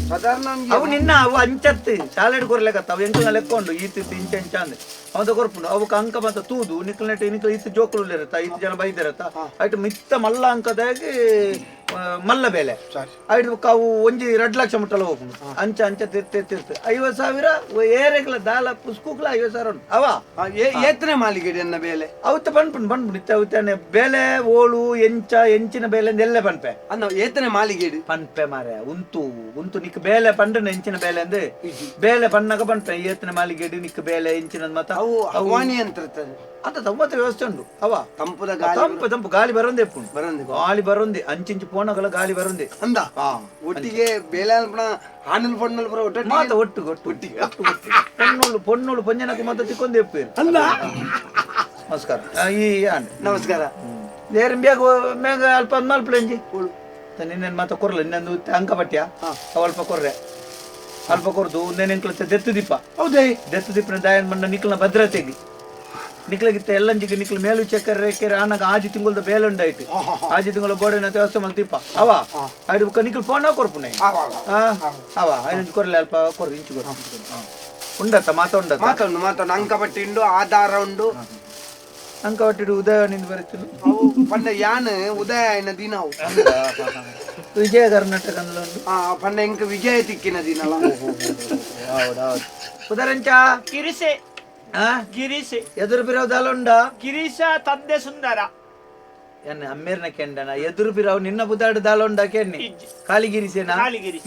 ಸಾಧಾರಣ ಅಂಜಿ. ಅವು ನಿನ್ನ ಅವು ಅಂಚತ್ತು ಶಾಲೆಡ್ ಕೊರ್ಲೆಕತ್ತ ಅವು ಎಂಕಲ್ನ ಲೆಕ್ಕೊಂಡು ಈತ ಇತ್ತು ಇಂಚ ಇಂಚ ಅಂದೆ ಅವಂತ ಕೊರ್ಪುಂಡು ಅವಕ್ಕೆ ಅಂಕ ಮತ್ತ ತೂದು ನಿಕ್ಲ್ ನೆಟ್ ನಿಕ್ಲ್ ಇತ್ತು ಜೋಕುಲು ಇರತ್ತ ಇತ್ತು ಜನ ಬೈದಿರತ್ತ ಐಟ್ ಮಿತ್ತ ಮಲ್ಲ ಅಂಕದಾಗಿ ಮಲ್ಲ ಬೇಲೆ. ಸರಿ. ಐಟ್ ಬೊಕ್ಕ ಅವು ಒಂಜಿ 2 ಲಕ್ಷ ಮುಟ್ಟಲ ಹೋಗುಂಡು ಅಂಚ ಅಂಚ ತಿರ್ತಿ ತಿರ್ತು 50,000 ಏರೆಗ್ಲ ದಾಲ ಪುಸ್ಕುಕ್ಲ 50,000 ಉಂಟು ಅವ. ಆ, ಏತನೇ ಮಾಲಿಗೆ ಎನ್ನ ಬೇಲೆ? ಅವತ್ತ ಪನ್ಪುಂಡು ಪನ್ಪುಂಡು ಇತ್ತ ಅವತ್ತಾನೆ ಬೇಲೆ ಓಳು ಎಂಚ ಎಂಚಿನ ಬೇಲೆ ಅಂದ್ ಎಲ್ಲೆ ಪನ್ಪೆ. ಅನ್ನ ಏತನೇ ಮಾಲಿಗೇಡು? ಪನ್ಪೆ ಮಾರೆ ಉಂತು ಉಂತು ನಿಕ್ ಬೇಲೆ ಪಂಡನ ಎಂಚಿನ ಬೇಲೆ ಅಂದ್ ಬೇಲೆ ಪನ್ನಗ ಪನ್ಪೆ ಏತನ ಮಾಲಿಗೆಡು ನಿಕ್ ಬೇಲೆ ಎಂಚಿನ ಮತ್ತ. ಅವು ಹವಾನಿ ಅಂತ ಇರ್ತದೆ. ಅಂತ ತಮ್ಮತ್ತ ವ್ಯವಸ್ಥೆ ಉಂಟು ಅವ. ತಂಪುದ ಗಾಳಿ. ತಂಪು ತಂಪು ಗಾಳಿ ಬರೋಂದೇ ಉಂಟು. ಬರಂದೆ. ಗಾಳಿ ಬರೋಂದೆ ಅಂಚಿಂಚು ಪೋನಗಲ ಗಾಳಿ ಬರೋಂದೆ. ಅಂದ. ಹಾ. ಒಟ್ಟಿಗೆ ಬೇಲೆ ಅನ್ಪಣ ಹಾನಲ್ ಪಣ್ಣಲ್ ಪುರ ಒಟ್ಟಿಗೆ. ಮಾತ ಒಟ್ಟು ಒಟ್ಟು ಒಟ್ಟಿಗೆ ಒಟ್ಟು ಒಟ್ಟು ಪೊನ್ನೋಳು ಪೊನ್ನೋಳು ಪೊಂಜನಕ್ಕೆ ಮಾತ ತಿಕ್ಕೊಂದೇ ಇಪ್ಪೇರು. ಅಂದ. ನಮಸ್ಕಾರ. ಈ ಆಂಡ್. ನಮಸ್ಕಾರ. ನೇರ ಬೇಗ ಮೇಗ ಅಲ್ಪ ಮಲ್ಪಲೆಂಜಿ ನಿನ್ನೇನು ಮಾತ ಕೊರ್ಲ ನಿನ್ನೊಂದು ಅಂಕ ಪಟ್ಯ ಅವು ಅಲ್ಪ ಕೊರ್ರೆ ಅಲ್ಪ ಕೊರ್ದು ಒಂದೇನು ಎಂಕ್ಲ ದೆತ್ತು ದೀಪ. ಹೌದೇ? ದೆತ್ತು ದೀಪನ ದಾಯನ್ ಮಣ್ಣ ನಿಕ್ಲನ ಭದ್ರತೆಗೆ. ನಿಕ್ಲಗಿತ್ತ ಎಲ್ಲಂಜಿಗೆ ನಿಕ್ಲ ಮೇಲು ಚಕ್ಕರ್ ರೇಖೆ ಆನಾಗ ಆಜಿ ತಿಂಗಳದ ಬೇಲೆ ಉಂಡಾಯ್ತು. ಆಜಿ ತಿಂಗಳ ಬೋಡಿನ ವ್ಯವಸ್ಥೆ ಮಲ್ತಿಪ್ಪ ಅವ ಆಯ್ತು ಬುಕ್ಕ ನಿಕ್ಲ ಫೋನ್ ಕೊರ್ಪುನೆ. ಅವ ಐನಂಜು ಕೊರ್ಲೆ ಅಲ್ಪ ಕೊರ್ ಇಂಚು ಕೊರ್ ಉಂಡತ್ತ ಮಾತ ಉಂಡತ್ತ ಮಾತೊಂಡು ಮಾತೊಂಡು ಅಂಕಪಟ್ಟಿ ಉಂಡು, ಆಧಾರ ಉಂಡು. ಅಂಕಪಟ್ಟಿ ಉದಯ ನಿಂದು ಬರುತ್ತಿಲ್ಲ. ಅವು ಪಂಡ ಯಾನ್ ಉದಯ ಆಯ್ನ ದಿನ ಅವು. ವಿಜಯ ಕರ್ನಾಟಕ ಉಂಡು. ಪಂಡ ಎಂಕ್ ವಿಜಯ ತಿಕ್ಕಿನ ದಿನಲ. ಹೌದೌದು. ಉದರಂಚ ಗಿರಿಸೆ ಗಿರೀಶ್ ಎದುರು ಬಿರವ್ ದಾಲುಂಡ ಗಿರೀಶ ತಂದೆ ಸುಂದರ ಎನ್ನ ಅಮ್ಮೇರ್ನ ಕೆಂಡನ ಎದುರು ಬಿರವ್ ನಿನ್ನ ಬುದಾಡು ದಾಲುಂಡ ಕೆನ್ನಿ ಕಾಲಿ ಗಿರಿಸೇನಾ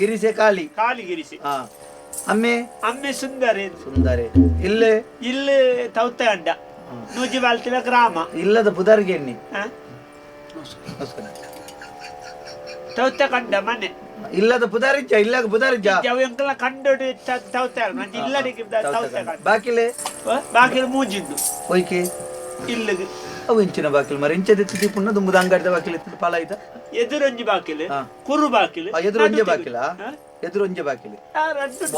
ಗಿರಿಸೆ ಕಾಲಿ ಕಾಲಿ ಗಿರಿಸೆ. ಅಮ್ಮೆ ಅಮ್ಮೆ ಸುಂದರ ಸುಂದರ ಇಲ್ಲೇ ಇಲ್ಲಿ ತೌತೆ ಅಂಡ ನೂಜಿಬಾಲ್ತಿನ ಗ್ರಾಮ ಇಲ್ಲದ ಬುದಾರ್ಗೆ ಎನ್ನಿ ತೌತೆ ಕಂಡ ಮನೆ ಇಲ್ಲದ ಬುದಾರಿಜ್ಜ ಇಲ್ಲಾಗ ಬುದಾರಿಜ್ಜ ಎಂಕಲ ಕಂಡೋಡು ತೌತೆ ಇಲ್ಲಡಿಗೆ ತೌತೆ ಕಂಡ ಬಾಕಿಲೆ ಬಾಕಿಲು ಮೂಜಿದ್ದು ಒಯ್ಕೆ ಇಲ್ಲಗೆ ಅವು ಇಂಚಿನ ಬಾಕಿಲು ಮರ ಇಂಚದಿತ್ತು ದೀಪುಣ್ಣ ದುಂಬುದ ಅಂಗಡಿದ ಬಾಕಿಲು ಇತ್ತು ಪಾಲ ಆಯ್ತಾ ಎದುರೊಂಜಿ ಬಾಕಿಲು ಕುರು ಬಾಕಿಲು ಎದುರೊಂಜೆ ಬಾಕಿಲ ಎದುರೊಂಜೆ ಬಾಕಿಲು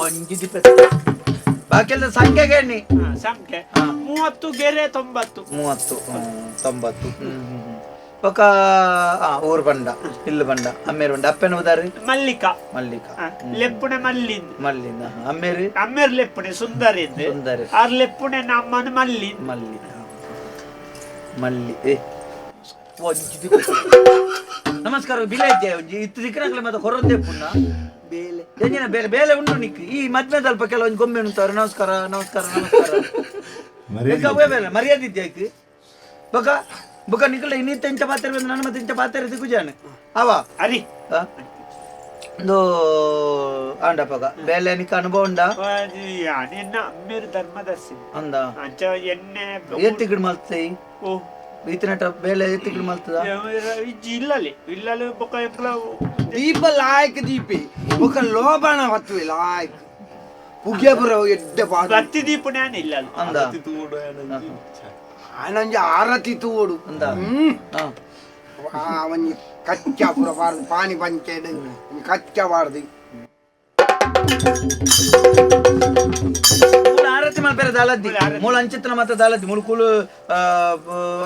ಒಂಜಿ ದೀಪ ಬಾಕಿಲ್ದ ಸಂಖ್ಯೆಗೆ ಎಣ್ಣಿ ಸಂಖ್ಯೆ 30 ಗೆರೆ 90 30 90. ಬೊಕ ಊರು ಬಂಡ ಇಲ್ಲು ಬಂಡ ಅಮ್ಮೇರು ಬಂಡ ಅಪ್ಪನ ಉದಾರಿ ಮಲ್ಲಿಕಾ ಮಲ್ಲಿಕಾ ಲೆಪ್ಪುಣೆ ಮಲ್ಲಿಂದ ಮಲ್ಲಿಂದ ಅಮ್ಮೇರು ಅಮ್ಮೇರು ಲೆಪ್ಪುಣೆ ಸುಂದರ ಸುಂದರ ಆರ್ ಲೆಪ್ಪುಣೆ ನಮ್ಮನ ಮಲ್ಲಿ ಮಲ್ಲಿ ಮಲ್ಲಿ ಏ ನಮಸ್ಕಾರ ಬಿಲೆ ಇದ್ದೆ ಒಂಜಿ ಇತ್ತು ದಿಕ್ಕನಾಗ್ಲೆ ಮತ್ತೆ ಹೊರೊಂದೇ ಪುಣ್ಣ ಬೇಲೆ ಎಂಜಿನ ಬೇಲೆ ಬೇಲೆ ಉಂಟು ನಿಕ್ ಈ ಮದ್ವೆ ಸ್ವಲ್ಪ ಕೆಲವೊಂದು ಗೊಂಬೆ ಉಂಟು. ನಮಸ್ಕಾರ ನಮಸ್ಕಾರ ನಮಸ್ಕಾರ ಬೇಲೆ ಮರ್ಯಾದೆ ಇದ್ದೆ ಆಯ್ತು. ಬೊಕ ಬೊಕ ನಿಕಲ ಇನ್ನಿತ್ತ ಇಂಚ ಪಾತ್ರೆ ಬಂದು ನನ್ನ ಮತ್ತೆ ಇಂಚ ಪಾತ್ರೆ ತಿಕ್ಕುಜಾನೆ ಅವ ಅರಿ ಒಂದು ಆಂಡಪಗ ಬೇಲೆ ನಿಕ್ಕ ಅನುಭವ ಉಂಡಾ ಎನ್ನ ಅಮ್ಮೇರು ಧರ್ಮದರ್ಶಿ ಅಂದ ಅಂಚ ಎಣ್ಣೆ ಎತ್ತಿಗಿಡ ಮಲ್ತೈ ಓ ಈತನಟ ಬೇಲೆ ಎತ್ತಿಗಿಡ ಮಲ್ತದ ಇಲ್ಲಲ್ಲಿ ಇಲ್ಲಲ್ಲಿ ಬೊಕ ಎಂಕ್ಲ ದೀಪ ಲಾಯಕ್ ದೀಪಿ ಬೊಕ ಲೋಬಣ ಹೊತ್ತುವೆ ಲಾಯಕ್ ಪುಗ್ಯಪುರ ಎಡ್ಡೆ ಪಾಡು ಬತ್ತಿ ದೀಪ ಜ್ಞಾನ ಇಲ್ಲ ಅಂದ ಆನಂಜ ಆರತಿ ತೂಡು ಅಂದ ಅವನಿ ಕಚ್ಚಾ ಪುರ ಬಾರ್ದು ಪಾನಿ ಪಂಚೆಡ್ ಕಚ್ಚಾ ಬಾರ್ದು ಮೂಲ ಆರತಿ ಮಲ್ಪೆರೆ ದಾಲದ್ದಿ ಮೂಲ ಅಂಚಿತ್ತನ ಮಾತ ದಾಲದ್ದಿ ಮೂಲ ಕುಲು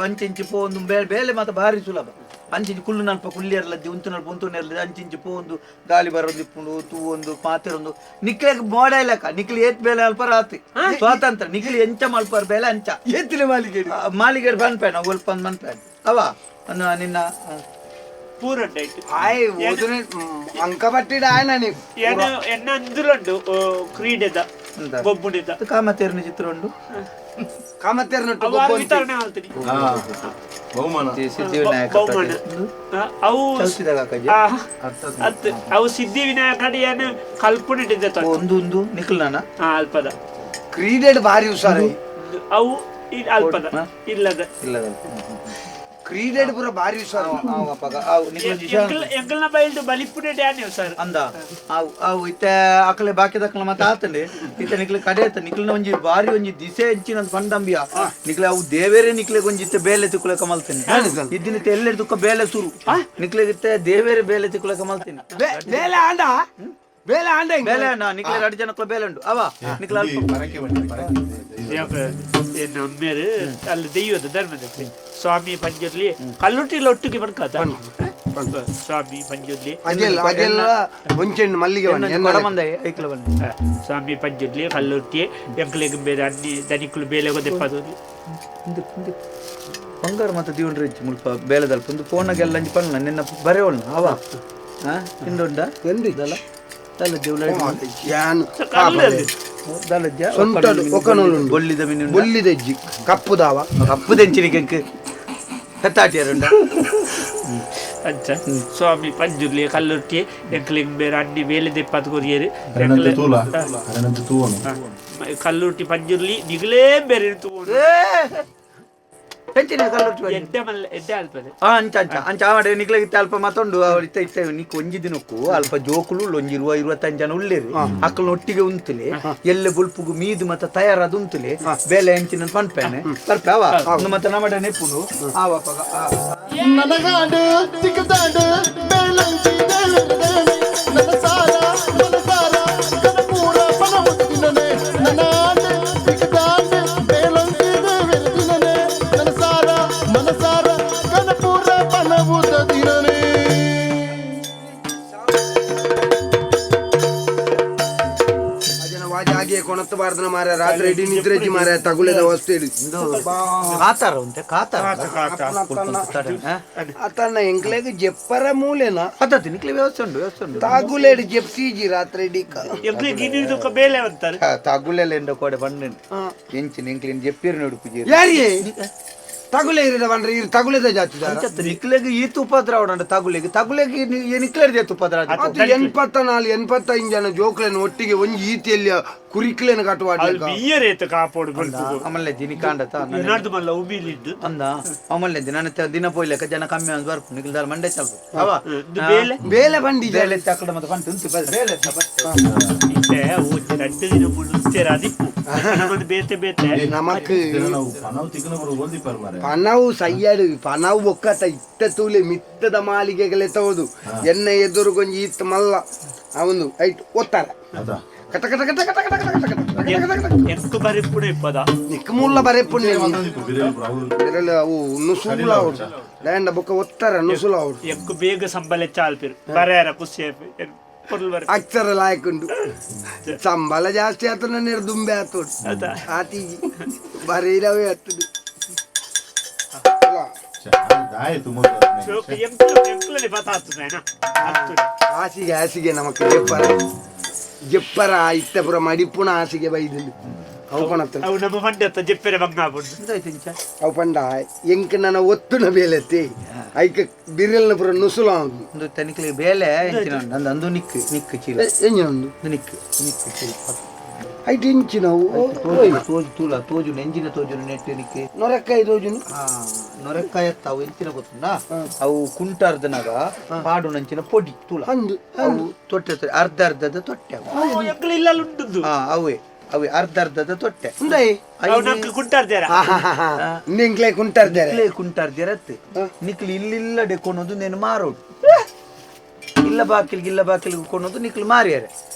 ಅಂಚಿಂಚಿ ಪೋಂದು ಬೇಲೆ ಬೇಲೆ ಮಾತ ಭಾರಿ ಸುಲಭ ಅಂಚಿಂಚಿ ಕುಲ್ಲು ನಲ್ಪ ಕುಲ್ಲಿಯರ್ಲದ್ದಿ ಉಂತು ನಲ್ಪ ಉಂತು ನೆರ್ಲದ್ದಿ ಅಂಚಿಂಚಿ ಪೋಂದು ಗಾಲಿ ಬರೋದು ಇಪ್ಪುಂಡು ತೂವೊಂದು ಪಾತಿರೊಂದು ನಿಕ್ಲೆಗ್ ಮೋಡ ಇಲ್ಲಕ ನಿಕ್ಲಿ ಏತ್ ಬೇಲೆ ಅಲ್ಪ ರಾತ್ರಿ ಸ್ವಾತಂತ್ರ್ಯ ನಿಕ್ಲಿ ಎಂಚ ಮಲ್ಪರ್ ಬೇಲೆ ಅಂಚ ಏತಿನ ಮಾಲಿಗೆ ಮಾಲಿಗೆ ಬನ್ಪೇಣ ಒಲ್ಪ ಮನ್ಪೇಣ ಅವ ನಿನ್ನ ಆಯ್ ಓದುನೆ ಅಂಕಪಟ್ಟಿಡ ಆಯ್ನ ನೀವು ಎನ್ನ ಅಂದುಲುಂಡು ಕ್ರೀಡೆದ ಗೊಬ್ಬುಣಿದ ಕಾಮತೇರ್ನ ಚಿತ್ರ ಉಂಡು ಕಾಮತೇರ್ನ ವಿತರಣೆ ಮಾಡ್ತೀನಿ ಬಹುಮಾನ ಸಿದ್ಧಿವಿನಾಯಕ ಬಹುಮಾನ ಅವು ಅವು ಸಿದ್ಧಿವಿನಾಯಕ ಏನು ಕಲ್ಪುಣಿಟ್ಟಿದ್ದ ಒಂದು ಒಂದು ನಿಖಲ್ನಾನ ಅಲ್ಪದ ಕ್ರೀಡೆಡ್ ಭಾರಿ ಹುಷಾರು ಅವು ಅಲ್ಪದ ಇಲ್ಲದ ಇಲ್ಲದ ಕ್ರೀಡೆಡ್ ಪೂರ ಭಾರಿ ಹುಷಾರು ಎಂಕಲ್ನ ಬೈಲ್ದು ಬಲಿಪುಣೆ ಡ್ಯಾನ್ ಸರ್ ಅಂದ ಅವು ಅವು ಇತ್ತ ಅಕಲೆ ಬಾಕಿದಕ್ಕಲ ಮತ್ತೆ ಆತಂಡೆ ಇತ್ತ ನಿಕ್ಲೆ ಕಡೆ ಆತ ನಿಕ್ಲಿನ ಒಂಜಿ ಬಾರಿ ಒಂಜಿ ದಿಸೆ ಹೆಂಚಿನ ಪಂಡಂಬಿಯ ನಿಕ್ಲೆ ಅವು ದೇವೇರೆ ನಿಕ್ಲೆ ಒಂಜಿ ಇತ್ತ ಬೇಲೆ ತಿಕ್ಕುಲ ಕಮಲ್ತೇನೆ ಇದ್ದಿನ ಎಲ್ಲೆಡ್ ತುಕ್ಕ ಬೇಲೆ ಸುರು ನಿಕ್ಲೆ ಇತ್ತ ದೇವೇರೆ ಬೇಲೆ ತಿಕ್ಕುಲ ಕಮಲ್ತೇನೆ ಬೇಲೆ ಆಂಡ ಬೇಲೆ ಆಂಡ ಬೇಲೆ ಅಣ್ಣ ನಿಕ್ಲೆ ಎರಡು ಜನಕ್ಕಲ ಬೇಲೆ ಉಂಡು ಅವ ನಿಕ್ಲೆ ಅಲ್ಪ ನಮ್ಮೇರು ಅಲ್ಲಿ ದೈವದ ಧರ್ಮದ ಸ್ವಾಮಿ ಪಂಜುರ್ಲಿ ಕಲ್ಲುಟ್ಟಿ ಲೊಟ್ಟಿಗೆ ಬಡ್ಕಾತ ಸ್ವಾಮಿ ಪಂಜುರ್ಲಿ ಅದೆಲ್ಲ ಒಂಚೆಣ್ಣು ಮಲ್ಲಿಗೆ ಸ್ವಾಮಿ ಪಂಜುರ್ಲಿ ಕಲ್ಲುಟ್ಟಿ ಎಂಕ್ಲೆಗ್ ಬೇರೆ ಅన్ని ದನಿಕುಲು ಬೇಲೆ ಗೊದೆಪ್ಪದು ಬಂಗಾರ ಮತ್ತೆ ದಿವಂಡ್ರಿ ಮುಲ್ಪ ಬೇಲೆದಲ್ಪ ಒಂದು ಫೋನಾಗೆಲ್ಲ ಅಂಜಿ ಪಣ್ಣ ನಿನ್ನ ಬರೆಯೋಣ ಅವ ತಿಂದುಂಡ ಎಂದಿದ್ದಲ್ಲ ಬೊಲ್ಲಿದಜ್ಜಿ ಕಪ್ಪುದಾವ ಕಪ್ಪುದೆಂಚಿನಿಗೆ ಕತ್ತಾಟಿಯರುಂಡ ಅಂಚ ಸ್ವಾಮಿ ಪಂಜುರ್ಲಿ ಕಲ್ಲುರ್ಟಿ ಎಂಕ್ಲೆಗ್ ಬೇರೆ ಅన్ని ಬೇಲೆ ದೆಪ್ಪತ್ ಕೊರಿಯರು ಕಲ್ಲುರ್ಟಿ ಪಂಜುರ್ಲಿ ನಿಗಲೇ ಬೇರೆ ತೂವನು ಅಂಚ ಅಂಚ ಅಂಚ ಆವಡೆ ನಿಕ್ಲೆಗ್ ಅಲ್ಪ ಮತ್ತೊಂಡು ಇತ್ತ ಇತ್ತ ನಿಕ್ ಒಂಜಿ ದಿನಕ್ಕೂ ಅಲ್ಪ ಜೋಕುಲು ಒಂಜಿ 25 ಜನ ಉಳ್ಳೇರಿ ಅಕ್ಕನ ಒಟ್ಟಿಗೆ ಉಂತುಲೆ ಎಲ್ಲೆ ಬುಲ್ಪುಗು ಮೀದು ಮತ್ತ ತಯಾರಾದ ಉಂತುಲೆ ಬೇಲೆ ಅಂಚಿನ ಪನ್ಪೇನೆ ಬರ್ಪೆ ಅವ ಮತ್ತೆ ನಮ್ಮಡೆ ನೆಪ್ಪುನು ಆವ ಪಗ ನನಗಾಡು ತಿಕ್ಕದಾಡು ಬೇಲಂಚಿ ನನ್ನ ಸಾರ ಮನಸಾರ ಕನಪೂರ ಪನವು ತಿನ್ನನೆ ನನಾಡು ತಿಕ್ಕದಾಡು ಬೇಲಂಚಿ ದೇವೆರ ತಿನ್ನನೆ. ಕೊಣತ್ತು ಬಾರ್ದನ ಮಾರ ರಾತ್ರಿ ಇಡೀ ನಿದ್ರೆ ಮಾರ ತಗುಲೇದ ವಸ್ತು ಇಡು ಕಾತಾರ ಉಂಟೆ ಕಾತಾರ ಅತನ್ನ ಎಂಕ್ಲೆಗ್ ಜೆಪ್ಪರ ಮೂಲೆನಾ ಪದ್ಧತಿ ನಿಕ್ಲೆ ವ್ಯವಸ್ಥೆ ಉಂಡು ವ್ಯವಸ್ಥೆ ಉಂಡು ತಾಗುಲೇಡು ಜೆಪ್ಸೀಜಿ ರಾತ್ರಿ ಇಡೀ ಎಂಕ್ಲೆ ಗಿನಿ ಬೇಲೆ ಅಂತಾರೆ ತಗುಲೆಲ್ಲ ಎಂಡ ಕೋಡೆ ಬಂಡು ಎಂಚಿನ ಎಂಕ್ಲಿನ ಜೆಪ್ಪಿರ್ ನೋಡು ಯಾರಿಗೆ ತಗುಲೆ ಇರದ ಬಂದ್ರೆ ಇರು ತಗುಲೆದ ಜಾತಿ ನಿಕ್ಲೆಗ್ ಈ ತುಪ್ಪದ್ರ ಅವಡ ತಗುಲೆಗ್ ತಗುಲೆಗ್ ನಿಕ್ಲೆರ್ ತುಪ್ಪದ್ರ ಅದು 84 85 ಜನ ಜೋಕ್ಲೆನ ಒಟ್ಟಿಗೆ ಒಂಜಿ ಈತಿಯಲ್ಲಿ ಕುರಿಕ್ಲೇನ ಕಟ್ಟುವಾಡ್ಲಿಕ್ಕ ಬಿಯರೇತ ಕಾಪೋಡು ಬಲ್ಪುಗು ಅಮಲ್ಲೆ ದಿನ ಕಾಂಡತ ನಡ್ದು ಮಲ್ಲ ಉಮಿಲಿದ್ದು ಅಂದ ಅಮಲ್ಲೆ ದಿನ ದಿನ ಪೋಯ್ಲೆಕ್ಕ ಜನ ಕಮ್ಮಿ ಅಂದ್ ಬರ್ಪು ನಿಕ್ಲ ಮಂಡೆ ಚಾಲ್ಪು ಅವ ಬೇಲೆ ಬೇಲೆ ಬಂಡಿ ಬೇಲೆ ತಕ್ಕಡ ಮತ್ತೆ ಬಂತು ಉಂಟು ಬೇಲೆ ಇತ್ತೆ ಒಂಜಿ ರಡ್ಡು ದಿನ ಮುಳ್ಳುತ್ತೇರ ಅದಿಪ್ಪು ನಮ್ಮದು ಬೇತೆ ಬೇತೆ ನಮಕ್ ಪನವು ತಿಕ್ಕನ ಬರು ಓದಿಪ್ಪರ್ ಮಾರೆ ಪನವು ಸಯ್ಯಾಡು ಪನವು ಬೊಕ್ಕತ ಇತ್ತ ತೂಲೆ ಮಿತ್ತದ ಮಾಲಿಗೆಗಲೆ ತೋದು ಎನ್ನ ಎದುರು ಗೊಂಜಿ ಇತ್ತ ಮಲ್ಲ ಅವನು ಐಟ್ ಒತ್ತಾರ ಅದ ಕಟ ಕಟ ಕಟ ಕಟ ಕಟ ಕಟ ಕಟ ಕಟ ಕಟ ಕಟ. ಎಂಕು ಬರಿಪ್ಪುಣ ಇಪ್ಪದ ನಿಕ್ಕ ಮುಲ್ಲ ಬರೆಪುಣ್ಯ ಬಿರೇಲ್ ಅವ್ರು ಬಿರಲು ಅವು ನುಸುಲ ಅವ್ರು ಲ್ಯಾಂಡ ಬೊಕ್ಕ ಒತ್ತಾರ ನುಸುಲ ಅವ್ರು ಎಂಕು ಬೇಗ ಸಂಬಳ ಚಾಲ್ಪಿರು ಬರೇರ ಖುಷಿ ಪೊರ್ಲು ಬರ ಅಕ್ಷರ ಲಾಯಕುಂಡು ಸಂಬಳ ಜಾಸ್ತಿ ಆತು ನನ್ನ ದುಂಬೆ ಆತು ಅದ ಆತೀಜಿ ಬರೀರವೇ ಹತ್ತದು ಆಯ್ತು ಎಂಕು ಎಂಕುಲನೆ ಬತ್ತಾತುದೇನ ಹಾಸಿಗೆ ಹಾಸಿಗೆ ನಮಕ್ ಜೆಪ್ಪರ ಜೆಪ್ಪರ ಇತ್ತಪುರ ಮಡಿಪುಣ ಹಾಸಿಗೆ ಬೈದುಂಡು ಅವು ಪಣತ್ತ ಅವು ನಮ್ಮ ಮಂಡ್ಯತ್ತ ಜೆಪ್ಪೆರೆ ಬಂಗಾಬುಂಡು ಅವು ಪಂಡ ಎಂಕ್ ನನ್ನ ಒತ್ತುನ ಬೇಲೆತ್ತಿ ಐಕ ಬಿರಿಯಲ್ನ ಪುರ ನುಸುಲ ಉಂಡು ಒಂದು ತನಿಕ್ಲಿ ಬೇಲೆ ಎಂಚಿನ ಉಂಡು ಅಂದು ಅಂದು ನಿಕ್ಕು ನಿಕ್ಕು ಚೀಲ ಎಂಜಿನ ಉಂಡು ನಿಕ್ಕು ನಿಕ್ಕು ಚೀಲ ಐಟ್ ಇಂಚಿನವು ತೋಜು ತೋಜು ತೂಲ ತೋಜು ನೆಂಜಿನ ತೋಜು ನೆಟ್ಟು ನಿಕ್ಕೆ ನೊರಕಾಯಿ ತೋಜುನು ನೊರೆಕಾಯ ಅವು ಎಂಚಿನ ಗೊತ್ತುಂಡ ಅವು ಕುಂಟಾರ್ದನಾಗ ಪಾಡು ನಂಚಿನ ಪೊಡಿ ತೂಲ ಅಂದು ಅವು ತೊಟ್ಟೆ ತೊಟ್ಟೆ ಅರ್ಧ ಅರ್ಧದ ತೊಟ್ಟೆ ಅವು ಎಂಕುಲು ಇಲ್ಲಲ್ಲಿ ಉಂಟದ್ದು ಹಾ ಅವೇ ಅವೇ ಅರ್ಧ ಅರ್ಧದ ತೊಟ್ಟೆ ಉಂಡೈ ಅವು ನಂಗೆ ಕುಂಟಾರ್ದೇರ ನಿಂಕ್ಲೆ ಕುಂಟಾರ್ದಾರೆ ನಿಕ್ಲೆ ಕುಂಟಾರ್ದಿರತ್ತೆ ನಿಕ್ಲು ಇಲ್ಲಿಲ್ಲಡೆ ಕೊನೋದು ನೇನು ಮಾರೋಡು ಇಲ್ಲ ಬಾಕಿಲ್ಗೆ ಇಲ್ಲ ಬಾಕಿಲ್ಗೆ ಕೊನೋದು ನಿಕ್ಲು ಮಾರಿಯಾರೆ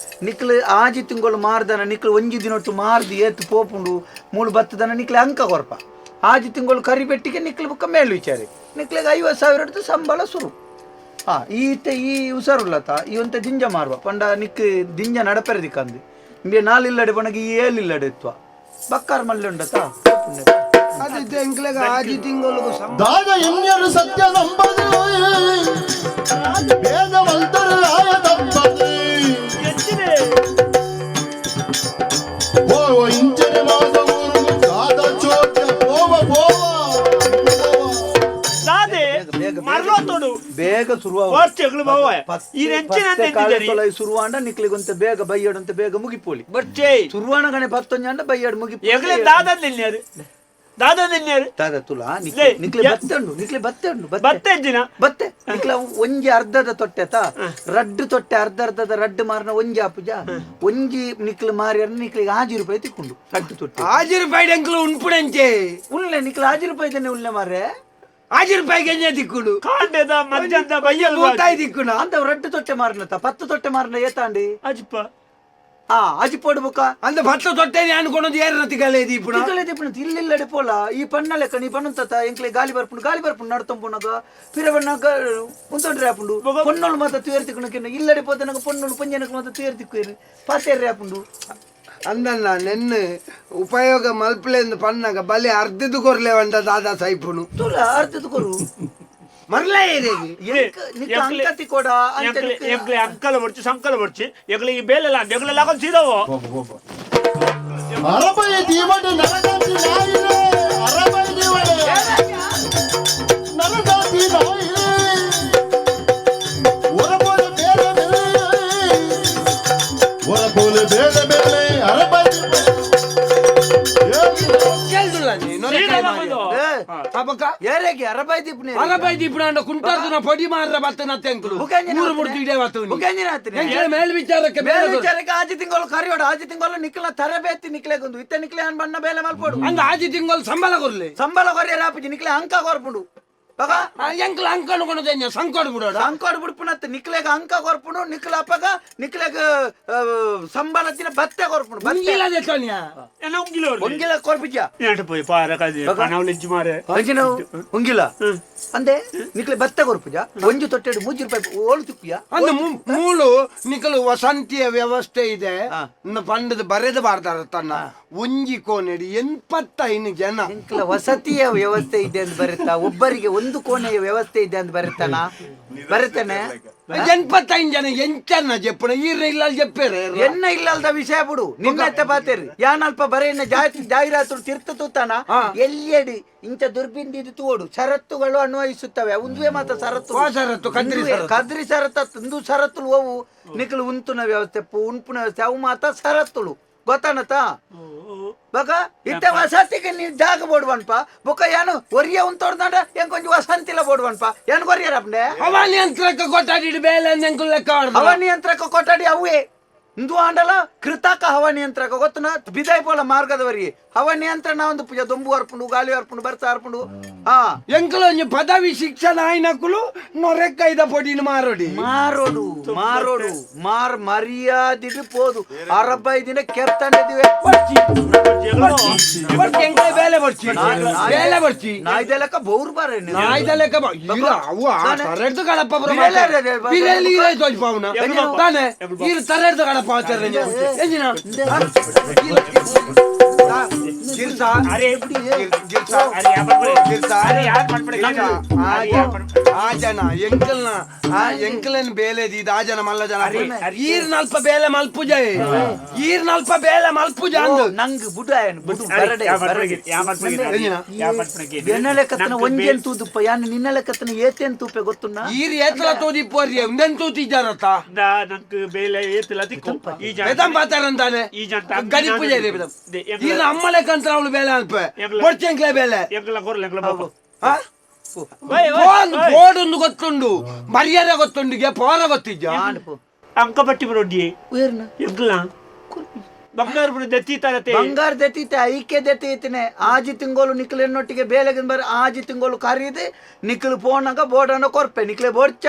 ನಿಕ್ಲು ಆಜಿ ತಿಂಗಳು ಮಾರ್ದನ ನಿಕ್ಲು ಒಂಜಿ ದಿನೊಟ್ಟು ಮಾರ್ದು ಏತು ಪೋಪುಂಡು ಮೂಳು ಬತ್ತದನ ನಿಕ್ಲೆ ಅಂಕ ಕೊರ್ಪ ಆಜಿ ತಿಂಗಳು ಕರಿಬೆಟ್ಟಿಗೆ ನಿಕ್ಲು ಬುಕ್ಕ ಮೇಲು ವಿಚಾರಿ ನಿಕ್ಲೆಗೆ 50,000 ಹಿಡ್ದು ಸಂಬಳ ಶುರು ಹಾ ಈತ ಈ ಹುಷಾರುಲ್ಲತ ಈ ಒಂತ ದಿಂಜ ಮಾರುವ ಪಂಡ ನಿಕ್ ದಿಂಜ ನಡಪೆರೆ ದಿಕ್ಕಂದು ಇಂಬೆ ನಾಲಿಲ್ಲಡೆ ಪಣಗೆ ಈ ಏಲಿಲ್ಲಡೆ ಇತ್ವ ಬಕ್ಕಾರ್ ಮಲ್ಲೆ ಉಂಡತ ಅದು ಎಂಕ್ಲೆಗ ಆಜಿ ತಿಂಗಳು ದಾದ ಎನ್ಯರು ಸತ್ಯ ನಂಬದು ಬೇಗ ಮಲ್ತರು ಆಯ ತಪ್ಪದು ಓ ಇಂಚನೆ ಮಾದ ಊರು ದಾದ ಚೋಟ್ಯ ಪೋವ ಪೋವ ದಾದೆ ಮರ್ಲೋತೋಡು ಬೇಗ ಶುರುವ ವರ್ಷಗಳು ಬಾವ ಈ ನೆಂಚಿನ ಅಂತೆಂತಿದ್ದಾರೆ ಶುರುವಾಂಡ ನಿಕ್ಲಿಗೊಂತ ಬೇಗ ಬೈಯಡಂತ ಬೇಗ ಮುಗಿಪೋಲಿ ಬಚ್ಚೆ ಶುರುವಾಣ ಗಣೆ ಪತ್ತೊಂಜಾಂಡ ಬೈಯಡ್ ಮುಗಿಪೋಲಿ ಎಂಗ್ಲೆ ದಾದ ನಿನ್ಯಾರು ದಾದ ನಿನ್ಯಾರು ದಾದ ತುಲ ಲೇ, ನಿಕ್ಲೆ ಬತ್ತೆ ಉಂಡು ನಿಕ್ಲೆ ಬತ್ತೆ ಉಂಡು ಬತ್ತೆ ಎಂಜಿನ ಬತ್ತೆ ನಿಕ್ಲೆ ಒಂಜಿ ಅರ್ಧದ ತೊಟ್ಟೆ ತಾ ರಡ್ಡು ತೊಟ್ಟೆ ಅರ್ಧ ಅರ್ಧದ ರಡ್ಡು ಮಾರಿನ ಒಂಜಿ ಆಪುಜ ಒಂಜಿ ನಿಕ್ಲು ಮಾರಿ ನಿಕ್ಲಿಗೆ 5 ರೂಪಾಯಿ ತಿಕ್ಕೊಂಡು ರಡ್ಡು ತೊಟ್ಟೆ 5 ರೂಪಾಯಿ ಎಂಕ್ಲು ಉಣ್ಪುಣಂಚೆ ಉಳ್ಳೆ ನಿಕ್ಲು 5 ರೂಪಾಯಿ ತಾನೆ ಉಳ್ಳೆ ಮಾರ್ರೆ 5 ರೂಪಾಯಿಗೆ ಎಂಜ ತಿಕ್ಕುಡು ಕಾಂಡೆದ ಮಜ್ಜಂದ ಬೈಯಲ್ ಮೂತಾಯಿ ತಿಕ್ಕುಣ ಅಂತ ರಡ್ಡು ತೊಟ್ಟೆ ಮಾರಿನತ 10 ತೊಟ್ಟೆ ಮಾರಿನ ಏತಾಂಡಿ ಅಜ್ಪ ಆ ಅಜಿ ಪೋಡ್ಬುಕ ಅಂದ ಭತ್ತ ತೊಟ್ಟೆ ಅನ್ಕೊಳೋದು ಯಾರ ತಿಗಲೇ ದೀಪುಣ ತಿಗಲೇ ದೀಪುಣ ಇಲ್ಲಿಲ್ಲಡೆ ಪೋಲ ಈ ಪಣ್ಣ ಲೆಕ್ಕ ನೀ ಪಣ್ಣಂತ ಎಂಕ್ಲೆ ಗಾಲಿ ಬರ್ಪುಂಡು ಗಾಲಿ ಬರ್ಪುಂಡು ನಡ್ತಂಪುನಗ ಪಿರ ಬಣ್ಣಗ ಉಂತೊಂಡ್ರೆ ಆಪುಂಡು ಪೊನ್ನೋಳು ಮಾತ ತುಯರ್ ತಿಕ್ಕುಣಕ್ಕೆ ಇಲ್ಲಡೆ ಪೋತನಗ ಪೊನ್ನೋಳು ಪಂಜನಕ ಮಾತ ತುಯರ್ ತಿಕ್ಕುವೇರು ಪಾತೇರ್ರೆ ಆಪುಂಡು ಅಂದಣ್ಣ ನೆನ್ನೆ ಉಪಯೋಗ ಮಲ್ಪಲೆಂದು ಪಣ್ಣಗ ಬಲೆ ಅರ್ಧದ್ದು ಕೊರ್ಲೆ వంట ದಾದಾ ಸೈಪುನು ತುಲ ಅರ್ಧದ ಕೊರು ಮರ್ಲ ಏರಿಗೆ ನಿಕ್ಕ ಅಂಕತಿ ಕೊಡ ಅಂತ ಎಂಕ್ಲೆ ಅಂಕಲ ಬಡ್ಚಿ ಸಂಕಲ ಬಡ್ಚಿ ಎಂಕ್ಲೆ ಈ ಬೇಲೆಲ್ಲ ಎಂಕ್ಲೆ ಲಾಗೊಂದು ಸೀದವೋ ಅರಬೈ ದೀವಡೆ ನರಗಾತಿ ನಾಯಿಲೆ ಅರಬೈ ದೀವಡೆ ನರಗಾತಿ ನಾಯಿಲೆ ಒರಬೋಲೆ ಬೇರೆ ಬೇರೆ ಒರಬೋಲೆ ಬೇರೆ ಬೇರೆ ಅರಬೈ ಏರಿಗೆ ಅರಬೈ ದೀಪನೆ ಅರಬೈ ದೀಪುಣ ಅಂಡ ಕುಂಟಾರ್ದುನ ಪೊಡಿ ಮಾರ್ರ ಬತ್ತನ ತೆಂಕುಲು ಊರು ಮುಡ್ದು ಇಡೇ ಬತ್ತುನಿ ಎಂಕ್ಲೆ ಮೇಲ್ ವಿಚಾರಕ್ಕೆ ಬೇರೆ ಬೇರೆ ವಿಚಾರಕ್ಕೆ ಆಜಿ ತಿಂಗಳು ಕರಿಯೋಡು ಆಜಿ ತಿಂಗಳು ನಿಕ್ಲ ತರಬೇತಿ ನಿಕ್ಲೆಗೊಂದು ಇತ್ತ ನಿಕ್ಲೆ ಅನ್ ಬಣ್ಣ ಬೇಲೆ ಮಲ್ಪೋಡು ಅಂದ ಆಜಿ ತಿಂಗಳು ಸಂಬಳ ಕೊರ್ಲೆ ಸಂಬಳ ಕೊರಿಯರ ಆಪುಜಿ ನಿಕ್ಲೆ ಅಂಕ ಕೊರ್ಪುಂಡು ಬಗ ಎಂಕ್ಲ ಅಂಕಣ ಕೊನದೆಂಜ ಸಂಕೋಡು ಬಿಡೋಡ ಸಂಕೋಡು ಬಿಡ್ಪುನತ್ ನಿಕ್ಲೆಗ ಅಂಕ ಕೊರ್ಪುನು ನಿಕ್ಲ ಅಪ್ಪಗ ನಿಕ್ಲೆಗ ಸಂಬಳ ದಿನ ಬತ್ತೆ ಕೊರ್ಪುನು ಬತ್ತೆ ಉಂಗಿಲ ದೆತ್ತೋನಿಯ ಎನ್ನ ಉಂಗಿಲ ಉಂಗಿಲ ಕೊರ್ಪಿಜ ಏಟ ಪೋಯಿ ಪಾರ ಕಾಜಿ ಪನವಲ ಇಂಚಿ ಮಾರೆ ಅಂಚಿನ ಉಂಗಿಲ ಅಂದೆ ನಿಕ್ಲೆ ಬತ್ತೆ ಕೊರ್ಪುಜ ಒಂಜಿ ತೊಟ್ಟೆಡು 3 ರೂಪಾಯಿ ಓಳು ತಿಕ್ಕುಯ ಅಂದ ಮೂಳು ನಿಕಲು ವಸಂತಿಯ ವ್ಯವಸ್ಥೆ ಇದೆ ಪಂಡದ ಬರೆದ ಬಾರ್ದಾರ ತನ್ನ ಒಂಜಿ ಕೋನೆಡಿ 85 ಜನ ನಿಕ್ಲ ವಸತಿಯ ವ್ಯವಸ್ಥೆ ಇದೆ ಅಂತ ಬರುತ್ತಾ ಒಬ್ಬರಿಗೆ ಒಂದು ಕೋಣೆಯ ವ್ಯವಸ್ಥೆ ಇದೆ ಅಂತ ಬರುತ್ತಾನ ಬರುತ್ತಾನೆ 85 ಜನ ಎಂಚನ್ನ ಜೆಪ್ಪಣ ಈರ್ನ ಇಲ್ಲ ಜೆಪ್ಪೇರೆ ಎನ್ನ ಇಲ್ಲಲ್ದ ವಿಷಯ ಬಿಡು ನಿನ್ನತ್ತೆ ಬಾತೇರಿ ಯಾನಲ್ಪ ಬರೇನ ಜಾಹೀರಾತು ತಿರ್ತ ತೂತಾನ ಎಲ್ಲಿಯಡಿ ಇಂಥ ದುರ್ಬಿಂದಿದ್ದು ತೋಡು ಷರತ್ತುಗಳು ಅನ್ವಯಿಸುತ್ತವೆ ಒಂದುವೇ ಮಾತ್ರ ಷರತ್ತು ಷರತ್ತು, ಕದ್ರಿ ಷರತ್ತು. ಕದ್ರಿ ಷರತ್ತು ಇಂದು ಷರತ್ತುಲು ಅವು ನಿಕ್ಲು ಉಂತುನ ವ್ಯವಸ್ಥೆ ಉಂಪುನ ವ್ಯವಸ್ಥೆ ಅವು ಮಾತ್ರ ಷರತ್ತುಲು ಗೊತ್ತಾನತ ಬಕ ಇತ್ತ ವಸತಿಗೆ ನೀ ಜಾಗ ಬೋಡ್ವನ್ಪ ಬೊಕ್ಕ ಏನು ಒರಿಯ ಉಂತೋಡ್ದಾಂಡ ಏನ್ ಕೊಂಚ ವಸಂತಿಲ ಬೋಡ್ವನ್ಪ ಏನ್ ಕೊರಿಯರಪ್ಪನೆ ಹವಾನಿಯಂತ್ರಕ್ಕೆ ಕೊಟ್ಟಾಡಿ ಬೇಲೆ ಎಂಕುಲ್ ಲೆಕ್ಕ ಹವಾನಿಯಂತ್ರಕ ಕೊಟ್ಟಾಡಿ ಅವೇ ಇಂದು ಆಂಡಲ ಕೃತಕ ಹವಾನಿಯಂತ್ರಕ ಗೊತ್ತನ ಬಿದಾಯ್ ಪೋಲ ಮಾರ್ಗದವರಿಗೆ ಹವಾನಿಯಂತ್ರಣ ಒಂದು ಪೂಜೆ ದೊಂಬು ಅರ್ಪುಂಡು ಗಾಳಿ ಅರ್ಪುಂಡು ಬರ್ಸ ಅರ್ಪುಂಡು ಹಾ ಎಂಕುಲು ಒಂಜಿ ಪದವಿ ಶಿಕ್ಷಣ ಆಯ್ನಕುಲು ನೊರೆಕ್ಕೈದ ಪೊಡಿನ ಮಾರೋಡಿ ಮಾರೋಡು ಮಾರೋಡು ಮಾರ್ ಮರ್ಯಾದಿಡು ಪೋದು ಅರಬ್ಬೈ ದಿನ ಕೆರ್ತಂಡಿದ್ದೀವಿ ಎಂಕುಲೆ ಬೇಲೆ ಬರ್ಚಿ ಬೇಲೆ ಬರ್ಚಿ ನಾಯ್ದ ಲೆಕ್ಕ ಬೌರ್ ಬಾರೆ ನಾಯ್ದ ಲೆಕ್ಕ ಇಲ್ಲ ಅವು ತರೆಡ್ದು ಕಡಪ್ಪ ಬಿರೇಲಿ ಇರೇ ತೋಜ್ ಪಾವನ ತಾನೆ ಇರು ತರೆಡ್ದು ಕಡಪ್ಪ ಆಚಾರ್ಯ ಎಂಜಿನ ಗಿರ್ಸಾ ಗಿರ್ಸಾ ಗಿರ್ಸಾ ಆ ಜನ ಎಂಕಲ್ನ ಆ ಎಂಕಲನ್ ಬೇಲೆ ಇದು ಆ ಜನ ಮಲ್ಲ ಜನ ಈರ್ ನಲ್ಪ ಬೇಲೆ ಮಲ್ಪುಜ ಈರ್ ನಲ್ಪ ಬೇಲೆ ಮಲ್ಪುಜ ಅಂದು ನಂಗ್ ಬುಡ ಬುಡು ಬರಡೆ ಬರಡೆ ಎನ್ನ ಲೆಕ್ಕತನ ಒಂಜೇನ್ ತೂದುಪ್ಪ ಯಾನ್ ನಿನ್ನ ಲೆಕ್ಕತನ ಏತೇನ್ ತೂಪೆ ಗೊತ್ತುನ್ನ ಈರ್ ಏತಲ ತೂದಿಪ್ಪೋರಿ ಉಂದೆನ್ ತೂತಿದ್ದಾರತ್ತ ನಂಕ್ ಬೇಲೆ ಏತಲ ತಿಕ್ಕು ಈ ಜನ ಬೇದಂ ಪಾತಾರಂತಾನೆ ಈ ಜನ ಗಡಿಪುಜ ಇದೆ ಬೇದಂ ಈರ್ನ ಅಮ್ಮ ಲೆಕ್ಕಂತ್ರ ಅವಳು ಬೇಲೆ ಅಲ್ಪ ಬೊಡ್ಚೆಂಕ್ಲೆ ಬೇಲೆ ಎಂಕಲ ಕೊರ್ಲ ಎಂಕಲ ಬಾಬು ಬೋರ್ಡ್ ಗೊತ್ತುಂಡು ಮರ್ಯಾದೆ ಗೊತ್ತುಂಡಿಗೆ ಪೋರ ಗೊತ್ತಿದ್ದ ಅಂಕ ಪಟ್ಟಿ ಬರೋಡಿ ಎಂಕಲ ಬಂಗಾರ ದೆತ್ತಿ ಬಂಗಾರ ದೆತ್ತೀತೆ ಐಕೆ ದೆತ್ತೀತನೆ ಆಜಿ ತಿಂಗೋಲು ನಿಕ್ಲೆನ್ನೊಟ್ಟಿಗೆ ಬೇಲೆಗಿನ ಬರ ಆಜಿ ತಿಂಗೋಲು ಕರೀದೆ ನಿಕ್ಲು ಪೋನಾಗ ಬೋರ್ಡನ್ನ ಕೊರ್ಪೆ ನಿಕ್ಲೆ ಬೋಡ್ಚ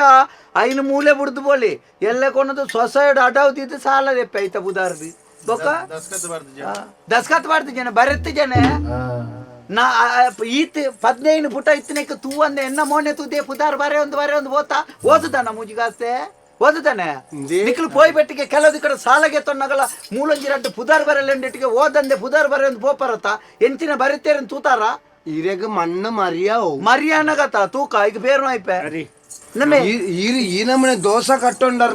ಐನು ಮೂಲೆ ಬುಡ್ದು ಬೋಲಿ ಎಲ್ಲ ಕೊನದು ಸೊಸೈಡ್ ಅಡಾವ್ದಿದ್ದು ಸಾಲ ದೆಪ್ಪೆ ಐತ ಬುದಾರ್ದಿ ಬೊಕ್ಕ ದಸ್ಕತ್ ಬಾರ್ದು ಜನ ಬರೆತ್ತು ಜನ ನಾ ಈತ್ 15 ಪುಟ ಇತ್ತನೇಕ ತೂ ಅಂದೆ ಎನ್ನ ಮೋನೆ ತೂದೆ ಪುದಾರ್ ಬಾರೆ ಒಂದು ಬಾರೆ ಒಂದು ಓತಾ ಓದುದಾನ ಮುಜಿಗಾಸ್ತೆ ಓದುತ್ತಾನೆ ನಿಕ್ಲು ಪೋಯ್ ಬೆಟ್ಟಿಗೆ ಕೆಲವು ಕಡೆ ಸಾಲಗೆ ತೊನ್ನಗಲ ಮೂಲಂಜಿ ರಡ್ಡು ಪುದಾರ್ ಬರಲೆಂಡಿಟ್ಟಿಗೆ ಓದಂದೆ ಪುದಾರ್ ಬರೆ ಒಂದು ಪೋಪರತ್ತ ಎಂಚಿನ ಬರೆತೇರನ್ ತೂತಾರ ಇರೆಗ್ ಮಣ್ಣು ಮರಿಯಾವು ಮರಿಯಾನಗತ ತೂಕ ಈಗ ಬೇರೆ ಆಯ್ಪೆ ನಮ್ಮೆ ಈ ನಮ್ಮನೆ ದೋಸೆ ಕಟ್ಟೊಂಡರ್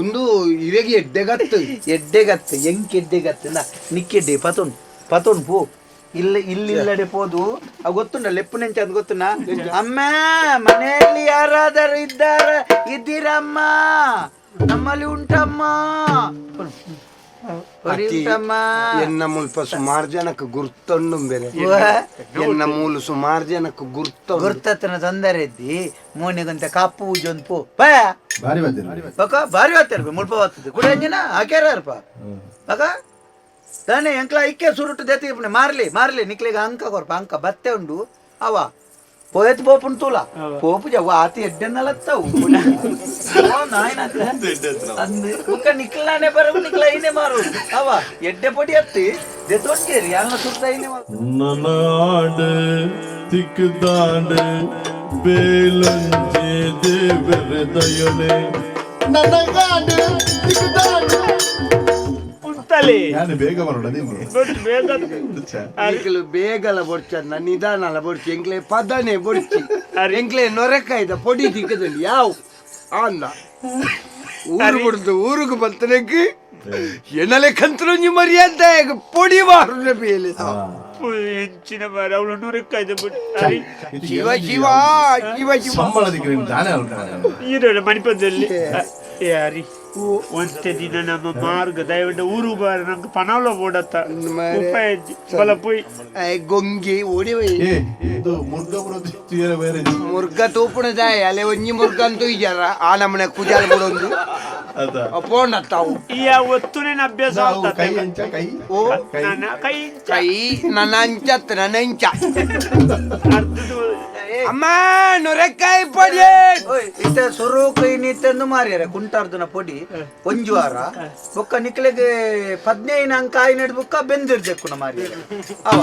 ಒಂದು ಇರೆಗೆ ಎಡ್ಡೆಗತ್ತು ಎಡ್ಡೆಗತ್ತು ಎಂಕ್ ಎಡ್ಡೆಗತ್ತು ನಾ ನಿಕ್ಕೆಡ್ಡೆ ಪತೊನ್ ಪತೊನ್ ಪೋ ಇಲ್ಲ ಇಲ್ಲಿಲ್ಲಡೆ ಪೋದು ಅವ್ ಗೊತ್ತುಂಡ ಲೆಪ್ಪು ನೆಂಚ ಅಂತ ಗೊತ್ತುನ ಅಮ್ಮ ಮನೆಯಲ್ಲಿ ಯಾರಾದರೂ ಇದ್ದಾರ ಇದ್ದೀರಮ್ಮ ನಮ್ಮಲ್ಲಿ ಉಂಟಮ್ಮ ಉಂಟಮ್ಮ ಎನ್ನ ಮುಲ್ಪ ಸುಮಾರು ಜನಕ್ಕೆ ಗುರ್ತೊಂಡು ಬೇರೆ ಎನ್ನ ಮೂಲು ಸುಮಾರು ಜನಕ್ಕೆ ಗುರ್ತ ಗುರ್ತತನ ತೊಂದರೆ ಇದ್ದಿ ಮೋನಿಗಂತ ಕಾಪು ಪೂಜೊಂದು ಪೋ ಪಯ ಭಾರಿ ಬಂದಿರ ಬಕ ಭಾರಿ ವಾತಾರ ಮುಲ್ಪ ವಾತದೆ ಕುಡ ಅಂಜಿನ ಹಾಕ್ಯಾರಪ್ಪ ಬಕ ತಾನೆ ಎಂಕ್ಲ ಐಕೆ ಸುರುಟು ದೆತ್ತಿ ಮಾರ್ಲಿ ಮಾರ್ಲಿ ನಿಕ್ಲಿಗ ಅಂಕ ಕೊರ್ಪ ಅಂಕ ಬತ್ತೆ ಉಂಡು ಅವ ಪೋಯತ್ ಪೋಪುನ್ ತೂಲ ಪೋಪು ಜವ್ವ ಆತಿ ಎಡ್ಡೆನ್ನಲತ್ತವು ಬುಕ್ಕ ನಿಕ್ಲಾನೆ ಬರವು ನಿಕ್ಲ ಐನೆ ಮಾರು ಅವ ಎಡ್ಡೆ ಪೊಡಿ ಅತ್ತಿ ದೆತ್ತೊಂಜೇರಿ ಅಲ್ಲ ಸುರ್ತ ಐನೆ ಮಾರು ನನಾಡು ತಿಕ್ಕದಾಂಡು ಬೇಲೊಂಜೆ ದೇವರ ದಯನೆ ನನಗಾಡು ತಿಕ್ಕದಾಂಡು ಉಂಟಲೆ ನಾನು ಬೇಗ ಬರೋಣ ಬೇಗ ಎಂಕ್ಲು ಬೇಗಲ ಬೊಡ್ಚನ್ನ ನಿಧಾನಲ ಬೊಡ್ಚಿ ಎಂಕ್ಲೆ ಪದನೆ ಬೊಡ್ಚಿ ಎಂಕ್ಲೆ ನೊರೆಕಾಯ್ದ ಪೊಡಿ ತಿಕ್ಕದಲ್ಲಿ ಯಾವ ಅಂದ ಊರು ಬಿಡ್ದು ಊರಿಗೆ ಬರ್ತನಕ್ಕೆ ಎನ್ನಲೆ ಕಂತ್ರು ಮರ್ಯಾದೆ ಪೊಡಿ ಮಾರು ಬೇಲೆ ಎಂಚಿನ ಮಾರ ಅವಳು ನೂರಕ್ಕಾಯ್ದು ಶಿವ ಶಿವ ಶಿವ ಶಿವ ಸಂಬಳ ದಿಕ್ಕಿನ ದಾನೆ ಈರೋಡ ಮಣಿಪದಲ್ಲಿ ಯಾರಿ ಒಂತೆ ದಿನ ನಮ್ಮ ಮಾರ್ಗ ದಯವಿಟ್ಟು ಊರು ಬಾರ ನಂಗೆ ಪನವಲ ಬೋಡತ್ತ ಉಪಾಯ ಬಲ ಪೋಯ್ ಗೊಂಗಿ ಓಡಿ ಏ ಇದು ಮುರ್ಗ ಬರೋದು ಬೇರೆ ಮುರ್ಗ ತೂಪುಣದ ಅಲೆ ಒಂಜಿ ಮುರ್ಗ ಅಂತೂ ಇದ್ದಾರ ಆ ನಮ್ಮನೆ ಕುಜಾಲ ಬಿಡೊಂದು ಅದ ಪೋಂಡತ್ತಾವು ಈ ಒತ್ತುನೇನ ಅಭ್ಯಾಸ ಕೈ ಅಂಚ ಕೈ ಓ ಕೈ ಕೈ ಕೈ ನನ್ನ ಅಂಚತ್ ನನ್ನ ಅಂಚ ಅರ್ಧದ ಅಮ್ಮ ನೊರೆಕಾಯಿ ಪೊಡಿ ಇತ್ತೆ ಸುರುಕು ಇನ್ನಿತ್ತೆಂದು ಮಾರಿಯರೆ ಕುಂಟಾರ್ದುನ ಪೊಡಿ ಒಂಜು ವಾರ ಬೊಕ್ಕ ನಿಕ್ಲೆಗೆ 15 ಅಂಕ ಆಯ್ನೆಡ್ ಬೊಕ್ಕ ಬೆಂದಿರ್ದೆಕ್ಕುನ ಮಾರಿಯರೆ ಅವ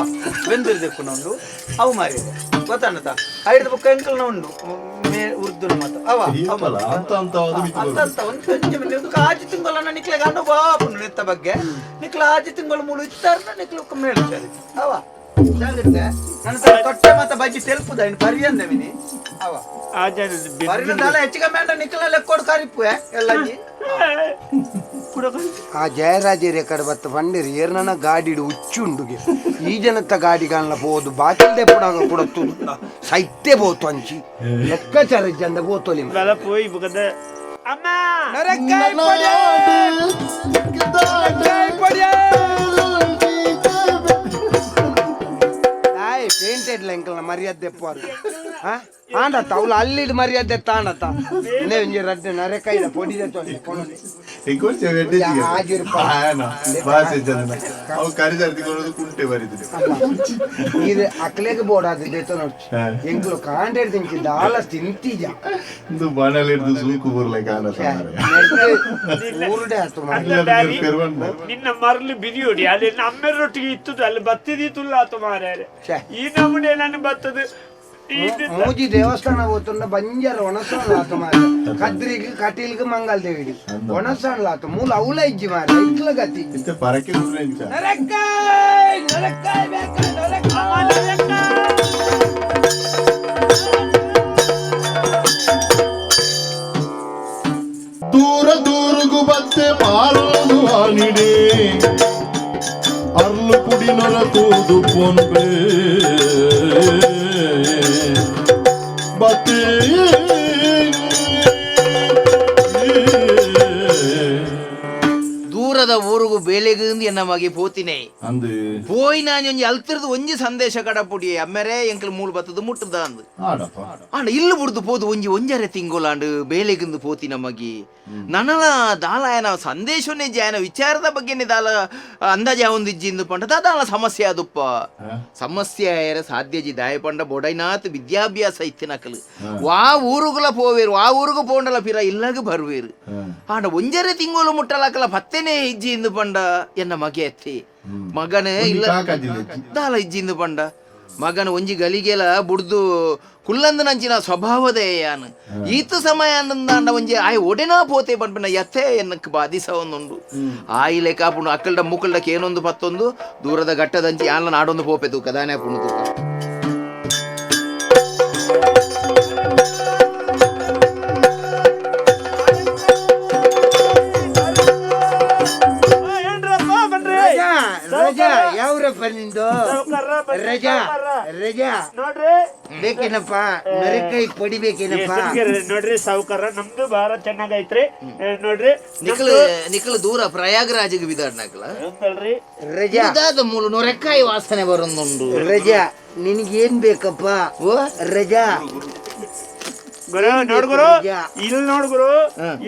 ಬೆಂದಿರ್ದೆಕ್ಕುನ ಉಂಡು ಅವು ಮಾರಿಯರೆ ಗೊತ್ತಾನತ ಐಡ್ದು ಬೊಕ್ಕ ಎಂಕಲ್ನ ಉಂಡು ಮೇ ಉರ್ದುನ ಮಾತ ಅವ ಅಂತ ಅಂತ ಅಂತ ಒಂದು ಆಜಿ ತಿಂಗಳನ್ನ ನಿಕ್ಲೆಗೆ ಅನುಭವ ಆಪುಂಡು ಬಗ್ಗೆ ನಿಕ್ಲ ಆಜಿ ತಿಂಗಳು ಮೂಲು ಇತ್ತಾರನ ನಿಕ್ಲು ಮೇಳ್ತಾರೆ ಅವ ಜಾಗ್ರತೆ ನನ್ನ ತೊಟ್ಟೆ ಮತ್ತ ಬಜ್ಜಿ ತೆಲ್ಪುದ ಇನ್ನು ಪರಿಯಂದ ಮಿನಿ ಅವ ಪರಿನ ದಾಲ ಹೆಚ್ಚಿಗೆ ಮೇಂಡ ನಿಕ್ಲ ಲೆಕ್ಕೋಡು ಕರಿಪುವೆ ಎಲ್ಲಂಜಿ ಆ ಜಯರಾಜ ರೆಕಾರ್ಡ್ ಬತ್ತ ಪಂಡಿರ್ ಏರ್ನ ಗಾಡಿಡು ಹುಚ್ಚುಂಡುಗೆ ಈ ಜನತ್ತ ಗಾಡಿ ಕಾಣಲ ಪೋದು ಬಾಕಿಲ್ದೆ ಪುಡಾಗ ಕೊಡತ್ತು ಸೈತೆ ಪೋತು ಅಂಚಿ ಲೆಕ್ಕಾಚಾರ ಜಂದ ಪೋತೋಲಿ ಪೋಯಿ ಬುಕದ ಅಮ್ಮ ಪೇಂಟೆಡ್ ಎಂಕಲ್ನ ಮರ್ಯಾದೆ ಎಪ್ಪಾರು ಆಂಡತ್ತ ಅವಳು ಅಲ್ಲಿಡ್ ಮರ್ಯಾದೆ ತಾಂಡತ್ತ ಒಂಜಿ ರಡ್ಡೆ ನರೆಕಾಯಿದ ಪೊಡಿದೆ ಇದು ಅಕ್ಲೆಗೆ ಬೋರ್ಡ್ ಅದು ನೋಡ್ಚಿ ಎಂಕ್ಲು ಕಾಂಡೇಡ್ ತಿಂಚಿ ದಾಲ ತಿಂತೀಜ ಇಂದು ಬಾಣಲೆ ಹಿಡ್ದು ಸೂಕು ಬರ್ಲೆ ಕಾಣ ಊರುಡೆ ಆತು ನಿನ್ನ ಮರಳು ಬಿರಿಯೋಡಿ ಅಲ್ಲಿ ನಮ್ಮೆರೊಟ್ಟಿಗೆ ಇತ್ತದು ಅಲ್ಲಿ ಬತ್ತಿದೀತುಲ್ಲ ಆತು ಮಾರ್ಯಾರೆ ಈ ನಮೂನೆ ನಾನು ಬತ್ತದು ಮೂಜಿ ದೇವಸ್ಥಾನ ಹೋತುಂಡ ಬಂಜರ ಒಣಸಾಣ್ ಆತು ಮಾರ ಕದ್ರಿಗೆ ಕಟೀಲ್ಗೆ ಮಂಗಲ್ ದೇವಿಡಿ ಒಣಸಾಣ್ ಆತು ಮೂಲ ಅವಲ ಇಜ್ಜಿ ಮಾರ ಇಟ್ಲ ಗತಿ ಪರಕೆ ನರೆಕಾಯ್ ನರೆಕಾಯ್ ಬೇಕಾ ನರೆಕಾಯ್ ದೂರ ದೂರುಗು ಬತ್ತೆ ಮಾರೋದು ಆನಿಡೆ ಅರ್ಲು ಕುಡಿನೊರ ತೂದು ಪೊನ್ಪೆ ಬತ್ತೆ ದೂರದ ಊರುಗು ಬೇಲೆಗಂದು ಎನ್ನ ಮಗೆ ಪೋತಿನೇ ಅಂದು ಪೋಯ್ ನಾನು ಒಂಜಿ ಅಲ್ತಿರ್ದು ಒಂಜಿ ಸಂದೇಶ ಕಡಪುಡಿ ಅಮ್ಮೆರೆ ಎಂಕಲ್ ಮೂಲು ಬತ್ತದು ಮುಟ್ಟದ ಅಂದು ಆಡಪ್ಪ ಆಂಡ ಇಲ್ಲು ಬುಡ್ದು ಪೋದು ಒಂಜಿ ಒಂಜರೆ ತಿಂಗೊಲಾಂಡು ಬೇಲೆಗಿಂದು ಪೋತಿ ನಮಗೆ ನನಲ ದಾಲ ಸಂದೇಶನೇ ಜಾಯನ ವಿಚಾರದ ಬಗ್ಗೆನೆ ದಾಲ ಅಂದಾಜ ಒಂದು ಇಜ್ಜಿಂದು ಪಂಡ ದಾಲ ಸಮಸ್ಯೆ ಅದುಪ್ಪ ಸಮಸ್ಯೆ ಆಯರ ಸಾಧ್ಯ ಜಿ ದಾಯ ಪಂಡ ಬೊಡೈನಾತ್ ವಿದ್ಯಾಭ್ಯಾಸ ಇತ್ತಿನಕಲು ವಾ ಊರುಗುಲ ಪೋವೇರು ಆ ಊರುಗು ಪೋಂಡಲ ಪಿರ ಇಲ್ಲಾಗ ಬರುವೇರು ಆಂಡ ಒಂಜರೆ ತಿಂಗಳು ಮುಟ್ಟಲಕಲ ಪತ್ತೆನೇ ಇಜ್ಜಿ ಇಂದು ಪಂಡ ಎನ್ನ ಮಗೆ ಅತ್ತಿ ಮಗನೇ ಇಲ್ಲ ದಾಲ ಇಜ್ಜಿಂದು ಪಂಡ ಮಗನ ಒಂಜಿ ಗಲಿಗೆಲ ಬುಡ್ದು ಕುಲ್ಲಂದ ನಂಚಿನ ಸ್ವಭಾವದೇ ಯಾನು ಈತ ಸಮಯ ಅಂದಂದಾಂಡ ಒಂಜಿ ಆಯ್ ಒಡೆನಾ ಪೋತೆ ಪನ್ಪಿನ ಯಥೆ ಎನ್ನಕ್ ಬಾಧಿಸವೊಂದುಂಡು ಆಯಿ ಲೆಕ್ಕ ಪುಂಡು ಅಕ್ಕಲ್ಡ ಮುಕ್ಕಲ್ಡಕ್ಕೆ ಏನೊಂದು ಪತ್ತೊಂದು ದೂರದ ಘಟ್ಟದಂಚಿ ಯಾನ್ಲ ನಾಡೊಂದು ಪೋಪೆ ತೂಕ ದಾನೆ ಪುಂಡು ತೂಕ ರಜಾ ಯಾವ್ರಪ್ಪ ನಿಂದು ರಜಾ ರಜಾ ನೋಡ್ರಿ ಬೇಕೇನಪ್ಪ ನರೆಕಾಯಿ ಪೊಡಿ ಬೇಕೇನಪ್ಪ ನೋಡ್ರಿ ಸಾವುಕಾರ ನಮ್ದು ಬಹಳ ಚೆನ್ನಾಗೈತ್ರಿ ನೋಡ್ರಿ ನಿಖಲ್ ನಿಖಲ್ ದೂರ ಪ್ರಯಾಗರಾಜಿಗೆ ಬಿದಾಡ್ನಾಕಲ ಹೌದಲ್ರಿ ರಜಾ ಇದಾದ ಮೂಲ ನೊರೆಕಾಯಿ ವಾಸನೆ ಬರೊಂದುಂಡು ರಜಾ ನಿನಗೇನ್ ಬೇಕಪ್ಪ ರಜಾ ಗುರು ನೋಡ್ಗುರು ಇಲ್ಲಿ ನೋಡ್ಗುರು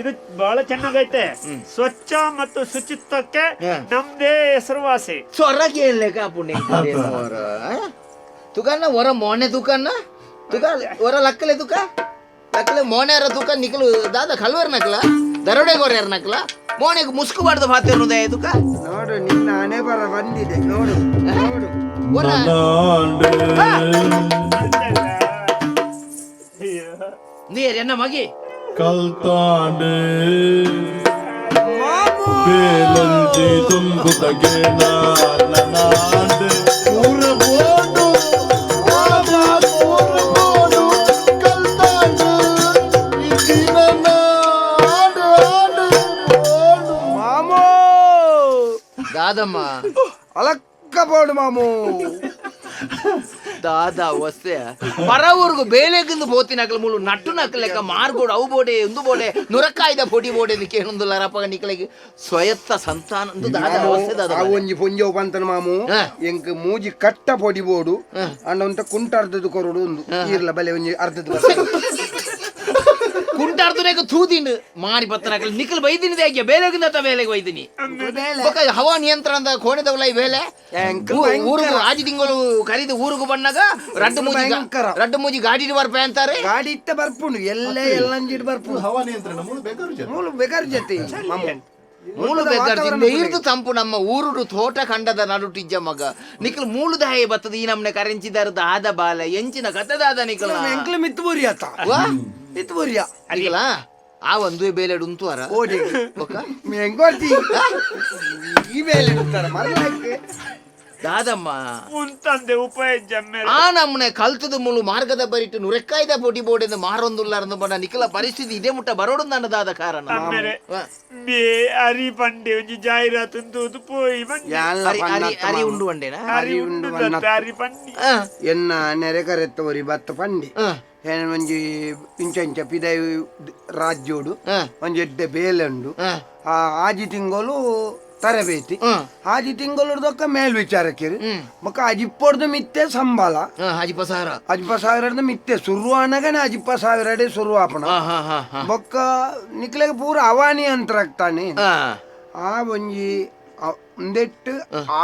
ಇದು ಬಹಳ ಚೆನ್ನಾಗೈತೆ ಸ್ವಚ್ಛ ಮತ್ತು ಶುಚಿತ್ವಕ್ಕೆ ನಮ್ದೇ ಹೆಸರುವಾಸಿ ಸ್ವರ ಕೇಳಲೆ ಕಾಪುಂಡೆ ತುಕಾನ ಹೊರ ಮೋನೆ ತುಕಾನ ತುಕ ಹೊರ ಲಕ್ಕಲೆ ತುಕ ಲಕ್ಕಲೆ ಮೋನೆ ಅರ ತುಕ ನಿಕಲು ದಾದ ಕಲ್ವರ್ ನಕಲ ದರೋಡೆ ಗೊರ್ಯಾರ ನಕಲ ಮೋನೆಗೆ ಮುಸ್ಕು ಬಾರ್ದು ಭಾತೆ ತುಕ ನೋಡು ನಿನ್ನ ಹಣೆ ಬರ ಬಂದಿದೆ ನೋಡು ನೋಡು ನೀರ್ ಎನ್ನ ಮಗಿ ಕಲ್ತಾಂಡೆ ಬೇಲಂಜಿ ತುಂಬುದಗೆ ನಾಂಡೆ ಊರ ಬೋಡು ಊರ ಬೋಡು ಕಲ್ತಾಂಡು ಇದಿನ ನಾಡು ಆಡು ಬೋಡು ಮಾಮೋ ದಾದಮ್ಮ ಅಲಕ್ಕ ಬೋಡು ಮಾಮು ದಾದಾ ವಸ್ತೆ ಪರ ಊರ್ಗು ಬೇಲೆಗಿಂದು ಪೋತಿನಕಲು ಮುಳು ನಟ್ಟು ನಕಲೆಕ್ಕ ಮಾರ್ಗೋಡು ಅವು ಬೋಡೆ ಒಂದು ಬೋಡೆ ನುರಕಾಯ್ದ ಪೊಡಿ ಬೋಡೆ ಕೇನೊಂದು ಲರಪಗ ನಿಕಲೆಗೆ ಸ್ವಯತ್ತ ಸಂತಾನ ಒಂದು ದಾದಾ ವಸ್ತೆ ದಾದಾ ಆ ಒಂಜಿ ಪೊಂಜೋ ಪಂತನ ಮಾಮು ಎಂಕ್ ಮೂಜಿ ಕಟ್ಟ ಪೊಡಿ ಬೋಡು ಅಂಡ ಒಂತ ಕುಂಟ ಅರ್ಧದ ಕೊರಡು ಒಂದು ಈರ್ಲ ಬಲೆ ಒಂಜಿ ಅರ್ಧದ ಕುಂಟ ಅಡ್ಡಾಡ್ದುನೇಗ ತೂದಿನ ಮಾರಿ ಬತ್ತನಕಲ್ ನಿಖಲ್ ಬೈದಿನಿ ದೇಗೆ ಬೇಲೆಗಿಂದ ಬೇಲೆಗೆ ಬೈದಿನಿ ಬೊಕ್ಕ ಹವಾ ನಿಯಂತ್ರಣದ ಕೋಣೆದವಲ ಈ ಬೇಲೆ ಊರುಗು ಆಜಿ ತಿಂಗಳು ಕರಿದು ಊರುಗು ಬಣ್ಣಗ ರಡ್ಡು ಮೂಜಿ ರಡ್ಡು ಮೂಜಿ ಗಾಡಿ ಬರ್ಪೆ ಅಂತಾರೆ. ಗಾಡಿ ಇತ್ತ ಬರ್ಪುಂಡು ಎಲ್ಲ ಎಲ್ಲಂಜಿಡ್ ಬರ್ಪುಂಡು. ಹವಾ ನಿಯಂತ್ರಣ ಮೂಲು ಬೇಕಾರು ಜನ ಮೂಲು ಬೇಕಾರು ಜೊತೆ ಮಾಮು ಮೂಲು ಬೇಕಾರು ನೀರ್ದು ತಂಪು ನಮ್ಮ ಊರುಡು ತೋಟ ಖಂಡದ ನಡುಟಿಜ್ಜ ಮಗ ನಿಖಲ್ ಮೂಲು ದಾಯ ಬತ್ತದ ಈ ನಮ್ನೆ ಕರೆಂಚಿದಾರದ ಆದ ಬಾಲ ಎಂಚಿನ ಕಥೆದಾದ ನಿಖಲ್ ಎಂಕ್ಲ ಮಿತ್ತು ಬುರಿ ಆತ ಮಿತ್ತು ಬುರಿಯ ನಿಖಲ ಆ ಒಂದು ಬೇಲೆ ಉಂಟು ಅರ ಓಡಿ ಎಂಗೋರ್ತಿ ಈ ಬೇಲೆ ಉಂತಾರ ಮರಲಾಯ್ಕೆ ದಾದಮ್ಮ ಉಂತಂದೆ ಉಪಾಯ ಜಮ್ಮೆ ಆ ನಮ್ಮನೆ ಕಲ್ತದ ಮುಳು ಮಾರ್ಗದ ಬರಿಟ್ಟು ನುರೆಕ್ಕಾಯ್ದ ಪೊಡಿ ಬೋಡೆಂದು ಮಾರೊಂದುಲ್ಲಾರಂದು ಬಣ್ಣ ನಿಖಲ ಪರಿಸ್ಥಿತಿ ಇದೇ ಮುಟ್ಟ ಬರೋಡು ದಾದ ಕಾರಣ. ಅಮ್ಮೆರೆ ಬೇ ಅರಿ ಪಂಡೆ ಒಂಜಿ ಜಾಹೀರಾತು ತೂದು ಪೋಯಿ ಬಂದೆ. ಅರಿ ಉಂಡು ಬಂಡೇನಾ? ಅರಿ ಉಂಡು ಅರಿ ಪಂಡಿ ಎನ್ನ ನೆರೆ ಕರೆತ್ತವರಿ ಬತ್ತ ಪಂಡಿ ಏನ್ ಒಂಜಿ ಇಂಚ ಇಂಚ ಪಿದೈ ರಾಜ್ಯೋಡು ಒಂಜಿ ಎಡ್ಡೆ ಬೇಲೆ ಉಂಡು. ಆ ಆಜಿ ತಿಂಗಳು ತರಬೇತಿ ಆಜಿ ತಿಂಗಳು ದೊಕ್ಕ ಮೇಲ್ ವಿಚಾರಕ್ಕೆ ಬೊಕ್ಕ ಅಜಿಪ್ಪೊಡ್ದು ಮಿತ್ತೆ ಸಂಬಳ ಅಜಿಪ್ಪ ಸಾವಿರ ಅಜಿಪ್ಪ ಸಾವಿರದ ಮಿತ್ತೆ ಸುರು ಅನಗನೆ ಅಜಿಪ್ಪ ಸಾವಿರಡೆ ಸುರು ಆಪಣ ಬೊಕ್ಕ ನಿಕ್ಲೆಗ್ ಪೂರ ಅವಾನಿ ಅಂತ ಆಗ್ತಾನೆ ಆ ಒಂಜಿ ಒಂದೆಟ್ಟು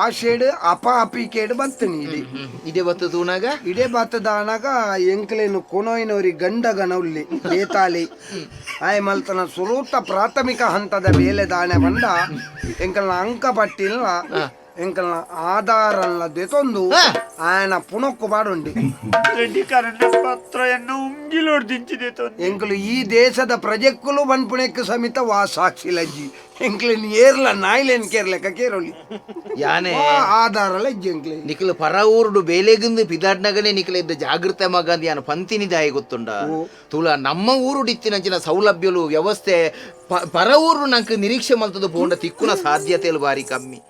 ಆಶೆಡ್ ಅಪ ಅಪಿಕೇಡ್ ಬತ್ತನಿ ಇಡಿ ಇದೇ ಬತ್ತು ತೂನಾಗ ಇಡೇ ಬತ್ತದಾನಾಗ ಎಂಕ್ಲೇನು ಕೊನೋಯಿನವರಿ ಗಂಡ ಗಣವುಲ್ಲಿ ಬೇತಾಳಿ ಆಯ್ ಮಲ್ತನ ಸುರೂತ ಪ್ರಾಥಮಿಕ ಹಂತದ ಬೇಲೆ ದಾಣೆ ಬಂದ ಎಂಕಲ್ನ ಅಂಕ ಪಟ್ಟಿಲ್ಲ ಎಂಕಲ್ನ ಆಧಾರಲ್ಲ ದೆತೊಂದು ಆಯನ ಪುಣಕ್ಕು ಬಾಡುಂಡಿ ದೃಢೀಕರಣ ಪತ್ರ ಉಂಗಿಲೋಡ್ ದಿಂಚಿದೆ ಎಂಕಲು ಈ ದೇಶದ ಪ್ರಜೆಕ್ಕುಲು ಬನ್ಪುಣೆಕ್ಕು ಸಮಿತ ವಾ ಸಾಕ್ಷಿ ಲಜ್ಜಿ ಎಂಕ್ಲೇನ್ ಏರ್ಲ ನಾಯ್ಲೇನ್ ಕೇರ್ಲೆಕ್ಕ ಕೇರೋಲಿ ಯಾನೆ ಆಧಾರ ಲಜ್ಜಿ ಎಂಕ್ಲೆ ನಿಖಲ್ ಪರ ಊರುಡು ಬೇಲೆಗಿಂದು ಪಿದಾಡ್ನಗನೆ ನಿಖಲ ಇದ್ದ ಜಾಗೃತೆ ಮಗ ಅಂದ್ ಯಾನು ಪಂತಿನಿ ದಾಯಿ ಗೊತ್ತುಂಡ ತುಲ ನಮ್ಮ ಊರುಡಿತ್ತಿನಂಚಿನ ಸೌಲಭ್ಯಲು ವ್ಯವಸ್ಥೆ ಪರ ಊರು ನಂಗೆ ನಿರೀಕ್ಷೆ ಮಲ್ತದ ಪೋಂಡ ತಿಕ್ಕುನ ಸಾಧ್ಯತೆಲು ಬಾರಿ ಕಮ್ಮಿ.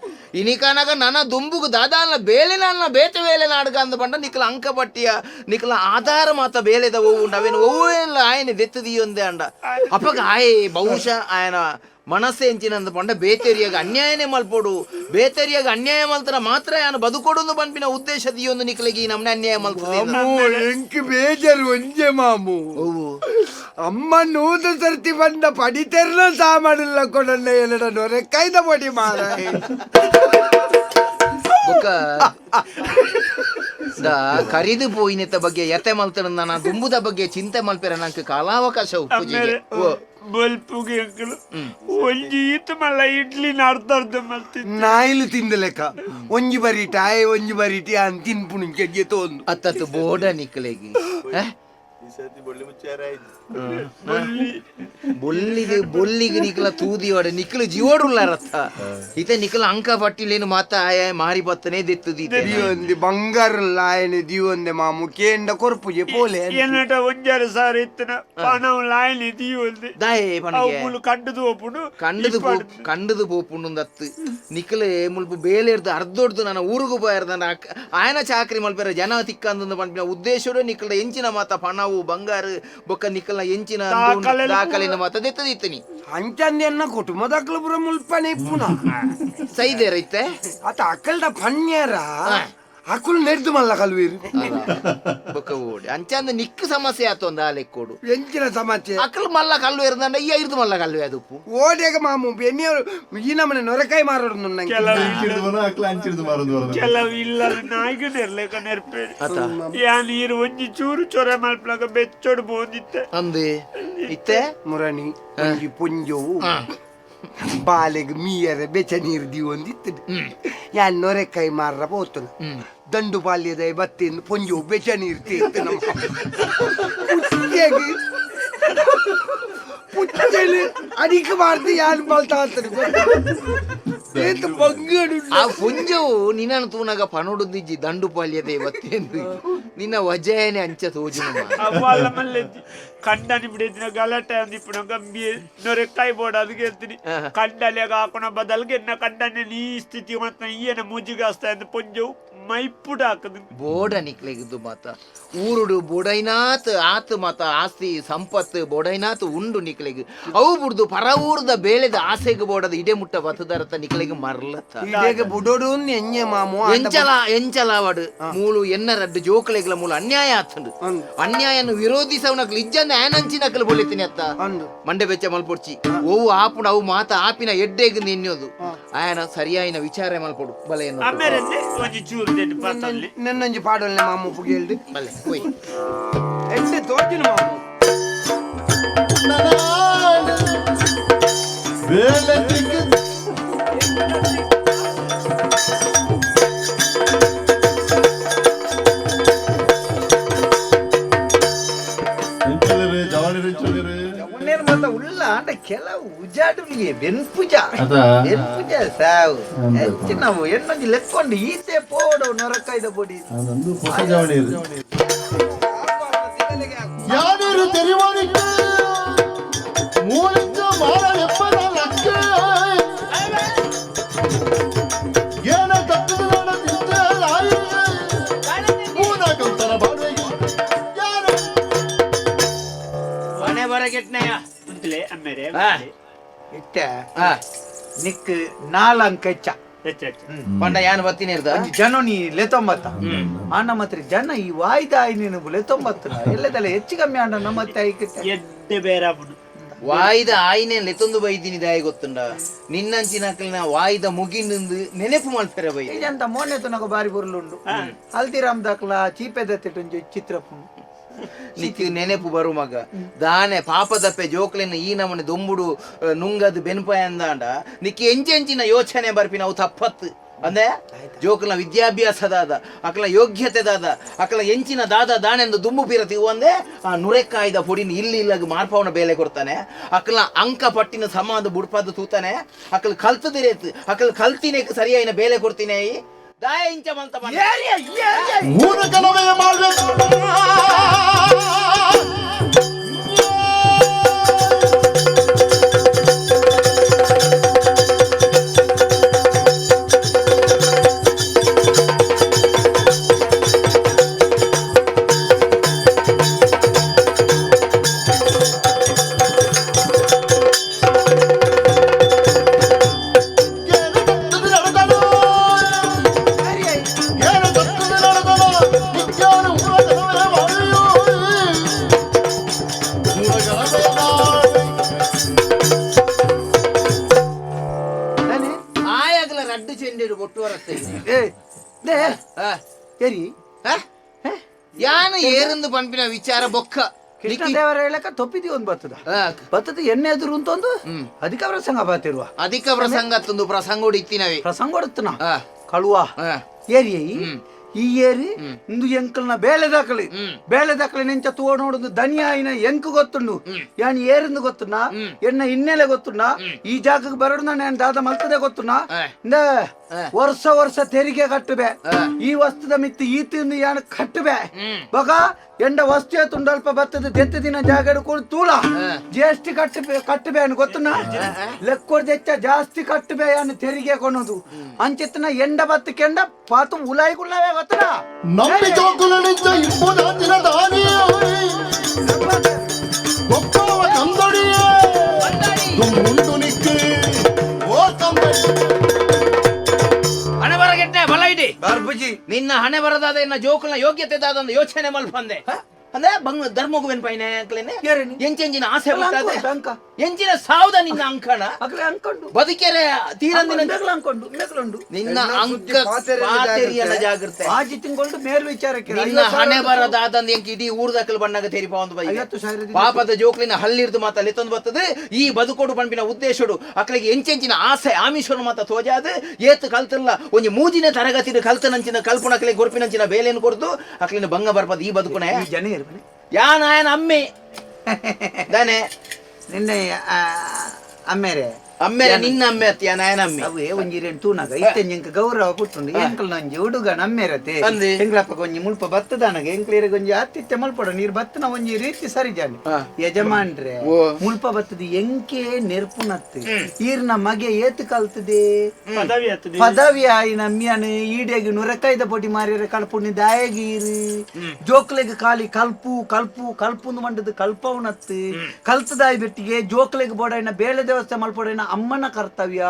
ಇನಿಕನಗ ನನ್ನ ದುಂಬುಗು ದಾದಾನ ಬೇಲೆ ನನ್ನ ಬೇತೆ ಬೇಲೆ ನಾಡ್ಗ ಅಂದ ಬಂಡ ನಿಖಲ ಅಂಕಪಟ್ಟಿಯ ನಿಖಲ ಆಧಾರ ಮಾತ ಬೇಲೆದ ಒವ್ವು ಅವೇನು ಒವ್ವೇಲ್ಲ ಆಯನ ದೆತ್ತದಿಯೊಂದೆ ಅಂಡ ಅಪ್ಪಗ ಆಯ್ ಬಹುಶಃ ಆಯನ ಮನಸ್ಸೆ ಎಂಚಿನಂದ ಪಂಡ ಬೇತೆರಿಯಾಗ ಅನ್ಯಾಯನೇ ಮಲ್ಪೋಡು ಬೇತೆರಿಯಾಗ ಅನ್ಯಾಯ ಮಲ್ತನ ಮಾತ್ರ ಯಾನು ಬದುಕೊಡು ಪನ್ಪಿನ ಉದ್ದೇಶ ದಿಯೊಂದು ನಿಖಲಿಗೆ ಈ ನಮ್ನೆ ಅನ್ಯಾಯ ಮಲ್ತದೆ ಎಂಕ್ ಬೇಜಾರು ಒಂಜೆ ಮಾಮು ಅಮ್ಮ ನೂದು ಸರ್ತಿ ಬಂದ ಪಡಿತೆರ್ನ ಸಾಮಾನಿಲ್ಲ ಕೊಡಲ್ಲ ಎಲ್ಲಡ ನೊರೆ ಕೈದ ಪಡಿ ಮಾರ ಬೊಕ್ಕ ಕರಿದು ಪೋಯಿನೆತ್ತ ಬಗ್ಗೆ ಯತೆ ಮಲ್ತನ ನಾನು ದುಂಬುದ ಬಗ್ಗೆ ಚಿಂತೆ ಮಲ್ಪೆರ ನಂಗೆ ಕಾಲಾವಕಾಶ ಉಪ್ಪುಜಿಗೆ ಬಲ್ಪುಗೆ ಅಂಕಲ್ ಒಂಜಿ ಈತ ಮಲ್ಲ ಇಡ್ಲಿ ಅರ್ಧ ಅರ್ಧ ಮಲ್ತಿದ್ದೆ ನಾಯಿಲು ತಿಂದ ಲೆಕ್ಕ ಒಂಜಿ ಬರೀಟ ಆಯ್ ಒಂಜಿ ಬರೀಟಿ ಅನ್ ತಿನ್ಪುಣು ಕೆಜ್ಜೆ ತೋಂದು ಅತ್ತತ್ತು ಬೋಡ ನಿಕ್ಕಲೆಗಿ ಬೊಲ್ಲಿಗೆ ಬೊಲ್ಲಿಗೆ ನಿಖಲ ತೂದಿವಾಡ ನಿಖಲ ಜೀವಡುಲ್ಲಾರತ್ತ ಇತ ನಿಖಲ ಅಂಕ ಪಟ್ಟಿಲೇನು ಮಾತ ಆಯ ಮಾರಿ ಬತ್ತನೇ ದೆತ್ತದಿ ದಿವೊಂದು ಬಂಗಾರಲ್ಲ ಆಯನೆ ದಿವೊಂದೆ ಮಾಮು ಕೇಂಡ ಕೊರ್ಪುಜೆ ಪೋಲೆ ಏನಟ ಒಂಜಾರು ಸಾರ ಇತ್ತನ ಪಣವು ಲಾಯನೆ ದಿವೊಂದೆ ದಾಯೆ ಪಣಗೆ ಮುಲು ಕಂಡದು ಹೋಪುಂಡು ಕಂಡದು ಕಂಡದು ಪೋಪುಂಡು ದತ್ತು ನಿಖಲೆ ಮುಲ್ಪ ಬೇಲೆರ್ದು ಅರ್ಧೊಡ್ದು ನನ್ನ ಊರುಗು ಪೋಯರ್ದ ಆಯನ ಚಾಕ್ರಿ ಮಲ್ಪೆರ ಜನ ತಿಕ್ಕಂದು ಪನ್ಪಿನ ಉದ್ದೇಶಡು ನಿಖಲ ಎಂಚಿನ ಮಾತ ಪಣವು ಬಂಗಾರು ಬೊಕ್ಕ ನಿಖಲ್ನ ಎಂಚಿನ ದಾಖಲೆನ ಮಾತ ದೆತ್ತದಿತ್ತನಿ ಅಂಚಂದೆನ್ನ ಕುಟುಂಬದಕ್ಲು ಪುರ ಮುಲ್ಪನೆ ಇಪ್ಪುನ ಸೈದೇರ ಇತ್ತೆ ಅತ ಅಕ್ಕಲ್ದ ಪಣ್ಯರ ಅಕುಲ್ ನೆರ್ದು ಮಲ್ಲ ಕಲ್ವೀರು ಬೊಕ್ಕ ಓಡಿ ಅಂಚಂದ ನಿಕ್ ಸಮಸ್ಯೆ ಆತು ಒಂದು ಆ ಲೆಕ್ಕೋಡು ಎಂಚಿನ ಸಮಸ್ಯೆ ಅಕಲ್ ಮಲ್ಲ ಕಲ್ಲು ಇರ್ದಂಡ ಈ ಐದು ಮಲ್ಲ ಕಲ್ಲು ಅದುಪ್ಪು ಓಡ್ಯಾಗ ಮಾಮು ಬೆನ್ನಿಯವರು ಈ ನಮ್ಮನೆ ನೊರೆಕಾಯಿ ಮಾರೋಡು ನಂಗೆ ಕೆಲವು ಇಲ್ಲ ನಾಯಿಗೆ ನೆರ್ಲೆಕ ನೆರ್ಪೇರು ಯಾ ನೀರು ಒಂಜಿ ಚೂರು ಚೊರೆ ಮಲ್ಪಲಾಗ ಬೆಚ್ಚೊಡು ಬೋಂದಿತ್ತೆ ಅಂದೆ ಇತ್ತೆ ಮುರಣಿ ಒಂಜಿ ಪುಂಜವು ಬಾಲೆಗ್ ಮೀಯರೆ ಬೆಚ್ಚ ನೀರು ದೀವೊಂದಿತ್ತು ಯಾನ್ ನೊರೆಕಾಯಿ ಮಾರ್ರ ಪೋತುನ ದಂಡು ಬಾಲ್ಯದ ಬತ್ತಿನ ಪೊಂಜು ಬೆಚ್ಚ ನೀರು ತೀರ್ತು ನಮ್ಮ ಪುಚ್ಚೆಗ್ ಪುಚ್ಚೆಲು ಅಡಿಕೆ ಮಾಡ್ದು ಯಾನ್ ಮಲ್ತಾತನು ಏತ್ ಬಂಗಡು ಆ ಪುಂಜವು ನಿನ್ನನ್ನು ತೂನಾಗ ಪನೊಡುದಿಜ್ಜಿ ದಂಡು ಪಾಲ್ಯದ ಬತ್ತೇಂದು ನಿನ್ನ ವಜಯನೆ ಅಂಚ ತೋಜುನ ಅವ್ವಲ್ಲ ಮಲ್ಲೆದ್ದಿ ಕಂಡನಿ ಬಿಡಿದಿನ ಗಲಾಟೆ ಅಂದಿಪ್ಪುನ ಗಂಬಿ ನೊರೆಕಾಯಿ ಬೋಡ ಅದು ಹೇಳ್ತೀನಿ ಕಂಡಲೆಗ ಹಾಕೋಣ ಬದಲ್ಗೆ ಎನ್ನ ಕಂಡನೆ ನೀ ಸ್ಥಿತಿ ಮತ್ತೆ ಈಯನ ಮೂಜಿಗಾಸ್ತ ಅಂದ್ ಪೊಂಜವು ಮೈಪುಡ ಹಾಕದು ಬೋಡ ನಿಕ್ಲೆಗಿದ್ದು ಮಾತ ಊರುಡು ಬೋಡೈನಾತ್ ಆತ್ ಮಾತ ಆಸ್ತಿ ಸಂಪತ್ತು ಬೋಡೈನಾತ್ ಉಂಡು ನಿಕ್ಲೆಗ್ ಅವು ಬುಡ್ದು ಪರ ಊರ್ದ ಬೇಳೆದ ಆಸೆಗೆ ಬೋಡದ ಇಡೆ ಮುಟ್ಟ ಬತ್ತದರತ ನಿಕ್ಲೆಗ್ ಜೋಕ್ಲೆಗ್ ಮರ್ಲತ್ತ ಇಡೆಗ್ ಬುಡೋಡು ಎಂಜೆ ಮಾಮು ಎಂಚಲ ಎಂಚಲಾವಡು ಮೂಲು ಎನ್ನ ರಡ್ಡು ಜೋಕ್ಲೆಗ್ಲ ಮೂಲು ಅನ್ಯಾಯ ಆತಂಡು ಅನ್ಯಾಯನು ವಿರೋಧಿಸವನಕ್ಲು ಇಜ್ಜಂದ ಆನಂಚಿನಕ್ಲು ಬೊಳಿತೀನಿ ಅತ್ತ ಮಂಡೆ ಬೆಚ್ಚ ಮಲ್ಪೊಡ್ಚಿ ಓವು ಆಪುಣ ಅವು ಮಾತ ಆಪಿನ ಎಡ್ಡೆಗ್ ನಿನ್ನೋದು ಆಯನ ಸರಿಯಾಯಿನ ವಿಚಾರ ಮಲ್ಪೊಡು ಬಲೆ ಅಮ್ಮೇರನ್ನೇ ಒಂಜಿ ಚೂರು ದೆಡ್ಡು ಪತ್ತೊನ್ನೆ ನೆನ್ನೊಂಜಿ ಪಾಡೊಲ್ಲೆ ಮಾಮು ಪುಗೇಲ್ದು ಬಲೆ ಹೋಯ್ ಎಡ್ಡೆ ತೋಜಿನ ಮಾಮು ಬೇಲೆ ತಿಕ್ಕ ಎಂಚಲೆರೆ ಜವಾನಿರು ಎಂಚಲೆರೆ ಉನ್ನೇನು ಮಾತ ಉಲ್ಲ ಅಂಡ ಕೆಲವು ಉಜಾಡುಲಿಗೆ ಬೆನ್ಪುಜ ಅದ. ಬೆನ್ಪುಜ ಸಾವು ಹೆಚ್ಚಿನವು ಎಣ್ಣೊಂಜಿ ಲೆಕ್ಕೊಂಡು ಈತೆ ಪೋಡು ನೊರಕಾಯ್ದ ಪೊಡಿ ಅದೊಂದು ಹೊಸ ಜವಣಿರು ಯಾನೇರು ತೆರಿವಾನಿಕ್ಕೆ ಮೂಲಿಂಚ ಮಾರ ಎಪ್ಪದ ಲಕ್ಕೆ ಏನ ತಪ್ಪದ ನಡೆದಿದ್ದ ಆಯಿ ಮೂನಕಂತರ ಬಾಡಿಗೆ ಯಾರು ಮನೆ ಬರಗೆಟ್ನಯ ಉಂತಲೆ ಅಮ್ಮೇರೆ ಇತ್ತೆ ನಿಕ್ ನಾಲಂಕ ಹೆಚ್ಚ ಹೆಚ್ಚ ಹೆಚ್ಚ ಪಂಡ ಯಾನ್ ಬತ್ತೀನಿ ಇರ್ದ ಒಂಜಿ ಜನ ನೀ ಲೆತೊಂಬತ್ತ ಆಂಡ ಮಾತ್ರ ಜನ ಈ ವಾಯ್ದ ಆಯ್ ನೀನು ಲೆತೊಂಬತ್ತ ಎಲ್ಲದಲ್ಲ ಹೆಚ್ಚು ಕಮ್ಮಿ ಆಂಡ ನಮ್ಮ ಐಕಿತ್ತೆ ಎಡ್ಡೆ ಬೇರಾಪುಂಡು ವಾಯ್ದ ಆಯ್ನೆ ಲೆತ್ತೊಂದು ಬೈದಿನಿ ದಾಯ ಗೊತ್ತುಂಡ ನಿನ್ನಂಚಿನಕ್ಲಿನ ವಾಯ್ದ ಮುಗಿನಿಂದು ನೆನೆಪು ಮಲ್ಪೆರ ಬೈ ಅಂತ ಮೋನೆ ತುನಗ ಬಾರಿ ಬುರ್ಲುಂಡು ಹಲ್ದಿರಾಮ್ ದಾಖಲ ಚೀಪೆದ ತಿಟ್ಟುಂಜಿ ಚಿತ್ರಪುಂಡು ನಿಕ್ ನೆನೆಪು ಬರು ಮಗ ದಾನೆ ಪಾಪದಪ್ಪೆ ಜೋಕ್ಲೆನ ಈ ನಮನೆ ದೊಂಬುಡು ನುಂಗದು ಬೆನ್ಪಾಯ ಅಂದಾಂಡ ನಿಕ್ ಎಂಚೆಂಚಿನ ಯೋಚನೆ ಬರ್ಪಿನ ಅವು ತಪ್ಪತ್ತು ಅಂದೆ ಜೋಕ್ಲ ವಿದ್ಯಾಭ್ಯಾಸ ದಾದ ಅಕ್ಲ ಯೋಗ್ಯತೆ ದಾದ ಅಕ್ಲ ಎಂಚಿನ ದಾದ ದಾನೆಂದು ದುಂಬು ಪೀರತಿ ಒಂದೇ ಆ ನುರೆಕಾಯ್ದ ಪೊಡಿನ ಇಲ್ಲಿ ಇಲ್ಲಾಗ ಮಾರ್ಪಾವನ ಬೇಲೆ ಕೊಡ್ತಾನೆ ಅಕ್ಲ ಅಂಕ ಪಟ್ಟಿನ ಸಮಾದ ಬುಡ್ಪಾದ ತೂತಾನೆ ಅಕ್ಲ ಕಲ್ತದಿರೇತ್ ಅಕ್ಲ ಕಲ್ತಿನೇಕ್ ಸರಿಯಾಯಿನ ಬೇಲೆ ಕೊಡ್ತೀನಿ ದಾಯ ಇಂಚ ಮಂತ ಮೂನಕನವೇ ಮಾಡಬೇಕು ಆಯಾಗಲ ರಡ್ಡು ಚೆಂಡೆಡು ಒಟ್ಟು ಬರತ್ತೆ ಏ they ಎರಿ ಯಾನು ಏರಂದು ಪನ್ಪಿನ ವಿಚಾರ ಬೊಕ್ಕ ಕೃಷ್ಣದೇವರ ಹೇಳಕ ತೊಪ್ಪಿದಿ ಒಂದು ಬರ್ತದ ಬತ್ತದ ಎಣ್ಣೆ ಎದುರು ಅಂತ ಒಂದು ಅಧಿಕ ಪ್ರಸಂಗ ಬಾತಿರುವ ಅಧಿಕ ಪ್ರಸಂಗ ತಂದು ಪ್ರಸಂಗೋಡು ಇತ್ತಿನವೆ ಪ್ರಸಂಗ ಕೊಡುತ್ತನ ಕಳುವ ಏರಿ ಈ ಏರಿ ಇಂದು ಎಂಕಲ್ನ ಬೇಳೆ ದಾಖಲೆ ಬೇಳೆ ದಾಖಲೆ ನೆಂಚ ತೋ ನೋಡುದು ದನಿಯಾಯಿನ ಎಂಕು ಗೊತ್ತುಂಡು ಯಾನ್ ಏರಿಂದು ಗೊತ್ತುಂಡ ಎನ್ನ ಹಿನ್ನೆಲೆ ಗೊತ್ತುಂಡ ಈ ಜಾಗಕ್ಕೆ ಬರೋಡು ನಾನು ದಾದ ಮಲ್ತದೆ ಗೊತ್ತುಂಡ ಇಂದ ವರ್ಷ ವರ್ಷ ತೆರಿಗೆ ಕಟ್ಟುಬೆ ಈ ವಸ್ತುದ ಮಿತ್ತು ಈ ತಿಂದು ಯಾನ್ ಕಟ್ಟುಬೆ ಬಗ ಎಂಡ ವಸ್ತು ತುಂಡಲ್ಪ ಬತ್ತದ ದೆತ್ತ ದಿನ ಜಾಗ ಹಿಡ್ಕೊಂಡು ತೂಳ ಜಿಎಸ್ಟಿ ಕಟ್ಟಬೆ ಕಟ್ಟಬೆ ಅನ್ ಗೊತ್ತುನ ಲೆಕ್ಕೊಡ್ದೆಚ್ಚ ಜಾಸ್ತಿ ಕಟ್ಟಬೆ ಅನ್ ತೆರಿಗೆ ಕೊನೋದು ಅಂಚಿತ್ತನ ಎಂಡ ಬತ್ತ ಕೆಂಡ ಪಾತು ಉಲಾಯಿಗುಳ್ಳವೇ ಗೊತ್ತನ ನಂಬಿ ಜೋಕುಲು ನಿಂತ ಇಂಬುದಾತಿನ ದಾನಿಯೇ ಗೊಪ್ಪವ ಕಂದೊಡಿಯೇ ದುಂಡು ನಿಕ್ಕೆ ಓ ಕಂದಡಿ ಹಣೆ ಬರಗೆಟ್ಟೆ ಬಲ ಇಡಿ ಬಾರ್ಬುಜಿ ನಿನ್ನ ಹಣೆ ಬರದಾದ ಎನ್ನ ಜೋಕುಲ್ನ ಯೋಗ್ಯತೆ ದಾದ ಯೋಚನೆ ಮಲ್ಪಂದೆ ಅಂದ್ರೆ ಬಂಗ ಧರ್ಮಗು ಪೈನೆ ಏರೇನಿ? ಎಂಚೆಂಚಿನ ಆಸೆ ಅಲ್ಲ, ಹುಟ್ಟಾದೆ? ಅಂಕ, ಅಂಕ. ಎಂಚಿನ ಸಾವುದ ನಿನ್ನ ಅಂಕಣ ಅಗ್ಲೆ ಅನ್ಕೊಂಡು ಬದುಕೆರೆ ತೀರಂದಿನ ಮೇಗ್ಲ ಅನ್ಕೊಂಡು ಮೇಗ್ಲುಂಡು ನಿನ್ನ ಎಣ್ಣ ಅಂಕ ಸುದ್ದಿ ಪಾತೆರೆಯಲ್ಲಿ ಪಾತೆರಿಯನ ಜಾಗ್ರತೆ. ಜಾಗ್ರತೆ ಆಜಿ ತಿಂಗಳು ಮೇಲ್ ವಿಚಾರಕ್ಕೆ ನಿನ್ನ ಹಣೆ ಬರದಾದಂದ ಎಂಕ್ ಇಡೀ ಊರ್ದಕ್ಕಲ್ ಬಣ್ಣಗ ತೆರಿಪ ಒಂದು ಬೈ 50,000 ಪಾಪದ ಜೋಕ್ಲಿನ ಹಲ್ಲಿರ್ದು ಮಾತ ಲೆತ್ತೊಂದು ಬರ್ತದೆ ಈ ಬದುಕೋಡು ಪಂಪಿನ ಉದ್ದೇಶಡು ಅಕ್ಲಿಗೆ ಎಂಚೆಂಚಿನ ಆಸೆ ಆಮಿಷನು ಮಾತ ತೋಜಾದ ಏತ್ ಕಲ್ತಿಲ್ಲ ಒಂಜಿ ಮೂಜಿನ ತರಗತಿಡು ಕಲ್ತನಂಚಿನ ಕಲ್ಪುಣಕ್ಲೆ ಗೊರ್ಪಿನಂಚಿನ ಬೇಲೆಯನ್ನು ಕೊಡ್ದು ಅಕ್ಲಿನ ಭಂಗ ಬರ್ಪದ ಈ ಬದುಕುನೆ ಈ ಜನ ಇರ್ಬನೆ ಯಾನ್ ಅಮ್ಮೆ ದಾನೆ ನಿನ್ನೆ ಅಮ್ಮೇರೆ ಅಮ್ಮೆರೆ ನಿನ್ನ ಅಮ್ಮೆ ಅತ್ತಿಯ ನಾಯನ ಅಮ್ಮೆ ಅವು ಒಂಜಿ ರೇಣ್ ತೂನಾಗ ಇತ್ತೆ ಎಂಕ್ ಗೌರವ ಪುಟ್ಟುಂಡು ಎಂಕಲ್ ನಂಜಿ ಹುಡುಗ ನಮ್ಮೇರತೆ ಅಂದೆ. ಎಂಕ್ಲಪ್ಪ ಒಂಜಿ ಮುಲ್ಪ ಬತ್ತದಾನಗ ಎಂಕ್ಲೇರಿಗೆ ಒಂಜಿ ಆತಿಥ್ಯ ಮಲ್ಪಡ ನೀರ್ ಬತ್ತನ ಒಂಜಿ ರೀತಿ ಸರಿ ಜಾನೆ ಯಜಮಾನ್ರೆ ಮುಲ್ಪ ಬತ್ತದ ಎಂಕೆ ನೆರ್ಪುನತ್ತು ಈರ್ನ ಮಗೆ ಏತು ಕಲ್ತದೆ ಪದವಿ ಆತದೆ ಪದವಿ ಆಯಿನ ಅಮ್ಮಿಯನ್ ಈಡೆಗ್ ನುರಕಾಯ್ದ ಪೊಡಿ ಮಾರಿಯರ ಕಲ್ಪುನಿ ದಾಯಗೀರು ಜೋಕ್ಲೆಗ್ ಖಾಲಿ ಕಲ್ಪು ಕಲ್ಪು ಕಲ್ಪುಂದು ಮಂಡದ ಕಲ್ಪವನತ್ತು ಕಲ್ತದಾಯಿ ಬೆಟ್ಟಿಗೆ ಜೋಕ್ಲೆಗ್ ಬೋಡೈನ ಬೇಳೆ ದೇವಸ್ಥೆ ಮಲ್ಪೊಡೈನ ಅಮ್ಮನ ಕರ್ತವ್ಯ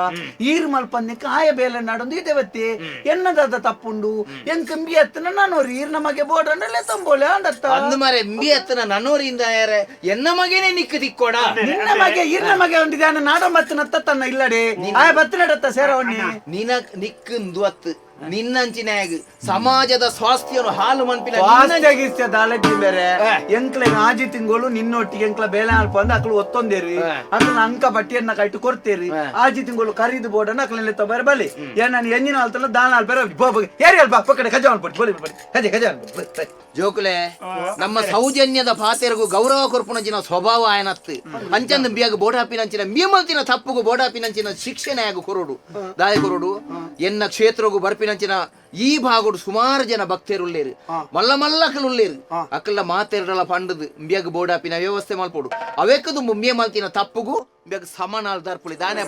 ಈರ್ ಮಲ್ಪಂದಿಕ್ಕ ಆಯ ಬೇಲೆ ನಾಡೊಂದು ದೇವತೆ ಎನ್ನದಾದ ತಪ್ಪುಂಡು ಎಂಕ್ ಇಂಬಿ ಅತ್ತನ ನಾನೋರಿ ಈರ್ ನಮಗೆ ಬೋಡಂಡಲೆ ತಂಬೋಲೆ ಅಂಡತ್ತ ಅಂದು ಮಾರೆ ಇಂಬಿ ಅತ್ತನ ನನ್ನೋರಿಂದ ಯಾರೆ ಎನ್ನ ಮಗನೇ ನಿಕ್ಕ ದಿಕ್ಕೋಡ ನಿನ್ನ ಮಗೆ ಈರ್ನ ಮಗೆ ಉಂಡಿದಾನ ನಾಡ ಮತ್ತನತ್ತ ತನ್ನ ಇಲ್ಲಡೆ ಆಯ ಬತ್ತನಡತ್ತ ಸೇರವಣ್ಣಿ ನಿನ ನಿಕ್ಕಂದು ಅತ್ತು ನಿನ್ನಂಚಿನಾಗ ಸಮಾಜದ ಸ್ವಾಸ್ಥ್ಯನು ಹಾಲು ಮನ್ಪಿನ ವಾಸ್ತ್ಯ ದಾಲಜ್ಜಿ ಬೇರೆ ಎಂಕ್ಲ ಆಜಿ ತಿಂಗಳು ನಿನ್ನೊಟ್ಟಿಗೆ ಎಂಕ್ಲ ಬೇಲೆ ಅಲ್ಪ ಅಂದ್ ಅಕ್ಲು ಒತ್ತೊಂದೇರಿ ಅಕ್ಲ ಅಂಕ ಬಟ್ಟಿಯನ್ನ ಕೈಟು ಕೊಡ್ತೇರಿ ಆಜಿ ತಿಂಗಳು ಕರೀದು ಬೋರ್ಡನ್ನ ಅಕ್ಲ ತಬಾರ ಬಲಿ ಏ ನಾನು ಎಂಜಿನ ಆಲ್ತಲ್ಲ ದಾನ ಆಲ್ಪೇರ ಏರಿ ಅಲ್ಪ ಪಕ್ಕಡೆ ಕಜ ಅನ್ಬಿಟ್ಟು ಬೋಲಿ ಬಡಿ ಕಜೆ ಕಜ ಅನ್ಬಿಟ್ಟು ಜೋಕುಲೆ ನಮ್ಮ ಸೌಜನ್ಯದ ಪಾತೆರಗು ಗೌರವ ಕೊರ್ಪುನಂಚಿನ ಸ್ವಭಾವ ಆಯನತ್ತು ಅಂಚಂದ ಬಿಯಾಗ ಬೋಡಾಪಿನಂಚಿನ ಮೀಮಲ್ತಿನ ತಪ್ಪುಗು ಬೋಡಾಪಿನಂಚಿನ ಶಿಕ್ಷಣೆಯಾಗ ಕೊರಡು ದಾಯ ಕೊರಡು ಎನ್ನ ಕ್ಷೇತ್ರಗು ಬರ್ಪಿನಂಚಿನ ಈ ಭಾಗಡು ಸುಮಾರು ಜನ ಭಕ್ತರುಳ್ಳೇರು ಮಲ್ಲ ಮಲ್ಲಕಲುಳ್ಳೇರು ಅಕ್ಕಲ್ಲ ಮಾತೆರಡಲ ಪಂಡದು ಬಿಯಾಗ ಬೋಡಾಪಿನ ವ್ಯವಸ್ಥೆ ಮಲ್ಪೋಡು ಅವೆಕ್ಕದು ಮುಮ್ಮಿಯ ಮಲ್ತಿನ ತಪ್ಪುಗು ಬಿಯಾಗ ಸಮಾನ ದಾರ್ಪುಳಿ ದಾನೆ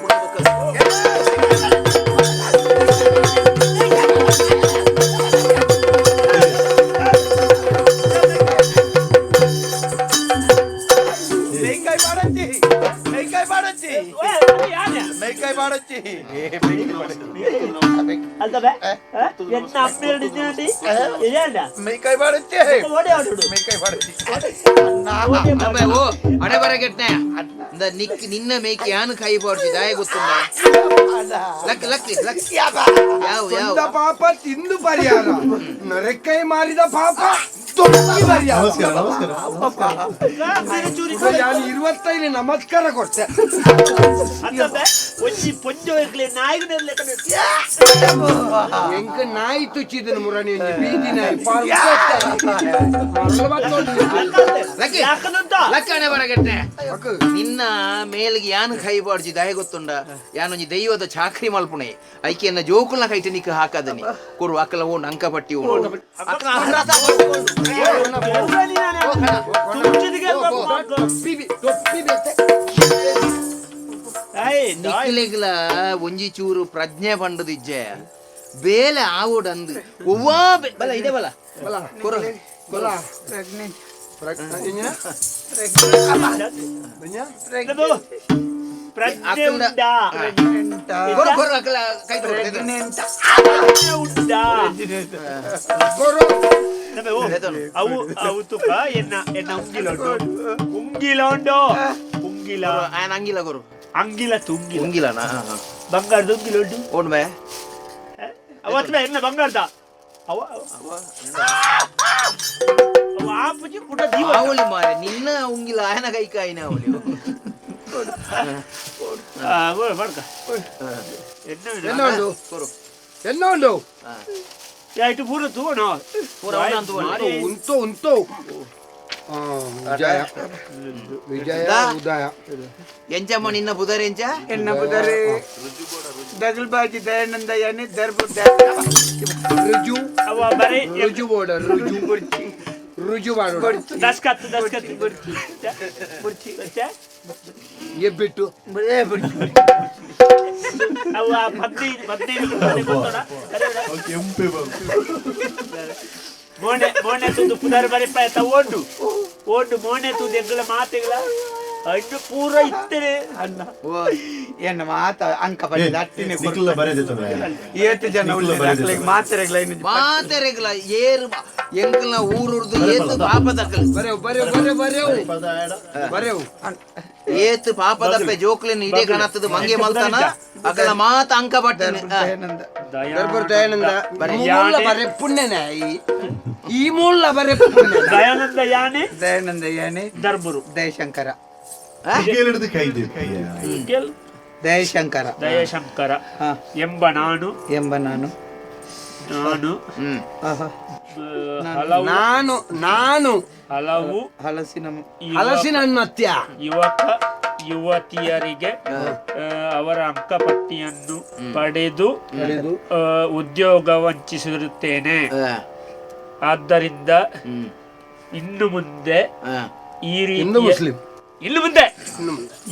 ಮೇಯ್ಕಾಯಿ ಮಾಡಚ್ಚಿ ಮೇಯ್ಕಾಯಿ ಮಾಡಚ್ಚಿ ಮೇಯ್ಕಾಯಿ ಮಾಡಚ್ಚಿ ಅಲ್ದಬೆ ಎನ್ನ ಅಮ್ಮೇರಡು ಇದ್ದೀನಂಡಿ ಇದೇಂಡ ಮೇಯ್ಕಾಯಿ ಮಾಡಚ್ಚಿ ಓಡಿ ಆಡುಡು ಮೇಯ್ಕಾಯಿ ಮಾಡಚ್ಚಿ ಅಬ್ಬೆ ಓ ಅಡೆ ಬರಗೆಟ್ನೆ ಇಂದ ನಿಕ್ ನಿನ್ನ ಮೇಕಿ ಯಾನು ಕೈ ಬಾಡ್ಸಿ ದಾಯ ಗೊತ್ತುಂಡ ಲಕ್ ಲಕ್ ಲಕ್ ಯಾವ ಯಾವ ಸ್ವಂತ ಪಾಪ ತಿಂದು ಪರಿಹಾರ, ನೊರೆಕೈ ಮಾರಿದ ಪಾಪ ತೊಕ್ಕಿ ಪರಿಹಾರ. ನಮಸ್ಕಾರ ನಮಸ್ಕಾರ. ನಾನು 25 ನಮಸ್ಕಾರ ಕೊಡ್ತೆ. ಅಲ್ದಬೆ ಒಂಜಿ ಪೊಂಜೋ ಇರ್ಲಿ ನಾಯಿಗನೆಲ್ಲ ಎಂಕ ನಾಯಿ ತುಚ್ಚಿದನು ಮುರಣಿ ಒಂಜಿ ಬೀದಿ ನಾಯಿ ಪಾರ್ ಲಕ್ಕಿ ಯಾಕಂತ ಲಕ್ ಅಣೆ ಬರಗೆಟ್ನೆ ನಿನ್ನ ಮೇಲ್ಗೆ ಯಾನು ಕೈ ಬಾಡ್ಜಿ ದಾಯ ಗೊತ್ತುಂಡ ಯಾನೊಂಜಿ ದೈವದ ಚಾಕ್ರಿ ಮಲ್ಪುಣೆ ಐಕೆಯನ್ನ ಜೋಕುಲ್ನ ಕೈಟ ನಿಕ್ಕ ಹಾಕದನಿ ಕೊರು ಅಕ್ಕಲ ಓ ಅಂಕ ಪಟ್ಟಿ ಓ ನಿಕ್ಲೆಗ್ಲ ಒಂಜಿ ಚೂರು ಪ್ರಜ್ಞೆ ಪಂಡದು ಇಜ್ಜೆ ಬೇಲೆ ಆವೋಡಂದು ಒವ್ವಾ ಬಲ ಇದೆ ಬಲ ಕೊರು ಪ್ರಜ್ಞೆ ಉಂಡಾ ಕೊರು ಕೊರು ಅಕ್ಕಲ ಕೈ ಕೊರು ಪ್ರಜ್ಞೆ ಉಂಡಾ ಅವು ಅವು ತುಕ ಎನ್ನ ಎನ್ನ ಉಂಗಿಲ ಉಂಟು ಉಂಗಿಲ ಉಂಡು ಉಂಗಿಲ ಆಯನ ಅಂಗಿಲ ಕೊರು ಅಂಗಿಲ ತುಂಗಿಲ ಉಂಗಿಲನಾ ಬಂಗಾರದ ಉಂಗಿಲ ಉಂಟು ಓಡ್ ಬೇ ಅವತ್ತು ಬೇ ಎನ್ನ ಬಂಗಾರದ ಅವ ಅವ ಆಪುಜಿ ಕುಟ ಜೀವ ಅವಳಿ ಮಾರೆ ನಿನ್ನ ಉಂಗಿಲ ಆಯನ ಕೈ ಕಾಯಿನ ಅವಳಿ ಬಡ್ಕ ಎನ್ನ ಉಂಡು ಎನ್ನ ಉಂಡು ಆಯ್ತು ಪೂರ ತೂವಣ ಪೂರ ಅವನ ತೂವಣ. ಉಂಟು ಉಂಟು ವಿಜಯ ವಿಜಯ ಉದಯ ಎಂಚಮ್ಮ ನಿನ್ನ ಬುಧರ್ ಎಂಚ ಎನ್ನ ಬುದರೆ ದಗಲ್ಬಾಜಿ ದಯಾನಂದ ಯಾನೆ ದರ್ಬು ರುಜು ಅವ ಬರೀ ರುಜು ಬೋರ್ಡರ್ ರುಜು ರುಜು ಮಾಡೋಡು ದಸ್ಕತ್ತು ದಸ್ಕತ್ತು ಬುರ್ಚಿ ಎಬ್ಬಿಟ್ಟು ಅವ 15 15 ಕೆಂಪೆ ಮೋನೆ ಮೋನೆ ತುದು ಪುದರ್ ಬರಿಪಾಯ ಓಂಡು ಓಂಡು ಮೋನೆ ತುದು ಎಂಗಳ ಮಾತೆಗಳ ಅಡ್ಡು ಪೂರ ಇತ್ತೇನೆ ಅಣ್ಣ ಎನ್ನ ಮಾತ ಅಂಕ ಪಡೆದ ಅಟ್ಟಿನೇ ನಿಕ್ಲ ಬರೆದೆ ತೊಂದ್ರೆ ಏತು ಜನ ಉಳ್ಳೆರ್ ಮಾತೆರೆಗ್ಲ ಮಾತೆರೆಗ್ಲ ಏರು ಎಂಕಲ್ನ ಊರುರ್ದು ಏತು ಪಾಪದಕ್ಕಲ್ ಬರೆವು ಬರೆವು ಬರೆವು ಬರೆವು ಬರೆವು ಏತು ಪಾಪದಪ್ಪೆ ಜೋಕ್ಲೆನ್ ಇಡೇ ಕಣತ್ತದ ಮಂಗೆ ಮಲ್ತನ ಅಕಲ ಮಾತ ಅಂಕ ಪಟ್ಟನೆ ದರ್ಬರ್ ದಯಾನಂದ ಮೂಲ ಬರೆ ಪುಣ್ಯನೇ ಈ ಮೂಲ ಬರೆ ಪುಣ್ಯ ದಯಾನಂದ ಯಾನೆ ದಯಾನಂದ ಯಾನೆ ದರ್ಬರು ದಯಶಂಕರ ಹಿಡಿದು ಕೈ ದಯಶಂಕರ ದಯಶಂಕರ ಎಂಬ ನಾನು ಎಂಬ ನಾನು ನಾನು ಹಲವು ನಾನು ನಾನು ಹಲವು ಹಲಸಿನ ಹಲಸಿನ ಹಣ್ಣು ಅತ್ಯ ಯುವಕ ಯುವತಿಯರಿಗೆ ಅವರ ಅಂಕಪಟ್ಟಿಯನ್ನು ಪಡೆದು ಉದ್ಯೋಗ ವಂಚಿಸಿರುತ್ತೇನೆ. ಆದ್ದರಿಂದ ಇನ್ನು ಮುಂದೆ ಈ ರೀತಿ ಇನ್ನು ಮುಂದೆ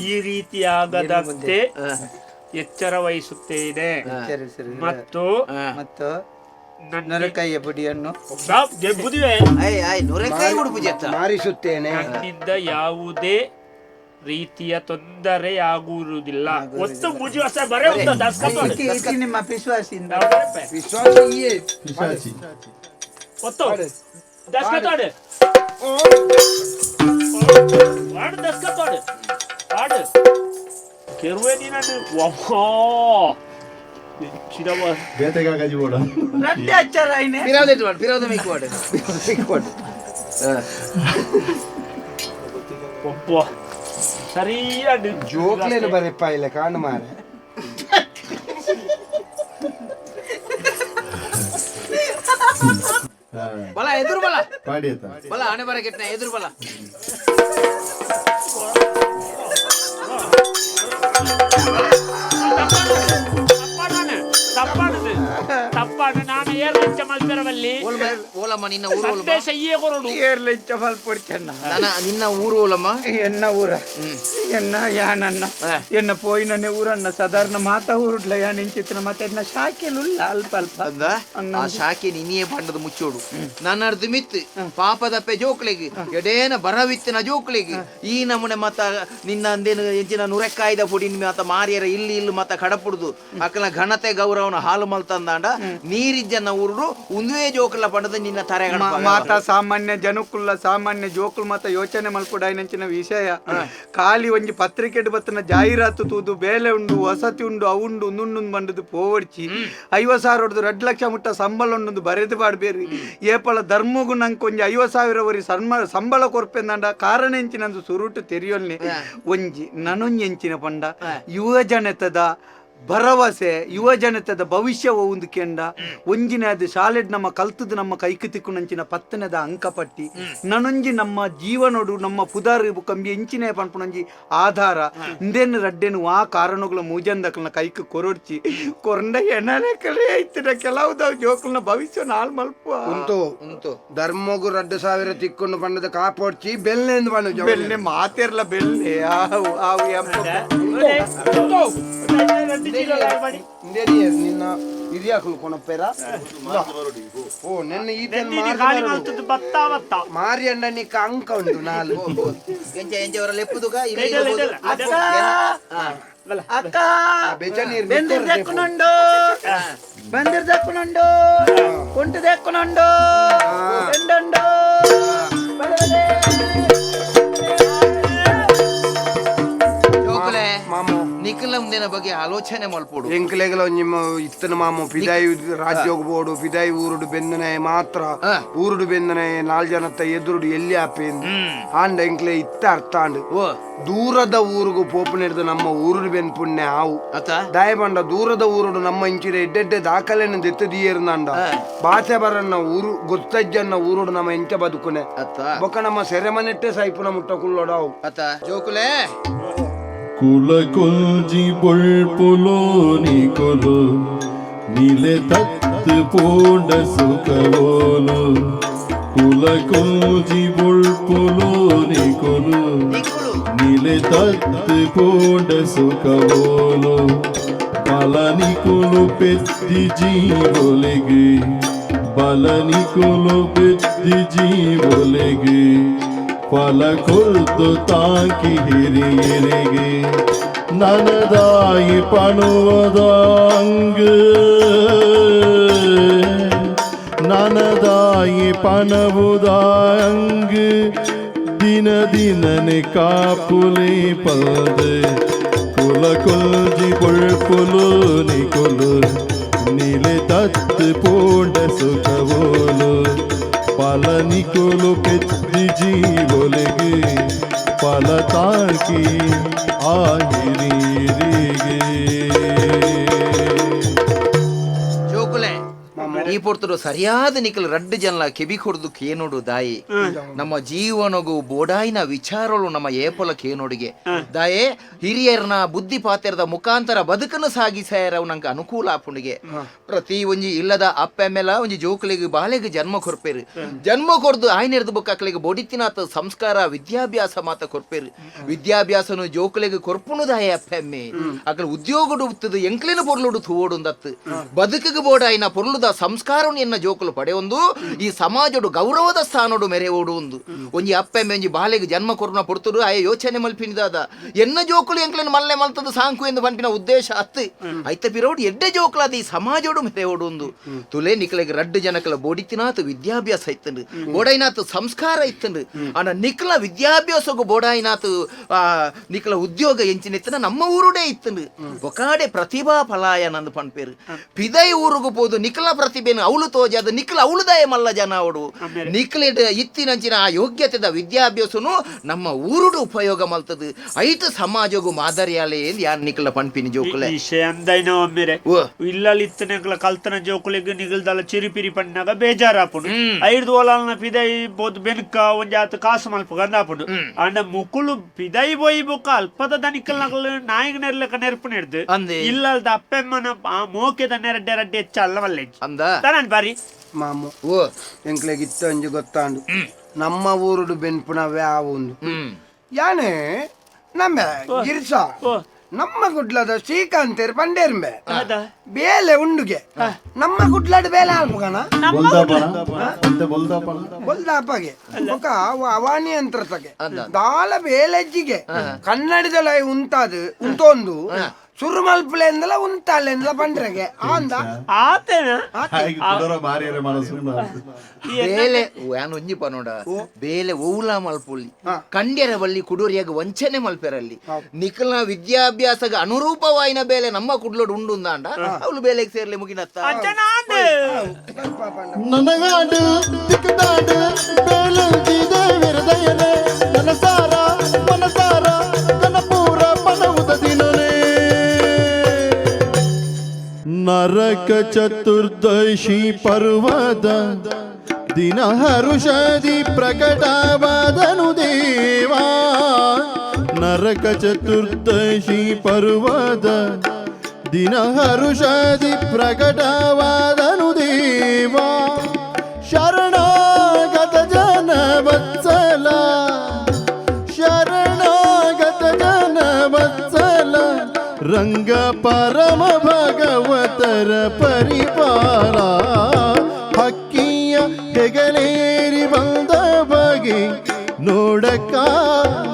ಈ ರೀತಿಯಾಗದಂತೆ ಎಚ್ಚರ ವಹಿಸುತ್ತೇನೆ ಮತ್ತು ಮತ್ತು ನೊರೆಕಾಯಿಯ ಪುಡಿಯನ್ನು ಮಾರಿಸುತ್ತೇನೆ. ನನ್ನಿಂದ ಯಾವುದೇ ರೀತಿಯ ತೊಂದರೆಯಾಗುವುದಿಲ್ಲ. ಒತ್ತು ಮುಜಿ ಹೊಸ ಬರೇ ಉಂಟು ದಸ್ಕತ್ ಇತಿ ನಿಮ್ಮ ವಿಶ್ವಾಸಿಂದ ವಿಶ್ವಾಸ ಈಯೇ. ಪಿಶಾಚಿ. ಒತ್ತು ದಸ್ಕತ್ ಆಡು ಆಡು ದಸ್ಕತ್ ಆಡು ಆಡು ಕೆರುವೆ ನೀನನ್ನು ಒಮ್ಮೋ ಎಂಚಿನ ಬೇತೆಗೆ ಕಾಜಿ ಬೋಡ. ರಡ್ಡೆ ಅಚ್ಚರ ಐನೆ ಪಿರಾವ್ದ ವಾಡು, ಪಿರಾವ್ದ ಮೇಕ್ ವಾಡು, ಮೇಕ್ ವಾಡು. ಒಬ್ಬ ಸರಿಯಾದ ಜೋಕ್ಲೇನು ಬರೆಪ್ಪ ಇಲ್ಲ ಕಾಣು ಮಾರೆ. ಬಲ ಎದುರು ಬಲ. ಪಾಡಿ ಆಯ್ತಾ? ಬಲ ಹಣೆ ಬರ ಕೆಟ್ಟನ ಎದುರು ಬಲ. ತಪ್ಪಾಡೋಣ ತಪ್ಪಾಡದು ತಪ್ಪಾಡು ನಾನು ಏರು ಲಂಚ ಮಲ್ಪೆರವಲ್ಲಿ. ಓಲಮ್ಮ ಓಲಮ್ಮ, ನಿನ್ನ ಊರು ಓಲಮ್ಮ? ಸಂದೇಶ ಈಯೇ ಕೊರಡು. ಏರ್ಲ ಇಚ್ಚ ಫಲ್ ಪೊಡ್ಚನ್ನ. ನನ್ನ ನಿನ್ನ ಊರು ಓಲಮ್ಮ? ಎನ್ನ ಊರ ಎನ್ನ ಯಾನನ್ನ ಎನ್ನ ಪೋಯಿನನೆ ಊರನ್ನ ಸಾಧಾರಣ ಮಾತ ಊರುಡ್ಲ ಯಾನ್ ಇಂಚಿತ್ತಿನ ಮಾತ ಎನ್ನ ಶಾಖೆಲುಲ್ಲ ಅಲ್ಪ ಅಲ್ಪ. ಅಂದ ಆ ಶಾಖೆ ನಿನ್ನಿಯೇ ಪಂಡದ ಮುಚ್ಚೋಡು. ನನ್ನ ಅರ್ಧ ಮಿತ್ತು ಪಾಪದಪ್ಪೆ ಜೋಕ್ಲೆಗ್ ಎಡೇನ ಬರವಿತ್ತಿನ ಜೋಕ್ಲೆಗ್ ಈ ನಮೂನೆ ಮತ ನಿನ್ನ ಅಂದೇನು ಎಂಚಿನ ನುರೆಕಾಯ್ದ ಪುಡಿ ಮತ ಮಾರಿಯರ ಇಲ್ಲಿ ಇಲ್ಲಿ ಮತ ಕಡಪುಡುದು ಅಕಲ ಘನತೆ ಗೌರವನ ಹಾಲು ಮಲ್ತಂದಾಂಡ ನೀರಿಜ್ಜನ್ನ ಊರುಡು ಉಂದುವೇ ಜೋಕುಲ ಪಂಡದ ನಿನ್ನ ತರೆ. ಮಾತ ಸಾಮಾನ್ಯ ಜನಕುಲ್ಲ ಸಾಮಾನ್ಯ ಜೋಕುಲ್ ಮಾತ ಯೋಚನೆ ಮಲ್ಪುಡಾಯಿನಂಚಿನ ವಿಷಯ. ಖಾಲಿ ಒಂಜಿ ಪತ್ರಿಕೆಡ್ ಬತ್ತನ ಜಾಹೀರಾತು ತೂದು ಬೇಲೆ ಉಂಡು ವಸತಿ ಉಂಡು ಅವುಂಡು ಉಂದುಂಡು ಬಂಡದು ಪೋವಡ್ಚಿ 50,000 2 ಲಕ್ಷ ಮುಟ್ಟ ಸಂಬಳ ಉಂಡು ಬರೆದು ಪಾಡ್ಬೇರಿ. ಏಪಲ ಧರ್ಮಗು ನಂಗೆ ಒಂಜಿ 50,000 ವರಿ ಸಂಬಳ ಕೊರ್ಪೆಂದಂಡ ಕಾರಣ ಎಂಚಿನಂದು ಸುರುಟು ತೆರಿಯೊಲ್ನೆ. ಒಂಜಿ ನನೊಂಜಿ ಎಂಚಿನ ಪಂಡ ಯುವ ಜನತದ ಭರವಸೆ ಯುವ ಜನತೆದ ಭವಿಷ್ಯ ಒಂದು ಕೆಂಡ ಒಂಜಿನ ಅದು ಶಾಲೆಡ್ ನಮ್ಮ ಕಲ್ತದ್ದು ನಮ್ಮ ಕೈಕು ತಿಕ್ಕುನಂಚಿನ ಪತ್ತನೆದ ಅಂಕಪಟ್ಟಿ ನನೊಂಜಿ ನಮ್ಮ ಜೀವನೋಡು ನಮ್ಮ ಪುದಾರು ಕಂಬಿ ಎಂಚಿನ ಪನ್ಪುನೊಂಜಿ ಆಧಾರ ಇಂದೇನು ರಡ್ಡೇನು ಆ ಕಾರಣಗಳ ಮೂಜಂದಕ್ಲನ ಕೈಕು ಕೊರೊಡ್ಚಿ ಕೊರಂಡ ಎನ್ನಲೆ ಕಲೆ ಐತಿನ ಕೆಲವುದ ಜೋಕುಲ್ನ ಭವಿಷ್ಯ ನಾಲ್ ಮಲ್ಪುವ. ಉಂಟು ಉಂಟು. ಧರ್ಮಗು 2000 ತಿಕ್ಕೊಂಡು ಬಣ್ಣದ ಕಾಪೋಡ್ಚಿ ಬೆಲ್ನೆ ಎಂದು ಬಣ್ಣು. ಬೆಲ್ನೆ ಮಾತೇರ್ಲ ಬೆಲ್ನೆ ಆವು ಆವು ಎಂಪ. ನಿನ್ನ ಹಿರಿಯಾಕುಲು ಕೊನಪ್ಪೇರ ಓ ನೆನ್ನ ಈತನ್ ಖಾಲಿ ಮಲ್ತದ್ದು ಬತ್ತಾ ಬತ್ತಾ ಮಾರಿ ಅಂಡ ನಿಕ್ಕ ಅಂಕ ಉಂಟು ನಾಲ್. ಎಂಚ ಎಂಚ ಅವರ ಲೆಪ್ಪುದುಗ ಇಲ್ಲಿ. ಇಲ್ಲ, ಇಲ್ಲ, ಇಲ್ಲ. ಅಕ್ಕ ಅಕ್ಕ ಬೆಚ್ಚ ನೀರು ಬೆಂದಿರ್ ದಕ್ಕುನುಂಡು ಬಂದಿರ್ ದಕ್ಕುನುಂಡು ಕೊಂಟು ದಕ್ಕುನುಂಡು ಎಂಡುಂಡು ಬಲೆ ಜೋಕುಲೆ ಮಾಮ ನಿಖಲ ಮುಂದಿನ ಬಗ್ಗೆ ಆಲೋಚನೆ ಮಲ್ಪೋಡು. ಎಂಕ್ಲೆಗಲ ನಿಮ್ಮ ಇತ್ತನ ಮಾಮ ಪಿದಾಯಿ ರಾಜ್ಯೋಗ ಬೋಡು ಪಿದಾಯಿ ಊರುಡು ಬೆಂದನೆ ಮಾತ್ರ ಊರುಡು ಬೆಂದನೆ ನಾಲ್ ಜನತ್ತ ಎದುರುಡು ಎಲ್ಲಿ ಆಪೇಂದು ಆಂಡ ಎಂಕ್ಲೆ ಇತ್ತ ಅರ್ಥ ಆಂಡ್. ದೂರದ ಊರುಗು ಪೋಪುನೆಡ್ದು ನಮ್ಮ ಊರುಡು ಬೆನ್ ಪುಣ್ಯ ಆವು. ಅತ್ತ ದಾಯಬಂಡ ದೂರದ ಊರುಡು ನಮ್ಮ ಇಂಚಿನ ಎಡ್ಡೆಡ್ಡೆ ದಾಖಲೆಯನ್ನು ದೆತ್ತದಿಯೇರ್ನಾಂಡ ಬಾಚೆ ಬರನ್ನ ಊರು ಗೊತ್ತಜ್ಜನ್ನ ಊರುಡು ನಮ್ಮ ಎಂಚ ಬದುಕುನೆ ಅತ್ತ ಬೊಕ್ಕ ನಮ್ಮ ಸೆರೆಮನೆಟ್ಟೆ ಸೈಪುನ ಮುಟ್ಟ ಕುಲ್ಲೋಡಾವು. ಅತ್ತ ಜೋಕುಲೆ ಕುಲ ಕುಲ್ಜಿ ಬೊಳ್ಪುಲೋ ನಿಕೊಲು ನಿಲೆ ತತ್ತು ಪೋಂಡ ಸುಖವೋಲು. ಕುಲ ಕುಲ್ಜಿ ಬೊಳ್ಪುಲೋ ನಿಕೊಲು ನಿಕ್ಕುಲು ನಿಲೆ ತತ್ತು ಪೋಂಡ ಸುಖವೋಲು. ಬಲನಿಕುಲು ಪೆದ್ದಿ ಜೀವೊಲೆಗೆ ಬಲನಿಕುಲು ಪೆದ್ದಿ ಜೀವೊಲೆಗೆ ಫಲ ಕೊರ್ದು ತಾಕಿ ಹಿರಿಯರಿಗೆ ನನದಾಯಿ ಪಣುವದಾಂಗ ನನದಾಯಿ ಪಣವುದಾಂಗ ದಿನ ದಿನನೆ ಕಾಪುಲೆ ಪಲ್ದೆ. ಕುಲ ಕುಲ್ಜಿ ಪೊಳ್ಪುಲು ನಿಕೊಲು ನಿಲೆ ತತ್ತು ಪೋಂಡ ಸುಖವೋಲು. ಪಲನಿಕೊಲು ಪೆದ್ದಿ ಜೀವೊಲೆಗೆ ಫಲ ತಾಕಿ ಆ ಹಿರಿಯರಿಗೆ. ಜೋಕುಲೆ ಈ ಪೊರ್ತುಡು ಸರಿಯಾದ ನಿಕಲ್ ರಡ್ಡು ಜನಲ ಕೆಬಿ ಕೊಡ್ದು ಕೇನೋಡು ದಾಯಿ ನಮ್ಮ ಜೀವನಗು ಬೋಡಾಯಿನ ವಿಚಾರಗಳು ನಮ್ಮ ಏಪೊಲ ಕೇನೋಡಿಗೆ ದಾಯೆ ಹಿರಿಯರ್ನ ಬುದ್ಧಿ ಪಾತೆರದ ಮುಖಾಂತರ ಬದುಕನ್ನು ಸಾಗಿಸಾಯರವು ನಂಗೆ ಅನುಕೂಲ ಆಪುಂಡಿಗೆ. ಪ್ರತಿ ಒಂಜಿ ಇಲ್ಲದ ಅಪ್ಪೆ ಮೇಲ ಒಂಜಿ ಜೋಕುಲಿಗೆ ಬಾಲೆಗೆ ಜನ್ಮ ಕೊರ್ಪೇರು. ಜನ್ಮ ಕೊರ್ದು ಆಯ್ನೆರ್ದು ಬೊಕ್ಕ ಬೊಡಿತಿನಾತ ಸಂಸ್ಕಾರ ವಿದ್ಯಾಭ್ಯಾಸ ಮಾತ ಕೊರ್ಪೇರು. ವಿದ್ಯಾಭ್ಯಾಸನು ಜೋಕುಲಿಗೆ ಕೊರ್ಪುಣು ದಾಯೆ ಅಪ್ಪೆ ಅಮ್ಮೆ ಅಕಲ್ ಉದ್ಯೋಗಡು ಉತ್ತದು ಎಂಕ್ಲಿನ ಪೊರ್ಲುಡು ತೂವೋಡು ದತ್ತು ಬದುಕಿಗೆ ಬೋಡಾಯಿನ ಪೊರ್ಲುದ ಸಂಸ್ಕಾರವನ್ನು ಎನ್ನ ಜೋಕುಲು ಪಡೆಯೊಂದು ಈ ಸಮಾಜಡು ಗೌರವದ ಸ್ಥಾನಡು ಮೆರೆ ಓಡು ಒಂದು ಒಂಜಿ ಅಪ್ಪೆ ಒಂಜಿ ಬಾಲೆಗೆ ಜನ್ಮ ಕೊರ್ನ ಪೊರ್ತುಡು ಆಯ ಯೋಚನೆ ಮಲ್ಪಿನಿದಾದ ಎನ್ನ ಜೋಕುಲು ಎಂಕ್ಲೆನ್ ಮಲ್ಲೆ ಮಲ್ತದ ಸಾಂಕು ಎಂದು ಪನ್ಪಿನ ಉದ್ದೇಶ ಅತ್ತು ಐತ ಪಿರೋಡು ಎಡ್ಡೆ ಜೋಕುಲಾದ ಈ ಸಮಾಜೋಡು ಮೆರೆ ಓಡು ಒಂದು ತುಲೆ ನಿಕ್ಲೆಗ್ ರಡ್ಡು ಜನಕಲ ಬೋಡಿತಿನಾತು ವಿದ್ಯಾಭ್ಯಾಸ ಇತ್ತಂಡು ಬೋಡೈನಾತು ಸಂಸ್ಕಾರ ಇತ್ತಂಡು ಆನ ನಿಕ್ಲ ವಿದ್ಯಾಭ್ಯಾಸಗು ಬೋಡಾಯಿನಾತು ನಿಕ್ಲ ಉದ್ಯೋಗ ಎಂಚಿನ ನಮ್ಮ ಊರುಡೇ ಇತ್ತಂಡು ಒಕಾಡೆ ಪ್ರತಿಭಾ ಫಲಾಯನಂದು ಪನ್ಪೇರು ಪಿದೈ ಊರುಗು ಪೋದು ನಿಕ್ಲ ಪ್ರತಿಭೆನು ಅವಳು ತೋಜಾದ ನಿಕ್ಲ ಅವಳುದಾಯ ಮಲ್ಲ ಜನ ಅವಡು ನಿಕ್ಲೆಡ್ ಇತ್ತಿನಂಚಿನ ಆ ಯೋಗ್ಯತೆದ ವಿದ್ಯಾಭ್ಯಾಸನು ನಮ್ಮ ಊರುಡು ಉಪಯೋಗ ಮಲ್ತದು ಐತ ಸಮಾಜಗು ಮಾದರಿಯಾಲೆ ಯಾನ್ ನಿಕ್ಲ ಪನ್ಪಿನಿ ಜೋಕುಲೆ ಒಮ್ಮೆರೆ ಇಲ್ಲಲ್ಲಿ ಇತ್ತನೆಗ್ಲ ಕಲ್ತನ ಜೋಕುಲೆಗ್ ನಿಗಲ್ದಲ್ಲ ಚಿರಿಪಿರಿ ಪಣ್ಣಾಗ ಬೇಜಾರಾಪುಂಡು ಐರ್ದು ಓಲಾಲ್ನ ಪಿದೈ ಬೋದು ಬೆನ್ಕ ಒಂಜಾತ ಕಾಸು ಮಲ್ಪ ಗಂದಾಪುಂಡು ಅಂಡ ಮುಕುಲು ಪಿದೈ ಬೋಯಿ ಬೊಕ್ಕ ಅಲ್ಪದ ದನಿಕಲ್ ನಗಲು ನಾಯಿಗ್ ನೆರ್ಲಕ ನೆರ್ಪು ನೆರ್ದು ಇಲ್ಲಲ್ದ ಅಪ್ಪೆಮ್ಮನ ಆ ಮೋಕೆದ ನೆರಡ್ಡೆ ರಡ್ಡೆ ಹೆಚ್ಚ ಅಲ್ಲ ಮಲ್ಲೆ ಅಂದ ತನನ್ ಬಾರಿ ಮಾಮು ಓ ಎಂಕ್ಲೆಗ್ ಇತ್ತೊಂಜಿ ಗೊತ್ತಾಂಡು ನಮ್ಮ ಊರುಡು ಬೆನ್ಪುನವೇ ಆವುಂದು ಯಾನೆ ನಮ್ಮ ಗಿರ್ಸ ನಮ್ಮ ಗುಡ್ಲದ ಶ್ರೀಕಾಂತೇರ್ ಪಂಡೇರ್ಂಬೆ ಬೇಲೆ ಉಂಡುಗೆ ನಮ್ಮ ಗುಡ್ಲಾಡ್ ಬೇಲೆ ಆಲ್ಪಗಣ ಬೊಲ್ದಾಪಗೆ ಬೊಕ ಅವಾನಿ ಅಂತರತಗೆ ದಾಲ ಬೇಲೆಜ್ಜಿಗೆ ಕನ್ನಡದಲ್ಲ ಉಂತಾದು ಉಂತೊಂದು ಸುರು ಮಲ್ಪಲೆ ಅಂದಲ ಉಂತಾಲೆ ಅಂದಲ ಪಂಡ್ರೆಗೆ ಆಂದ ಆತೇನ ಬೇಲೆ ಯಾನ್ ಒಂಜಿ ಪನೋಡ ಬೇಲೆ ಓಲ ಮಲ್ಪುಲಿ ಕಂಡ್ಯರ ಬಲ್ಲಿ ಕುಡೋರಿಯಾಗ ವಂಚನೆ ಮಲ್ಪೆರಲ್ಲಿ ನಿಖಲ ವಿದ್ಯಾಭ್ಯಾಸಗ ಅನುರೂಪವಾಯಿನ ಬೇಲೆ ನಮ್ಮ ಕುಡ್ಲೋಡು ಉಂಡುಂದಾಂಡ ಅವಳು ಬೇಲೆಗೆ ಸೇರ್ಲಿ ಮುಗಿನತ್ತ ನನಗಾಡು ತಿಕ್ಕದಾಡು ಬೇಲಂಜಿದೆ ವಿರದಯನೆ ನನಸಾರ ಮನಸಾರ ಕನಪೂರ ಪನವುದ ದಿನನೇ ನರಕ ಚತುರ್ದಶಿ ಪರ್ವದ ದಿನ ಹರುಷದಿ ಪ್ರಕಟವಾದನು ದೇವಾ ನರಕ ಚತುರ್ದಶಿ ಪರ್ವದ ದಿನ ಹರುಷದಿ ಪ್ರಕಟವಾದನು ದೇವಾ ಶರಣಾಗತ ಜನ ವತ್ಸಲ ಶರಣಾಗತ ಜನ ವತ್ಸಲ ರಂಗ ಪರಮ ಭಗವತರ ಪರಿಪಾಲ ಹಕ್ಕಿಯ ಹೆಗಲೇರಿ ಬಂದ ಬಗೆ ನೋಡಕ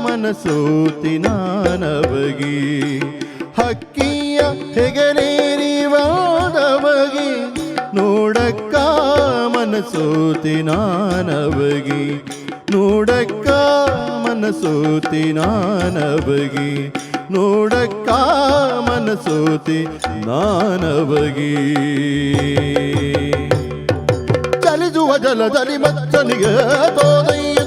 ಮನಸೋತಿ ನಾನಬಗೆ ಹಕ್ಕಿಯ ಹೆಗಲೇರಿ ಬಂದ ಬಗೆ ನೋಡಕ್ಕ ಮನಸೋತಿ ನಾನಬಗೆ ನೋಡಕ್ಕ ಮನಸೋತಿ ನಾನಬಗೆ ನೋಡಕ್ಕ ಮನಸೋತಿ ನಾನಬಗೆ ಚಲಿಸುವ ಜಲದಲ್ಲಿ ಮಚ್ಚನಿಗೆ ತೋದಯ್ಯ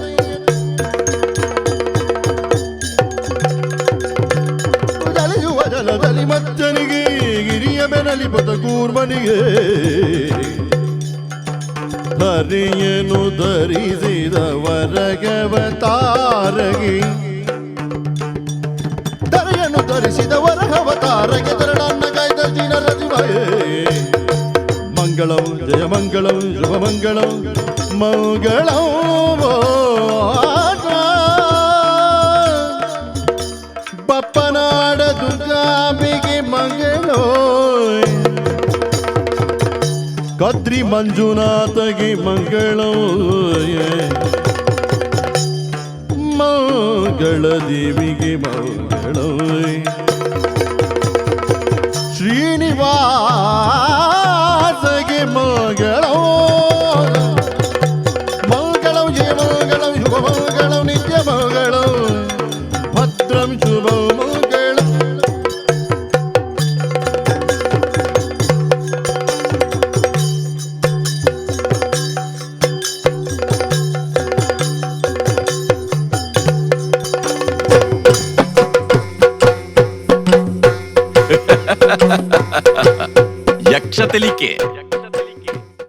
ಚಲಿಸುವ ಜಲದಲ್ಲಿ ಮಚ್ಚನಿಗೆ ಗಿರಿಯ ಬೆನಲಿ ಪದ ಕೂರ್ಮನಿಗೆ ಹರಿಯನು ಧರಿಸಿದ ವರಗವತಾರಗೆ ಧರೆಯನ್ನು ಧರಿಸಿದ ವರಗವತಾರಗೆ ತರಣನ್ನ ಕಾಯ್ದ ಜಿನರಜಿಮಯೇ ಮಂಗಳಂ ಜಯ ಮಂಗಳಂ ಶುಭ ಮಂಗಳಂ ಮಂಗಳಂ ಬಪ್ಪನಾಡ ದುರ್ಗಾಂಬಿಗೆ ಮಂಗಳೋ ಕದ್ರಿ ಮಂಜುನಾಥಗೆ ಮಂಗಳೋ ಮಂಗಳ ದೇವಿಗೆ ಮಂಗಳೋ ಶ್ರೀನಿವಾಸಗೆ ಮಂಗಳೋ ಮಂಗಳಂ ಜಯ ಮಂಗಳಂ ಶುಭ ಮಂಗಳಂ ನಿತ್ಯ ಮಂಗಳಂ ಭದ್ರಂ ಶುಭ ಮಂಗಳಂ. ಯಕ್ಷ ತೆಲಿಕೆ.